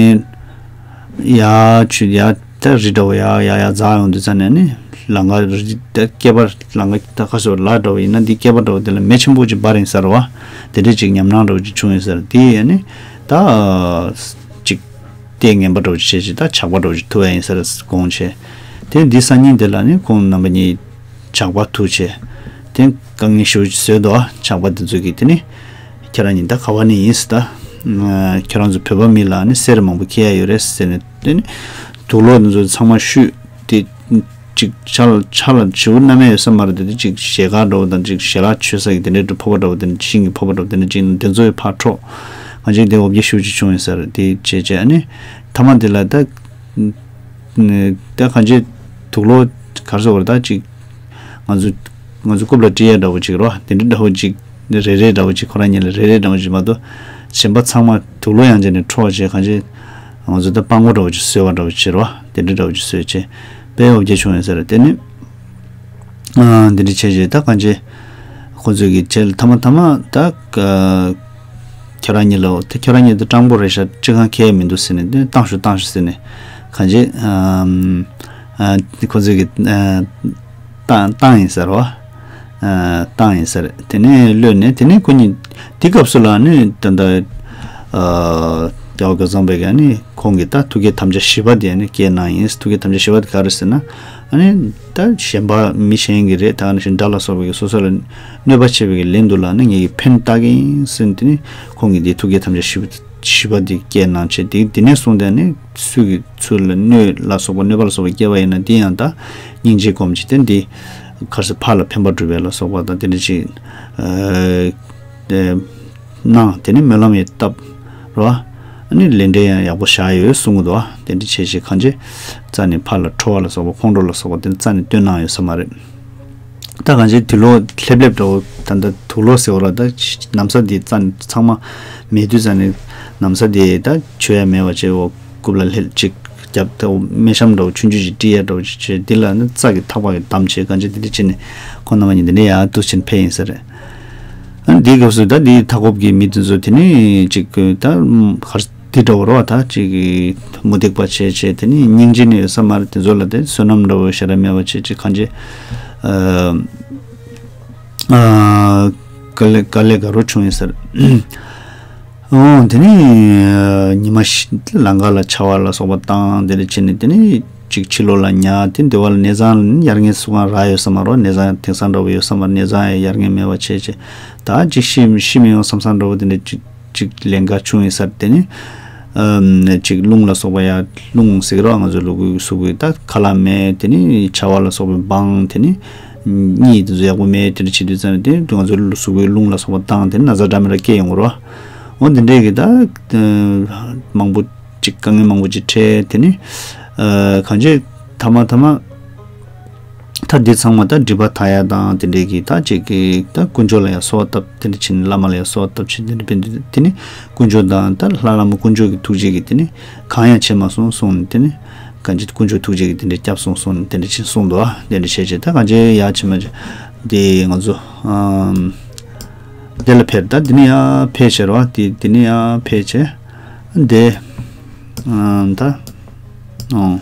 ཡ་ཆུ་ཡ་ད་རི་འདྲ་བོ་ཡ་ཡ་ཡ་འཛེགས་ཡོང་དུས་ཙང་ནས་ནི་ལམ་ཁ་རི་ད་སྐེད་པ་ལམ་ཁ་ད་ཁ་སོ་ལ་འདྲ་བོ་ཡིན་ན་འདི་སྐེད་པ་འདྲ་བོ་དེ་ལ་མེ་ཆེན་པོ་ཅིག་འབར་ཡིན་ས་རེད་བ། དེ་འདྲ་ཅིག་ཉམས་སྣང་འདྲ་བོ་ཅིག་བྱུང་ཡིན་ས་རེད། དེ་ཡ་ནི་ད་ཅིག་ལྟས་ངན་པ་འདྲ་བོ་ཅིག་བྱས་ཅིག་ད་ཇག་པ་འདྲ་བོ་ཅིག་ཐུག་ཡ་ཡིན་ས་རེད་དགོངས་བྱས། དེ་འདི་སང་ཉིན་དེ་ལ་ནི་ཁོང་རྣམ་པ་གཉིས་ཇག་པ་ཐུག་བྱས། དེ་དཀའ་ངལ་ཞེ་པོ་ཅིག་བཟོས་འདུག་ཇག་པ་དེ་ཚོ་གིས་དེ་ནི་ཁྱེད་རང་གཉིས་ད་ག་བ་ནས་ཡིན་ཟེར་ད། ཁྱེད་རང་ཚོ་བོད་པ་མི་ལ་ནི་གསེར་མང་པོ་འཁྱེར་ཡ་ཡོད་རེད་ཟེར་ནས་དེ་ནི་དུག་ལོག་དེ་ཚོ་ཚང་མ་བཤུས་ཏེ། ཅིག་ཆ་ལ་ཆ་ལ་བྱིའུ་སྣ་མེད་ཡོད་ས་མ་རེད་དེ། དེ་ཅིག་ཞལ་དཀར་འདྲ་བོ་དང་ཅིག་ཞལ་ལག་མཆོད་ས་གི་དེ་འདྲའི་ཕོར་པ་འདྲ་བོ་དེ་འདྲ་ཤིང་གི་ཕོར་པ་འདྲ་བོ་དེ་འདྲ་ཅིག་དེ་ཚོ་ཡི་ཕར་འཕྲོག་ང་ཅིག་དེ་འོ་བརྒྱལ་ཤུགས་ཅིག་བྱུང་ཡོད་ས་རེད། དེ་བྱས་བྱས་ཨ་ནི་མཐའ་མ་དེ་ལ་ད་ད་གང་ཅི་དུག་ལོག་གར་སོགས་པར་ད་ཅིག་ང་ཚོ་ང་ཚོ་རྐུབ་ལ་དཀྲི་ཡ་འདྲ་བོ་ཅིག་རོ་དེ་འདྲ་འདྲ་བོ་ཅིག་རེ་རེ་འདྲ་བོ་ཅིག་ཁོ་རང་ཉིད་ལ་རེ་རེ་འདྲ་བོ་ཅིག་མ་གཏོགས་གཞན་པ་ཚང་མ་དུག་ལོག་ཡང་བྱས་ནས་འཕྲོག་བྱས་གང་ཅི་ང་ཚོ་ད་སྤྲང་པོ་འདྲ་བོ་ཅིག་བཟོས་པ་འདྲ་བོ་ཅིག་རོ་དེ་འདྲ་འདྲ་བོ་ཅིག་བཟོས་བྱས་དཔེ་འོ་བརྒྱལ་བྱུང་ཡོད་ས་རེད། དེ་ནི། ཨ། འདི་འདྲ་བྱས་རྗེས་ད་གང་ཅི། ཁོ་ཚོས་ཀྱི་བྱས་ལ་མཐའ་མ་མཐའ་མ་ད། ཨ། ཁྱོད་རང་གཉིས་ལ་དེ་ཁྱོད་རང་གཉིས་དེ་སྤྲང་པོ་རེད་ཤག་ཅི་གང་ཁྱད་མི་འདུག་ཟེར་ནས་དེ་བཏང་ཤོག་བཏང་ཤོག་ཟེར་ནས་གང་ཅི། ཨམ། ཨ། ཁོ་ཚོས་ཀྱི། ཨ། བཏང་བཏང་ཡིན་ཟེར་བ། ཨ། བཏང་ཡིན་ཟེར། དེ་ནས་གློད་ནས་དེ་ནས་ཁོ་གཉིས་དེ་སྐབས་སུ་ལ་ནི་ད་ལྟ། ཨ། རྒྱལ་བ་རྒོད་ཚང་པས་ཀྱང་ནི་ཁོང་གིས་ད་ཐུགས་བསྐྱེད་དམ་བཅའ་བཞི་པ་དེ་ནི་བསྐྱེད་གནང་ཡིན། ཐུགས་བསྐྱེད་དམ་བཅའ་བཞི་པ་དེ་ག་རེ་ཟེར་ན། ཨ་ནི་ད་གཞན་པ་མི་གཞན་གྱི་རེད་ད་ནི་བཞིན་དགྲ་ལ་སོགས་པའི་སོ་སོ་ལ་གནོད་པ་བྱེད་པའི་ལན་དུ་ལ་ནི་ངེད་ཀྱིས་ཕན་བཏགས་ཀྱི་ཡིན་ཟེར་ནས་དེ་ནི་ཁོང་གིས་དེ་ཐུགས་བསྐྱེད་དམ་བཅའ་བཞི་པ་བཞི་པ་དེ་བསྐྱེད་གནང་བྱས་དེ་དེ་ནས་བཟུང་སྟེ་ནི་སུ་གི་ཚུར་ལ་གནོད་ལ་སོགས་པ་གནོད་པ་ལ་སོགས་པ་བསྐྱེད་པ་ཡིན་ན་དེ་ཡང་ད་སྙིང་རྗེ་སྒོམ་བྱས་ཏེ་འདི་གར་སོ་ཕར་ལ་ཕན་པ་སྒྲུབ་པའི་ལ་སོགས་པ་དང་དེ་འདྲ་ཅིག་ཨ། དེ། གནང་། དེ་ནི་སྨོན་ལམ་ཡང་བཏབ། རོ། ཨ་ནི་ལས་འབྲས་ཡང་ཡག་པོ་བཞག་ཡོད་གསུང་གི་འདུག་དེ་འདྲ་བྱས་བྱས་གང་ཅི། རྩ་ནས་ཕར་ལ་ཁྲོ་བ་ལ་སོགས་པ་ཁོང་ཁྲོ་ལ་སོགས་པ་དེ་རྩ་ནས་སྟོན་གནང་ཡོད་ས་མ་རེད། ད་གང་ཅི་དུག་ལོག་ལྷེབ་ལྷེབ་འདྲ་བོ་ད་ལྟ་དུག་ལོག་ཟེར་བ་ལ་ད་ནམ་ས་དེ་རྩ་ནས་ཚང་མ་མེད་དུས་རྩ་ནས་ནམ་ས་དེ་ད་བྱོས་ཡ་མེད་པ་བྱས་འོ་རྐུབ་ལ་ལྷེབ་ཅིག་རྒྱབ་ད་འོ་སྨན་ཤམ་འདྲ་བོ་ཆུང་ཆུང་ཅིག་དཀྲིས་ཡ་འདྲ་བོ་ཅིག་བྱས་འདི་ལ་ནི་རྩ་གི་ཐག་པ་གི་བསྡམས་བྱས་གང་ཅི་དེ་འདྲ་བྱས་ནས་ཁོང་རྣམ་པ་གཉིས་འདི་ནས་ཡར་འདུག་ཕྱིན་ཕེབས་ཡིན་ས་རེད། ཨ་ནི་དེའི་སྐབས་སུ་ད་དེའི་མཐའ་འཁོབ་ཀྱི་མི་དེ་ཚོ་དེ་ནི་ཅིག་ད་གར་དེ་འདྲ་བོ་རོ་ད་ཅིག་མུ་སྟེགས་པ་བྱས་བྱས་དེ་ནི་སྙིང་རྗེ་ནི་ཡོད་ས་མ་རེད། དེ་ཚོ་ལ་དེ་བསོད་ནམས་འདྲ་བོ་ཞེ་དྲག་མེད་པ་བྱས་ཅིག་གང་ཅི། ཨ། ཨ། དཀའ་ལས་དཀའ་ལས་དགའ་རོགས་བྱུང་ཡིན་ས་རེད། ཨོ་དེ་ནི་ཉི་མ་ཤི་ལང་ཀ་ལ་ཆར་པ་ལ་སོགས་པ་བཏང་དེ་འདྲ་བྱས་ནས་དེ་ནི་ཅིག་ཕྱི་ལོགས་ལ་ཉལ་དེ་འདི་བ་ལ་གནས་ཚང་ལ་ནི་ཡར་ངན་སུ་གང་རག་ཡོད་ས་མ་རོ། གནས་ཚང་དེང་སང་འདྲ་བོ་ཡོད་ས་མ་རེད། གནས་ཚང་ཡང་ཡར་ངན་མེད་པ་བྱས་བྱས་ད་ཅིག་ཤི་ཤི་མི་ཡོང་བསམ་བསམ་འདྲ་བོ་དེ་འདྲ་ཅིག་ཅིག་ལན་འགའ་བྱུང་ཡིན་ས་རེད། དེ་ནི་ཨམ་ཅིག་རླུང་ལ་སོགས་པ་ཡ་རླུང་ཟེར་གི་རོ་ང་ཚོ་ལུ་གུ་གཟུགས་པོའི་ད་ཁ་ལག་མེད། དེ་ནི་ཆར་པ་ལ་སོགས་པའི་སྦང་དེ་ནི་གཉིད་དེ་ཚོ་ཡག་པོ་མེད། དེ་འདྲ་བྱེད་དུས་ཙམ་ནས་དེ་ང་ཚོ་ལུ་གཟུགས་པོའི་རླུང་ལ་སོགས་པ་བཏང་དེ་ནི་ན་ཚ་འདྲ་མི་འདྲ་སྐྱེ་ཡོང་གི་རོ། འོ་འདི་འདྲས་ཀྱི་ད་མང་པོ་ཅིག་དཀའ་ངལ་མང་པོ་ཅིག་འཕྲད། དེ་ནི་ཨ་གང་ཅི་ཐ་མ་ཐ་མ་ད་འདི་ཚང་མ་ད་སྒྲིབ་པ་དག་ཡ་དང་དེ་འདྲས་ཀྱི་ད་ཅིག་གི་ད་དཀོན་མཆོག་ལ་ཡང་གསོལ་བ་བཏབ། དེ་འདྲ་བྱས་ནས་བླ་མ་ལ་ཡང་གསོལ་བ་བཏབ་བྱས་དེ་འདྲ་ཕན་དུས་དེ་ནི་དཀོན་མཆོག་དང་ད་ལྷ་བླ་མ་དཀོན་མཆོག་གི་ཐུགས་རྗེ་གིས་དེ་ནི་གང་ཡང་བྱེད་མ་སོང་གསུངས་ནས་དེ་ནི་གང་ཅི་དཀོན་མཆོག་ཐུགས་རྗེ་གིས་དེ་འདྲ་སྐྱབས་སོང་གསུངས་ནས་དེ་འདྲ་བྱས་གསུངས་འདུག་ཨ། དེ་འདྲ་བྱས་བྱས་ད་གང་ཅི་ཡ་བྱེད་མ་བྱེད་དེ་ང་ཚོ་ཨམ། དེ་ལ་ཕེབས། ད་འདི་ནི་ཡ་ཕེབས་བྱས་རོ། དེ་འདི་ནི་ཡ་ཕེབས་བྱས། དེ་ཨ་ད་ཨོ་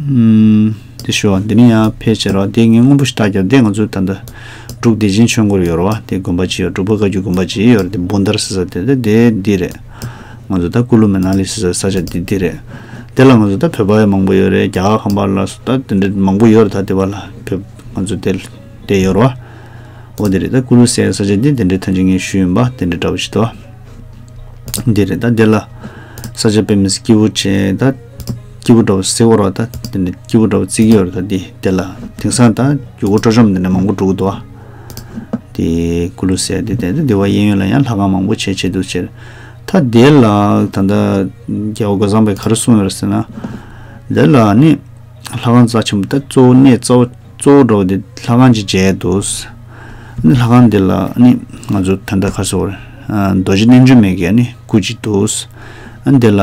ཨམ་དེ་ཞུ་བ་འདི་ནི་ཡ་ཕེབས་བྱས་རོ། དེ་ངས་སྔོན་པོ་ཞིག་བལྟས་ཀྱང་དེ་ང་ཚོའི་ད་ལྟ་འབྲུག་བདེ་ཆེན་ཆོས་འཁོར་ཡོད་རོ། དེ་དགོན་པ་ཅིག་ཡོད། འབྲུག་པ་བཀའ་བརྒྱུད་དགོན་པ་ཅིག་ཡོད་རེད། དེ་བུན་དར་ཟེར་ས་དེ་དེ་དེ་འདི་རེད། ང་ཚོ་ད་ཀུ་ལུ་མེ་ན་ལི་ཟེར་ས་ས་ཆ་འདི་འདི་རེད། དེ་ལ་ང་ཚོ་ད་བོད་པ་ཡང་མང་པོ་ཡོད་རེད། རྒྱ་གར་ཁམས་པ་ལ་སོགས་ད་དེ་འདྲ་མང་པོ་ཡོད་རེད། ད་དེ་བ་ལ་བོད་ང་ཚོ་དེ་དེ་ཡོད་རོ། འོ་དེ་རེད། ད་ཀུ་ལུ་ཟེར་ས་ཆ་འདི་དེ་འདྲའི་ཐང་ཆེན་ངས་ཞུས་ཡིན་པ་དེ་འདྲའི་འདྲ་བོ་ཞིག་འདུག་འདི་རེད། ད་དེ་ལ་ས་ཆ་དཔེ་མི་སྲིད་སྐྱིད་པོ་བྱས། ད་སྐྱིད་པོ་འདྲ་བོ་ཟེར་བ་རོ། ད་དེ་འདྲའི་སྐྱིད་པོ་འདྲ་བོ་བརྩི་གི་ཡོད་རེད། ད་འདི་དེ་ལ་དེང་སང་ད་རྒྱུ་སྒོ་སྤྲོ་འཆམ་དེ་འདྲ་མང་པོ་འགྲོ་གི་འདུག་དེ་ཀུ་ལུ་ཟེར་དེ་དེ་དེ་བ་གཡས་གཡོན་ལ་ཡང་ལྷ་ཁང་མང་པོ་བྱས་བྱས་འདུག་ཟེར། ད་དེ་ལ་ད་ལྟ་རྒྱལ་བ་རྒོད་ཚང་པས་ག་རེ་གསུངས་ཡོད་རེད་ཟེར་ན། དེ་ལ་ནི་ལྷ་ཁང་རྩ་ཆེན་པོ་ད་གཙོ་བོ་གནས་གཙོ་བོ་གཙོ་བོ་འདྲ་བོ་དེ་ལྷ་ཁང་ཅིག་མཇལ་འདུག། ནི་ལྷ་ཁང་དེ་ལ་ནི་ང་ཚོ་ད་ལྟ་ག་རེ་ཟེར་དགོས་རེད། རྡོ་རྗེ་རྣལ་འབྱོར་མའི་གི་ནི་སྐུ་ཅིག་འདུག། ཨ་ནི་དེ་ལ་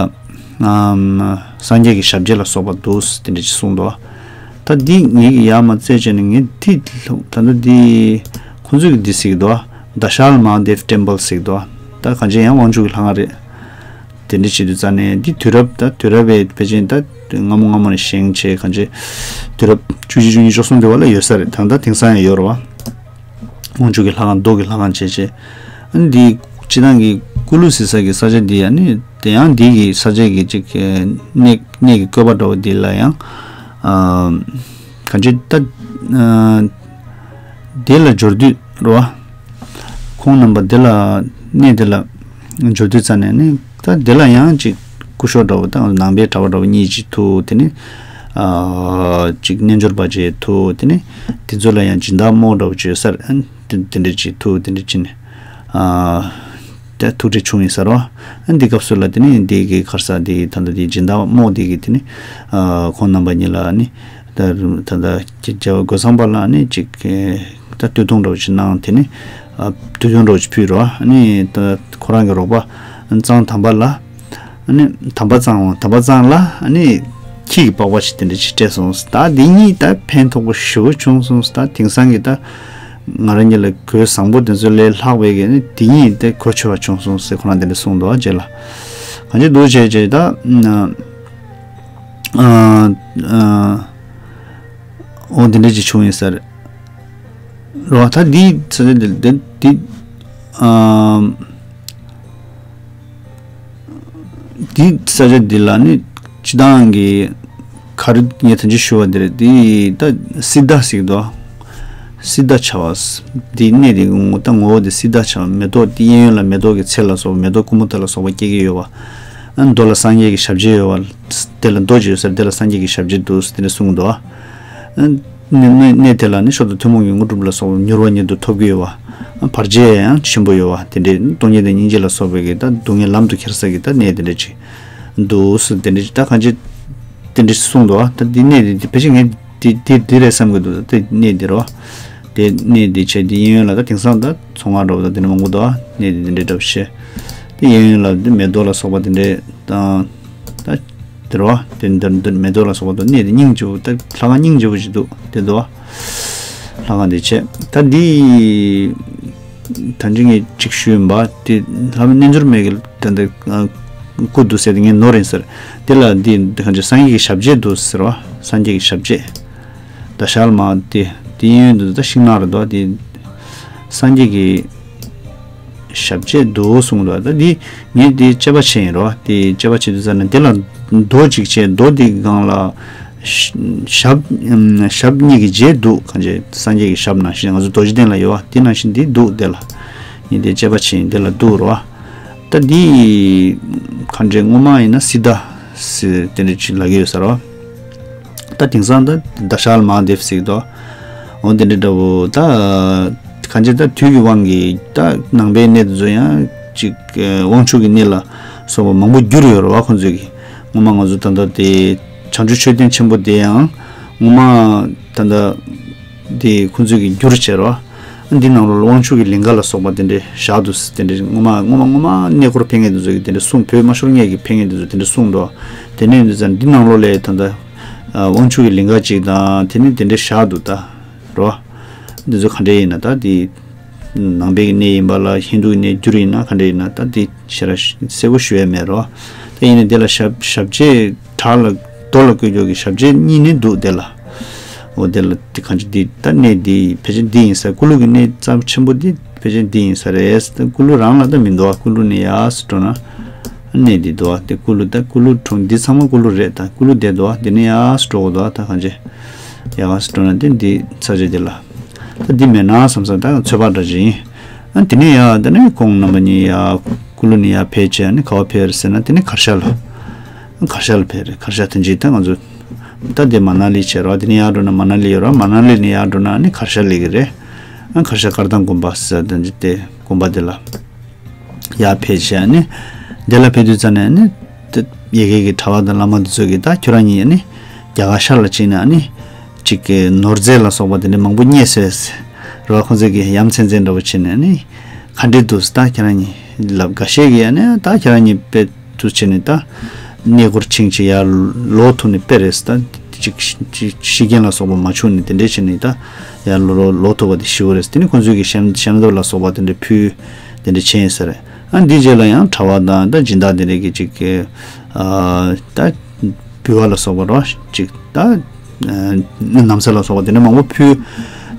ཨམ་སངས་རྒྱས་ཀྱི་ཞབས་རྗེས་ལ་སོགས་པ་འདུག་དེ་འདྲ་ཅིག་གསུངས་འདུག། ད་འདི་ངེད་ཀྱིས་ཡར་མར་བཙལ་བྱས་ནས་ངས་འདི་ད་ལྟ་འདི་ཁོང་ཚོས་ཀྱི་འདི་ཟེར་གྱི་འདུག། Dashal Mahadev Temple ཟེར་གྱི་འདུག། ད་གང་ཅི་ཡང་དབང་ཕྱུག་གི་ལྷ་ཁང་རེད། དེ་འདྲ་བྱེད་དུས་ཙ་ནས་འདི་དུས་རབས་ད་དུས་རབས་པའི་ཕལ་ཆེར་ད་སྔ་མོ་སྔ་མོ་ནས་བཞེངས་བྱས་གང་ཅི་དུས་རབས་བཅུ་གཅིག་བཅུ་གཉིས་བཅུ་གསུམ་དེ་བ་ལ་ཡོད་ས་རེད། ད་ལྟ་དེང་སང་ཡང་ཡོད་རེད་བ། དབང་ཕྱུག་གི་ལྷ་ཁང་རྡོ་གི་ལྷ་ཁང་བྱས་བྱས། ཨ་ནི་འདི་སྤྱི་བཏང་གི་ཀུ་ལུ་ཟེར་ས་གི་ས་ཆ་འདི་ཨ་ནི་དེ་ཡང་འདི་གི་ས་ཆ་གི་ཅིག་གནས་གནས་ཀྱི་བཀོད་པ་འདྲ་བོ་འདི་ལ་ཡང་ཨ་གང་ཅི་ད་ཨ་དེ་ལ་འབྱོར་དུས་རེད་བ། ཁོང་རྣམ་པ་དེ་ལ་གནས་དེ་ལ་འབྱོར་དུས་ཙ་ནས་ནི་ད་དེ་ལ་ཡང་ཅིག་སྐུ་ཞབས་འདྲ་བོ་དང་ནང་པའི་གྲྭ་པ་འདྲ་བོ་གཉིས་ཅིག་ཐུག། དེ་ནི་ཨ་ཅིག་རྣལ་འབྱོར་པ་ཅིག་ཐུག། དེ་ནི་དེ་ཚོ་ལ་ཡང་སྦྱིན་བདག་རྨོ་འདྲ་བོ་ཅིག་ཡོད་ས་རེད། ཨ་ནི་དེ་དེ་འདྲ་ཅིག་ཐུག། དེ་འདྲ་ཅིག་ནི་ཨ་ད་ཐུག་འཕྲད་བྱུང་ཡིན་ས་རེད་བ། ཨ་ནི་འདི་སྐབས་སུ་ལ་དེ་ནི་འདི་གི་ག་རེ་ཟེར་འདི་གི་ད་ལྟ་འདི་སྦྱིན་བདག་རྨོ་འདི་གི་དེ་ནི་ཨ་ཁོང་རྣམ་པ་གཉིས་ལ་ནི། ད་ད་ལྟ་རྒྱལ་བ་རྒོད་ཚང་པ་ལ་ནི་ཅིག་ད་སྟོད་ཐུང་འདྲ་བོ་ཅིག་གནང་། དེ་ནི་ཨ་སྟོད་ཐུང་འདྲ་བོ་ཅིག་ཕུལ་རོ། ཨ་ནི་ད་ཁོ་རང་གི་རོགས་པ་གཙང་དམ་པ་ལ་ཨ་ནི་དམ་པ་གཙང་དམ་པ་གཙང་ལ་ཨ་ནི་ཁྱི་གི་པགས་པ་ཅིག་དེ་འདྲ་ཅིག་སྤྲད་སོང་། ད་འདི་གཉིས་ད་ཕན་ཐོགས་པོ་ཞེ་པོ་བྱུང་སོང་། ད་དེང་སང་གི་ད་ང་རང་གཉིས་ལ་གོས་བཟང་པོ་དེ་ཚོ་ལས་ལྷག་པའི་གི་ནི་འདི་གཉིས་ད་གོ་ཆོད་པ་བྱུང་སོང་ཟེར་ཁོ་རང་དེ་འདྲ་གསུངས་འདུག་རྗེས་ལ། གང་ཅི་འདུག་བྱས་བྱས་ད་ཨ་ཨ་འོ་འདི་འདྲ་ཅིག་བྱུང་ཡིན་ས་རེད། རེད་བ། ད་འདི་ས་ཆ་འདི་འདི་འདི་ཨམ་འདི་ས་ཆ་འདི་ལ་ནི་སྤྱི་བཏང་གི་ག་རེ་ངས་ད་ཅི་ཞུ་བ་འདི་རེད། འདི་ད་སིདྡྷ་ཟེར་གི་འདུག། སིདྡྷ་བྱ་བ། འདི་གནས་འདི་ངོ་ད་ངོ་བོ་འདི་སིདྡྷ་བྱ་བ། མེ་ཏོག་འདི་གཡས་གཡོན་ལ་མེ་ཏོག་གི་ཚལ་ལ་སོགས་པ་མེ་ཏོག་ཀུ་མུ་ད་ལ་སོགས་པ་སྐྱེ་གི་ཡོད་པ། ཨ་མདོ་ལ་སངས་རྒྱས་ཀྱི་ཞབས་རྗེས་ཡོད་པ། དེ་ལ་རྡོ་ཅིག་ཡོད་ས་རེད། དེ་ལ་སངས་རྒྱས་ཀྱི་ཞབས་རྗེས་འདུག་དེ་འདྲ་གསུངས་འདུག། ཨ་གནས་གནས་གནས་དེ་ལ་ནི་མཆོག་ཏུ་ཐུན་མོང་གི་དངོས་གྲུབ་ལ་སོགས་པ་མྱུར་བ་ཉིད་དུ་ཐོབ་ཀྱི་ཡོད་པ། ཨ་བར་ཆད་ཡང་ཆེན་པོ་ཡོད་པ། དེ་འདྲའི་སྟོང་ཉིད་དང་སྙིང་རྗེ་ལ་སོགས་པའི་གི་ད་སྡུག་བསྔལ་ལམ་དུ་ཁྱེར་ས་གི་ད་གནས་དེ་འདྲ་ཅིག་འདུག་ཟེར། དེ་འདྲ་ཅིག་ད་གང་ཅི་དེ་འདྲ་ཅིག་གསུངས་འདུག། ཨ་ད་འདི་གནས་དེ་འདི་ཕལ་ཆེར་ངས་དེ་དེ་དེ་རེད་བསམ་གི་འདུག། ད་གནས་དེ་རོ། དེ་གནས་དེ་བྱས་དེ་གཡས་གཡོན་ལ་ད་དེང་སང་ད་མཚོ་སྔ་འདྲ་བོ་ད་དེ་འདྲ་མང་པོ་འདུག། ཨ་གནས་དེ་དེ་འདྲའི་འདྲ་བོ་བྱས། དེ་གཡས་གཡོན་ལ་དེ་མེ་ཏོག་ལ་སོགས་པ་དེ་འདྲའི་དང་། ད་དེ་རོ། དེ་འདིར་འདིར་མེ་ཏོག་ལ་སོགས་པ་དང་གནས་དེ་སྙིང་རྗེ་པོ་ད་ལྷ་ཁང་སྙིང་རྗེ་པོ་ཞིག་འདུག། དེ་འདུག། ལྷ་ཁང་དེ་བྱས། ད་འདི་ད་འདི་ངས་གཅིག་ཞུས་ཡིན་པ། དེ་ལྷ་མོ་རྣལ་འབྱོར་མའི་གི་ད་འདི་སྐུ་འདུག་ཟེར་དེ་ངས་ནོར་ཡིན་ཟེར། དེ་ལ་འདི་གང་ཅི་སངས་རྒྱས་ཀྱི་ཞབས་རྗེས་འདུག་ཟེར་བ། སངས་རྒྱས་ཀྱི་ཞབས་རྗེས། ད་ཤལ་མ་དེ་དེ་གཡས་གཡོན་དུ་ད་ཤིང་ནགས་རེད་དོ། དེ་སངས་རྒྱས་ཀྱི་ཞབས་རྗེས་འདུག་གསུངས་འདུག། ད་འདི་ངས་འདི་དཔྱད་པ་བྱས་ཡིན་རོ། དེ་དཔྱད་པ་བྱེད་དུས་ཙམ་ན་དེ་ལ་རྡོ་གཅིག་བྱས། རྡོ་དེ་སྒང་ལ་ཞབས་ཞབས་གཉིས་ཀྱི་རྗེས་འདུག། གང་བྱས་སངས་རྒྱས་ཀྱི་ཞབས་ནང་བཞིན་ང་ཚོ་རྡོ་རྗེ་གདན་ལ་ཡོད་བ། དེ་ནང་བཞིན་འདི་འདུག། དེ་ལ་ངས་འདི་དཔྱད་པ་བྱས་ཡིན། དེ་ལ་འདུག་རོ། ད་འདི་གང་བྱས་སྔོན་མ་ཡིན་ན་སིདྡྷ་ཟེར་དེ་འདྲ་ཅིག་ལབ་ཀྱི་ཡོད་ས་རོ། ད་དེང་སང་ད་ད་ཤལ་མ་དེབ་ཟེར་གི་འདུག། འོ་དེ་འདྲ་འདྲ་བོ་ད་གང་ཅི་ད་དུས་ཀྱི་དབང་གིས་ད་ནང་པའི་གནས་དེ་ཚོ་ཡང་ཅིག་དབང་ཕྱུག་གི་གནས་ལ་སོགས་པ་མང་པོ་བསྒྱུར་ཡོད་རེད་བ། ཁོང་ཚོས་ཀྱིས་སྔོན་མ་ང་ཚོ་ད་ལྟ་དེ་བྱང་ཆུབ་མཆོད་རྟེན་ཆེན་པོ་དེ་ཡང་སྔོན་མ་ད་ལྟ་དེ་ཁོང་ཚོས་ཀྱིས་བསྒྱུར་བྱས་རེད་བ། འདི་ནང་ལོགས་ལ་དབང་ཕྱུག་གི་ལིང་ག་ལ་སོགས་པ་དེ་འདྲས་བཞག་འདུག། དེ་འདྲས་སྔོན་མ་སྔོན་མ་སྔོན་མ་གནས་སྐོར་ཕེབས་མཁན་དེ་ཚོ་གིས་དེ་འདྲས་གསུངས། བོད་མ་ཤོར་སྔོན་གྱི་ཕེབས་མཁན་དེ་ཚོ་དེ་འདྲས་གསུངས་འདུག། དེ་ནས་ཡིན་དུས་ཙང་འདི་ནང་ལོགས་ལ་ད་ལྟ་དབང་ཕྱུག་གི་ལིང་ག་ཅིག་དང་དེ་ནས་དེ་འདྲས་བཞག་འདུག་ད་རོ། འདི་ཚོ་ག་འདྲས་ཡིན་ན་ད་འདི་ནང་པའི་གནས་ཡིན་པ་ལ་ཧིན་དུའི་གནས་བསྒྱུར་ཡིན་ན་ག་འདྲས་ཡིན་ན་ད་འདི་ཞེ་དྲག་གསལ་པོ་ཞུ་ཡ་མེད་རོ། ད་ཡིན་ནའི་འདི་ལ་ཞབས་ཞབས་རྗེས་བྲག་ལ་རྡོ་ལ་བརྐོས་རྒྱུ་གི་ཞབས་རྗེས་གཉིས་ནི་འདུག་དེ་ལ། འོ་དེ་ལ་དེ་གང་ཅི་འདི་ད་གནས་འདི་ཕལ་ཆེར་འདི་ཡིན་ས། ཀུ་ལུ་གི་གནས་རྩ་ཆེན་པོ་འདི་ཕལ་ཆེར་འདི་ཡིན་ས་རེད། ད་ཀུ་ལུ་རང་ལ་ད་མི་འདུག་ཨ། ཀུ་ལུ་ནས་ཡར་སུ་འགྲོ་ན་གནས་འདི་འདུག་ཨ། དེ་ཀུ་ལུ་ད་ཀུ་ལུ་གྲོང་འདི་ཚང་མ་ཀུ་ལུ་རེད། ད་ཀུ་ལུ་བསྡད་འདུག་ཨ། འདི་ནས་ཡར་སུ་འགྲོ་དགོས་འདུག་ཨ། ད་གང་ཅི་ཡར་སུ་འགྲོ་ན་དེ་འདི་ས་ཆ་འདི་ལ་ད་འདི་མེད་ན་བསམ་ས། ད་ཚོད་དཔག་འདྲ་ཅིག་ཡིན། ཨ་དེ་ནས་ཡར་དེ་ནས་ཁོང་རྣམ་པ་གཉིས་ཡར་ཀུ་ལུ་ནས་ཡར་ཕེབས་བྱས་ཨ་ནི་ག་པར་ཕེབས་རེད་ཟེར་ན་དེ་ནས་གར་ཤ་ལ། གར་ཤ་ལ་ཕེབས་རེད། གར་ཤ་དེ་འཇིག་ད་ང་ཚོ་ད་དེ་མ་ན་ལི་བྱས་རོགས། དེ་ནས་ཡར་འགྲོ་ན་མ་ན་ལི་ཡོད་རོགས། མ་ན་ལི་ནས་ཡར་འགྲོ་ན་ཨ་ནི་གར་ཤ་ལ་གི་རེད། ཨ་གར་ཞ་དཀར་ཐང་དགོན་པ་ཟེར་དེ་འདྲ་དེ་དགོན་པ་དེ་ལ་ཡར་ཕེབས་བྱས་ནི་དེ་ལ་ཕེབས་དུས་ཙ་ནས་ནི་དེ་ཡ་གི་གི་གྲྭ་པ་དང་བླ་མ་དེ་ཚོ་གིས་ད་ཁྱོད་རང་གཉིས་ནི་རྒྱ་གར་ཤར་ལ་ཕྱིན་ནས་ནི་ཅིག་གི་ནོར་རྫས་ལ་སོགས་པ་དེ་འདྲ་མང་པོ་རྙེད་སོང་ཟེར་རོ། ཁོང་ཚོ་གིས་ཡ་མཚན་མཚན་འདྲ་པོ་བྱས་ནས་ནི་ག་འདྲ་འདུག་ཟེར། ད་ཁྱེད་རང་གཉིས་ལབ་འགའ་ཤས་ཀྱིས་ཡ་ནི་ད་ཁྱེད་རང་གཉིས་དཔེ་དུ་བྱས་ནས་ད་གནས་སྐོར་ཕྱིན་བྱས་ཡར་ལོག་ཐུབ་ནི་དཔེ་རེད་ཟེར། ད་ཅིག་ཅིག་ཤི་རྐྱེན་ལ་སོགས་པ་མ་བྱུང་ནི་དེ་འདྲས་བྱས་ནས་ད་ཡར་ལོག་ལོག་ཐུབ་པ་དེ་ཞེ་པོ་རེད་ཟེར། དེ་ནི་ཁོང་ཚོས་ཀྱི་ཞལ་ཞལ་འདེབས་ལ་སོགས་པ་དེ་འདྲས་ཕུལ་དེ་འདྲས་བྱས་ཡིན་ས་རེད། ཨ་འདིའི་རྗེས་ལ་ཡང་གྲྭ་པ་དང་ད་སྦྱིན་བདག་དེ་འདྲས་ཀྱི་ཅིག་གི་ཨ་ད་འབུལ་བ་ལ་སོགས་པ་རོ་ཅིག་ད་ཨ་ན་བཟའ་ལ་སོགས་པ་དེ་འདྲས་མང་པོ་ཕུལ་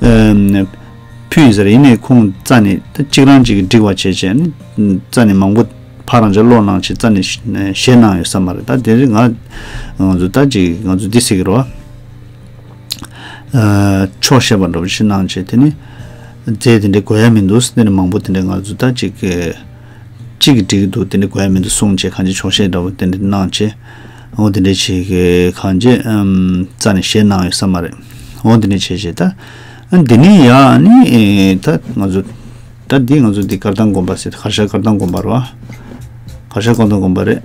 ཨ་ཕུལ་ཡིན་ས་རེད། ཡིན་ནའི་ཁོང་རྩ་ནས་ད་གཅིག་རང་གཅིག་གིས་འགྲིག་པ་བྱས་བྱས་ནི་རྩ་ནས་མང་པོ་ཕར་རང་ཅག་བློ་གནང་བྱས་རྩ་ནས་བཞེས་གནང་ཡོད་ས་མ་རེད། ད་དེ་རིང་ང་ང་ཚོ་ད་ཅིག་ང་ཚོ་འདི་ཟེར་གི་རོ། ཨ་ཆོག་ཤེས་པ་འདྲ་པོ་ཞིག་གནང་བྱས་དེ་ནི་རྫས་དེ་འདྲས་དགོས་ཡ་མི་འདུག་དེ་ནི་མང་པོ་དེ་འདྲས་ང་ཚོ་ད་ཅིག་གཅིག་གིས་འགྲིག་གི་འདུག་དེ་འདྲས་དགོས་ཡ་མི་འདུག་གསུངས་བྱས་གང་ཅི་ཆོག་ཤེས་འདྲ་པོ་དེ་འདྲས་གནང་བྱས། འོ་དེ་འདྲས་བྱེད་ཀྱི་གང་ཅི་ཨམ་རྩ་ནས་བཞེས་གནང་ཡོད་ས་མ་རེད། འོ་དེ་འདྲས་བྱས་བྱས་ད་ཨ་འདི་ནས་ཡར་ནི་ཨེ་ད་ང་ཚོ་ད་འདི་ང་ཚོ་འདི་དཀར་ཐང་དགོན་པ་ཟེར། གར་ཞ་དཀར་ཐང་དགོན་པ་རེད་པ། གར་ཞ་དཀར་ཐང་དགོན་པ་རེད།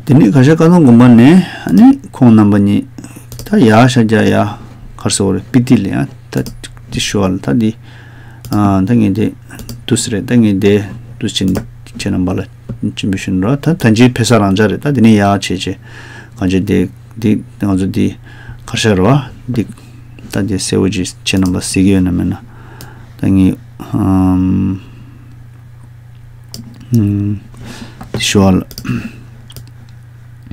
དེ་ནས་གར་ཞ་དཀར་ཐང་དགོན་པ་ནས་ཨ་ནི་ཁོང་རྣམ་པ་གཉིས་ད་ཡར་ཤར་རྒྱག་ཡ་གར་སོང་རེད། སྤི་ཏི་ལ་ཡང་ད་དེ་ཞུ་བ་ལ་ད་འདི་ཨ་ད་ངས་དེ་དུས་རེད། ད་ངས་དེ་དུས་ཕྱིན་ཁྱེད་རྣམ་པ་ལ་སྤྱན་འབུལ་ཞུ་ནི་རོ། ད་ད་ཅིའི་ཕེབས་ས་རང་འཇགས་རེད། ད་དེ་ནས་ཡར་བྱས་བྱས་གང་བྱས་དེ་འདི་ང་ཚོ་འདི་གར་ཞ་རེད་པ། འདི་ད་འདི་གསལ་བོ་ཅིག་ཁྱེད་རྣམ་པ་གཟིགས་ཀྱི་ཡོད་ན་མེད་ན། ད་ངས་ཨམ་ཨམ་འདི་ཞུ་བ་ལ་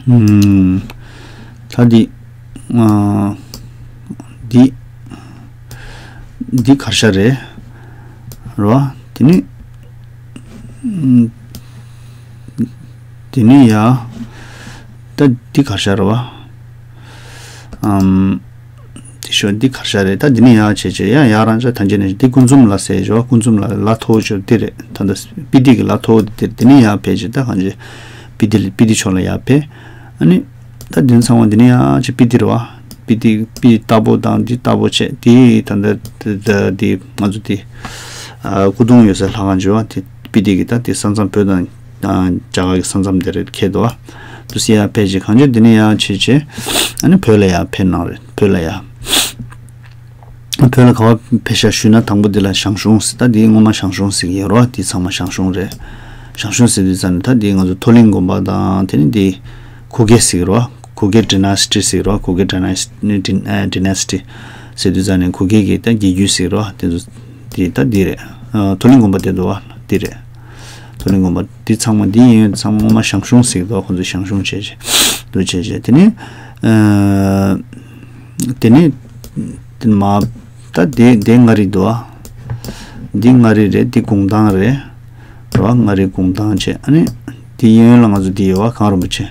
ཨམ་ད་འདི་ཨ་འདི་འདི་གར་ཞ་རེད་རོ། དེ་ནི་ཨམ་དེ་ནས་ཡ། ད་འདི་གར་ཞ་རེད་པ། ཨམ། དེ་ཞོ་འདི་གར་ཞ་རེད། ད་འདི་ནས་ཡ་བྱས་བྱས་ཡ་ཡ་རང་ཅག་ཐམས་ཅད་ནས་འདི་སྐུ་འཛོམས་ལ་ཟེར་ཞོ། སྐུ་འཛོམས་ལ་ལ་མཐོ་བོ་ཞོ་འདི་རེད། ད་ལྟ་སྤི་ཏི་གི་ལ་མཐོ་བོ་འདི་རེད། འདི་ནས་ཡ་ཕེབས་བྱས་ད་གང་ཅི་སྤི་ཏི་ལ་སྤི་ཏི་ཕྱོགས་ལ་ཡ་ཕེབས། ཨ་ནི། ད་འདི་ཚང་མ་འདི་ནས་ཡ་ཅི་སྤི་ཏི་རེད་པ། སྤི་ཏི་སྤི་ཏི་ལྟ་བུ་དང་འདི་ལྟ་བུ་བྱས་འདི་ད་ལྟ་འདི་ང་ཚོ་འདི། ཨ་སྐུ་གདུང་ཡོད་སའི་ལྷ་ཁང་ཅིག་ཡོད་པ། དེ་སྤི་ཏི་གི་ད་དེ་ས་མཚམས་བོད་དང་ཨ་རྒྱ་གར་གྱི་ས་མཚམས་དེ་རེད་ཁེལ་འདུག་པ། དུ་སི་ཡ་ཕེབས་ཅིག་གང་ཅི་འདི་ནས་ཡ་བྱས་བྱས་ཨ་ནི་བོད་ལ་ཡ་ཕེབས་གནང་རེད། བོད་ལ་ཡ། བོད་ལ་ག་པར་ཕེབས་ཤག་ཞུས་ན་དང་པོ་འདི་ལ་ཞང་ཞུང་ཟེར། ད་འདི་སྔོན་མ་ཞང་ཞུང་ཟེར་གྱི་ཡོད་རེད་པ། འདི་ཚང་མ་ཞང་ཞུང་རེད། ཞང་ཞུང་ཟེར་དུས་ཙམ་ནས་ད་འདི་ང་ཚོ་མཐོ་གླིང་དགོན་པ་དང་དེ་ནི་འདི་གུ་གེ་ཟེར་གྱི་རེད་པ། གུ་གེ་ཌི་ནེ་སི་ཊི་ཟེར་གྱི་རེད་པ། གུ་གེ་ཌི་ནེ་སི་ཊི་ཟེར་དུས་ཙམ་ནས་གུ་གེ་གི་ད་རྒྱལ་རྒྱུད་ཟེར་གྱི་རེད་པ། དེ་ཚོ་འདི་ད་འདི་རེད། ཨ་མཐོ་གླིང་དགོན་པ་དེ་འདུག་པ། འདི་རེད། མཐོ་གླིང་དགོན་པ་འདི་ཚང་མ་འདི་ཡིན་ཡོད་ཚང་མ་སྔོན་མ་ཞང་ཞུང་ཟེར་གྱི་འདུག་ཁོང་ཚོས་ཞང་ཞུང་བྱས་བྱས་འདུག་བྱས་བྱས་དེ་ནས་ཨ་དེ་ནས་དེ་མ་ད་དེ་དེ་མངའ་རིས་འདུག་པ། འདི་མངའ་རིས་རེད། འདི་གུང་ཐང་རེད། རེད་པ། མངའ་རིས་གུང་ཐང་བྱས་ཨ་ནི་དེ་གཡས་གཡོན་ལ་ང་ཚོ་འདི་ཡོད་པ་གངས་རིན་པོ་ཆེ།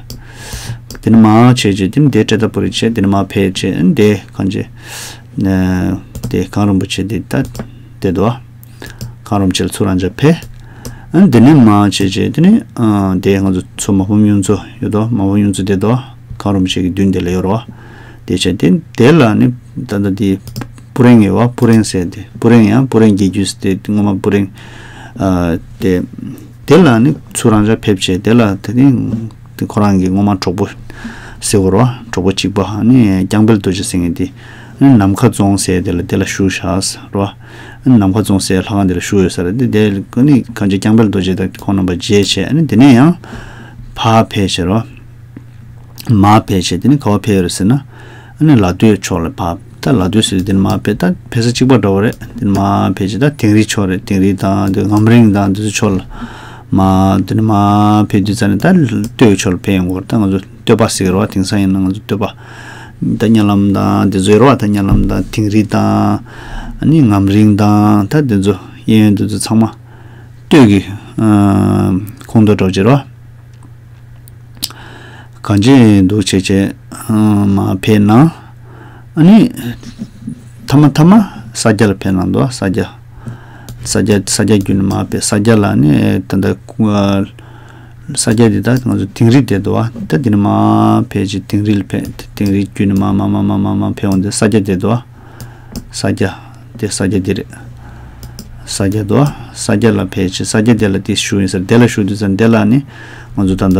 དེ་ནས་མར་བྱས་བྱས་དེ་ནས་དེ་ཏྲེ་ཏ་པུ་རི་བྱས་དེ་ནས་མར་ཕེབས་བྱས་ཨ་ནི་དེ་གང་བྱས་ཨ་དེ་གངས་རིན་པོ་ཆེ་དེ་ད་དེ་འདུག་པ། གངས་རིན་པོ་ཆེ་ལ་ཚུར་རང་འཇགས་ཕེབས། ཨ་ནི་དེ་ནས་མར་བྱས་བྱས་དེ་ནས་ཨ་དེ་ང་ཚོ་མཚོ་མ་ཕམ་གཡུ་མཚོ་ཡོད་དོ། མ་ཕམ་གཡུ་མཚོ་དེ་འདུག་པ། གངས་རིན་པོ་ཆེ་གི་མདུན་དེ་ལ་ཡོད་རེད་པ། དེ་བྱས་དེ་དེ་ལ་ནི་ད་ལྟ་དེ་སྤུ་རེང་ཡོད་པ། སྤུ་རེང་ཟེར་དེ་སྤུ་རེང་ཡང་སྤུ་རེང་རྒྱལ་རྒྱུད་ཟེར་དེ་སྔོན་མ་སྤུ་རེང་ཨ་དེ་དེ་ལ་ནི་ཚུར་རང་འཇགས་ཕེབས་བྱས་དེ་ལ་དེ་ནི་དེ་ཁོ་རང་གི་སྔོན་མ་གྲོགས་པོ་ཟེར་གྱི་རེད་པ། གྲོགས་པོ་གཅིག་པ་ཨ་ནི་རྐྱང་དཔལ་རྡོ་རྗེ་ཟེར་མཁན་དེ་ཨ་ནི་ནམ་མཁའ་རྫོང་ཟེར་དེ་ལ་དེ་ལ་བཞུགས་བཞག་ཟེར་རེད་པ། ཨ་ནི་ནམ་མཁའ་རྫོང་ཟེར་ལྷ་ཁང་དེ་ལ་བཞུགས་ཡོད་ས་རེད། དེ་དེ་ནི་གང་ཅི་རྐྱང་དཔལ་རྡོ་རྗེ་དང་ཁོང་རྣམ་པ་མཇལ་བྱས་ཨ་ནི་དེ་ནས་ཡང་ཕར་ཕེབས་བྱས་རེད་པ། མར་ཕེབས་བྱས་དེ་ནི་ག་པར་ཕེབས་ཡོད་རེད་ཟེར་ན། ཨ་ནི་ལ་སྟོད་ཕྱོགས་ལ་ཕར་ད་ལ་སྟོད་ཟེར་དུས་དེ་ནི་མར་ཕེབས་ད་ཕེབས་ས་གཅིག་པ་འདྲ་པོ་རེད། དེ་ནི་མར་ཕེབས་བྱས་ད་དིང་རི་ཕྱོགས་རེད། དིང་རི་དང་དེ་ངམ་རིང་དང་དེ་ཚོ་ཕྱོགས་ལ་མར་དེ་ནི་མར་ཕེབས་དུས་ཙམ་ནས་ད་སྟོད་ཕྱོགས་ལ་ཕེབས་ཡོང་གི་རེད། ད་ང་ཚོ་སྟོད་པ་ཟེར་གྱི་རེད་པ། དེང་སང་ཡིན་ན་ང་ཚོ་སྟོད་པ་ད་གཉའ་ལམ་དང་དེ་ཚོ་ཡོད་རེད་པ། ད་གཉའ་ལམ་དང་དིང་རི་དང་ཨ་ནི་ངམ་རིང་དང་ད་དེ་ཚོ་གཡས་གཡོན་དེ་ཚོ་ཚང་མ་སྟོད་ཀྱི་ཨ་ཁོངས་གཏོགས་འདྲ་པོ་ཅིག་རེད་པ། གང་ཅི་འདུག་བྱས་བྱས་ཨ་མར་ཕེབས་གནང་། ཨ་ནི་མཐའ་མ་མཐའ་མ་ས་སྐྱ་ལ་ཕེབས་གནང་འདུག་ས་སྐྱ་ས་སྐྱ་ས་སྐྱ་བརྒྱུད་ནས་མར་ཕེབས། ས་སྐྱ་ལ་ནི་ད་ལྟ་ཨ་ས་སྐྱ་འདི་ད་ང་ཚོ་དིང་རི་བསྡད་འདུག་པ། ད་འདི་ནས་མར་ཕེབས་བྱས་དིང་རི་ལ་ཕེབས། དིང་རི་བརྒྱུད་ནས་མར་མར་མར་མར་མར་མར་ཕེབས་འོང་དུས་ས་སྐྱ་བསྡད་འདུག་པ། ས་སྐྱ། དེ་ས་སྐྱ་འདི་རེད། ས་སྐྱ་དོ། ས་སྐྱ་ལ་ཕེབས་བྱས་ས་སྐྱ་དེ་ལ་དེ་བཞུགས་ཡིན་ཟེར། དེ་ལ་བཞུགས་དུས་ཙམ་དེ་ལ་ནི་ང་ཚོ་ད་ལྟ་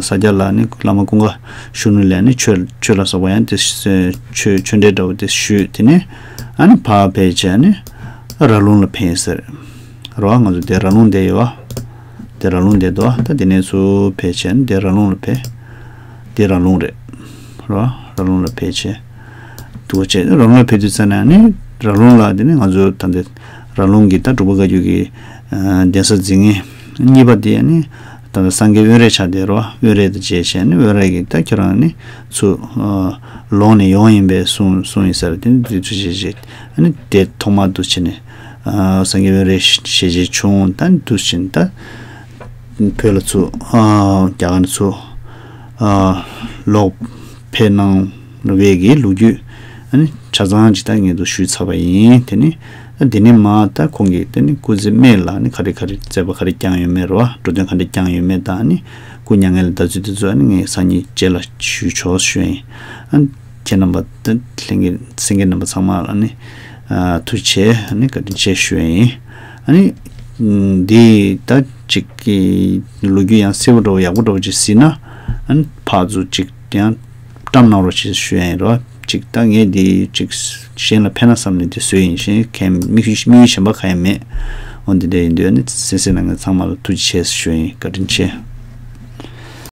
ས་སྐྱ་ལ་ནི་བླ་མ་ཀུན་དགའ་གཞོན་ནུ་ལས་ནི་ཆོས་ཆོས་ལ་སོགས་པ་ཡང་དེ་ཆོས་ཆོས་འབྲེལ་འདྲ་བོ་དེ་ཞུས། དེ་ནས་ཨ་ནི་ཕར་ཕེབས་བྱས་ནི་ར་ལུང་ལ་ཕེབས་ཟེར། རོ། ང་ཚོ་དེ་ར་ལུང་བསྡད་ཡོད་བ། དེ་ར་ལུང་བསྡད་འདུག་ད་དེ་ནས་ཚུར་ཕེབས་བྱས་ནི་དེ་ར་ལུང་ལ་ཕེབས། དེ་ར་ལུང་རེད། རོ། ར་ལུང་ལ་ཕེབས་བྱས། འདུག་བྱས་ར་ལུང་ལ་ཕེབས་དུས་ཙམ་ན་ནི་ར་ལུང་ལ་དེ་ནི་ང་ཚོ་ད་ལྟ་ར་ལུང་གི་ད་འབྲུག་པ་བཀའ་བརྒྱུད་ཀྱི་གདན་ས་འཛིན་མཁན་གཉིས་པ་དེ་ནི་ད་ལྟ་སངས་རྒྱས་དབོན་རས་ཆགས་བསྡད་རོ། དབོན་རས་དང་མཇལ་བྱས་ནི་དབོན་རས་ཀྱིས་ད་ཁྱོད་རང་ནི་ཚུར་ལོག་ནས་ཡོང་ཡིན་པས་གསུངས་གསུངས་ཡིན་ཟེར། དེ་ནི་དུས་ཚོད་བྱས་བྱས་ཨ་ནི་དེ་ཐོག་མར་འདུག་བྱས་ནས། ཨ། སངས་རྒྱས་དབོན་རས་ཞལ་མཇལ་བྱུང་། ད་འདུག་བྱས་ནས་ད་བོད་ལ་ཚུར། ཨ། རྒྱ་གར་ནས་ཚུར། ཨ། ལོག་ཕེབས་གནང་བའི་གི་ལོ་རྒྱུས་ཨ་ནི་ཆ་ཚང་ཅིག་ད་ངས་འདུག་ཞུས་ཚར་བ་ཡིན། དེ་ནི་ད་དེ་ནས་མར་ད་ཁོང་གིས་དེ་ནི་སྐུ་ཚེ་སྨད་ལ་ནི་ག་རེ་ག་རེ་མཛད་པ་ག་རེ་བསྐྱངས་ཡོད་མེད་རེད་བ། འགྲོ་དོན་ག་འདྲ་བསྐྱངས་ཡོད་མེད་དང་ནི་སྐུ་མྱ་ངན་ལས་འདའ་ཚུལ་དེ་ཚོ་ཨ་ནི་ངས་སང་ཉིན་རྗེས་ལ་ཞུ་ཆོག་ཞུ་ཡིན། ཨ། ཁྱེད་རྣམ་པ་ད་ལྷན་རྒྱས་སེང་གེ་རྣམ་པ་ཚང་མ་ལ་ནི་ཨ་ཐུགས་རྗེ་ཆེ། ཨ་ནི་བཀའ་དྲིན་ཆེ་ཞུ་ཡ་ཡིན། ཨ་ནི་འདི་ད་ཅིག་གི་ལོ་རྒྱུས་ཡང་གསལ་པོ་འདྲ་བོ་ཡག་པོ་འདྲ་བོ་ཅིག་གཟིགས་ན། ཨ་ནི་ཕར་ཚུར་ཅིག་ཡང་བཀྲམ་གནང་རོགས་ཞེས་ཞུ་ཡ་ཡིན་རོ། ཅིག་ད་ངས་འདི་ཅིག་གཞན་ལ་ཕན་ན་བསམ་ནས་འདི་བཟོས་ཡིན། གཞན་གང་དམིགས་ཡུལ་དམིགས་ཡུལ་གཞན་པ་གང་ཡང་མེད། འོ་འདི་འདྲ་ཡིན་དུས་ཨ་ནི་གསན་གཟིགས་གནང་མཁན་ཚང་མ་ལ་ཐུགས་རྗེ་ཆེ་ཞུ་ཡ་ཡིན། བཀའ་དྲིན་ཆེ།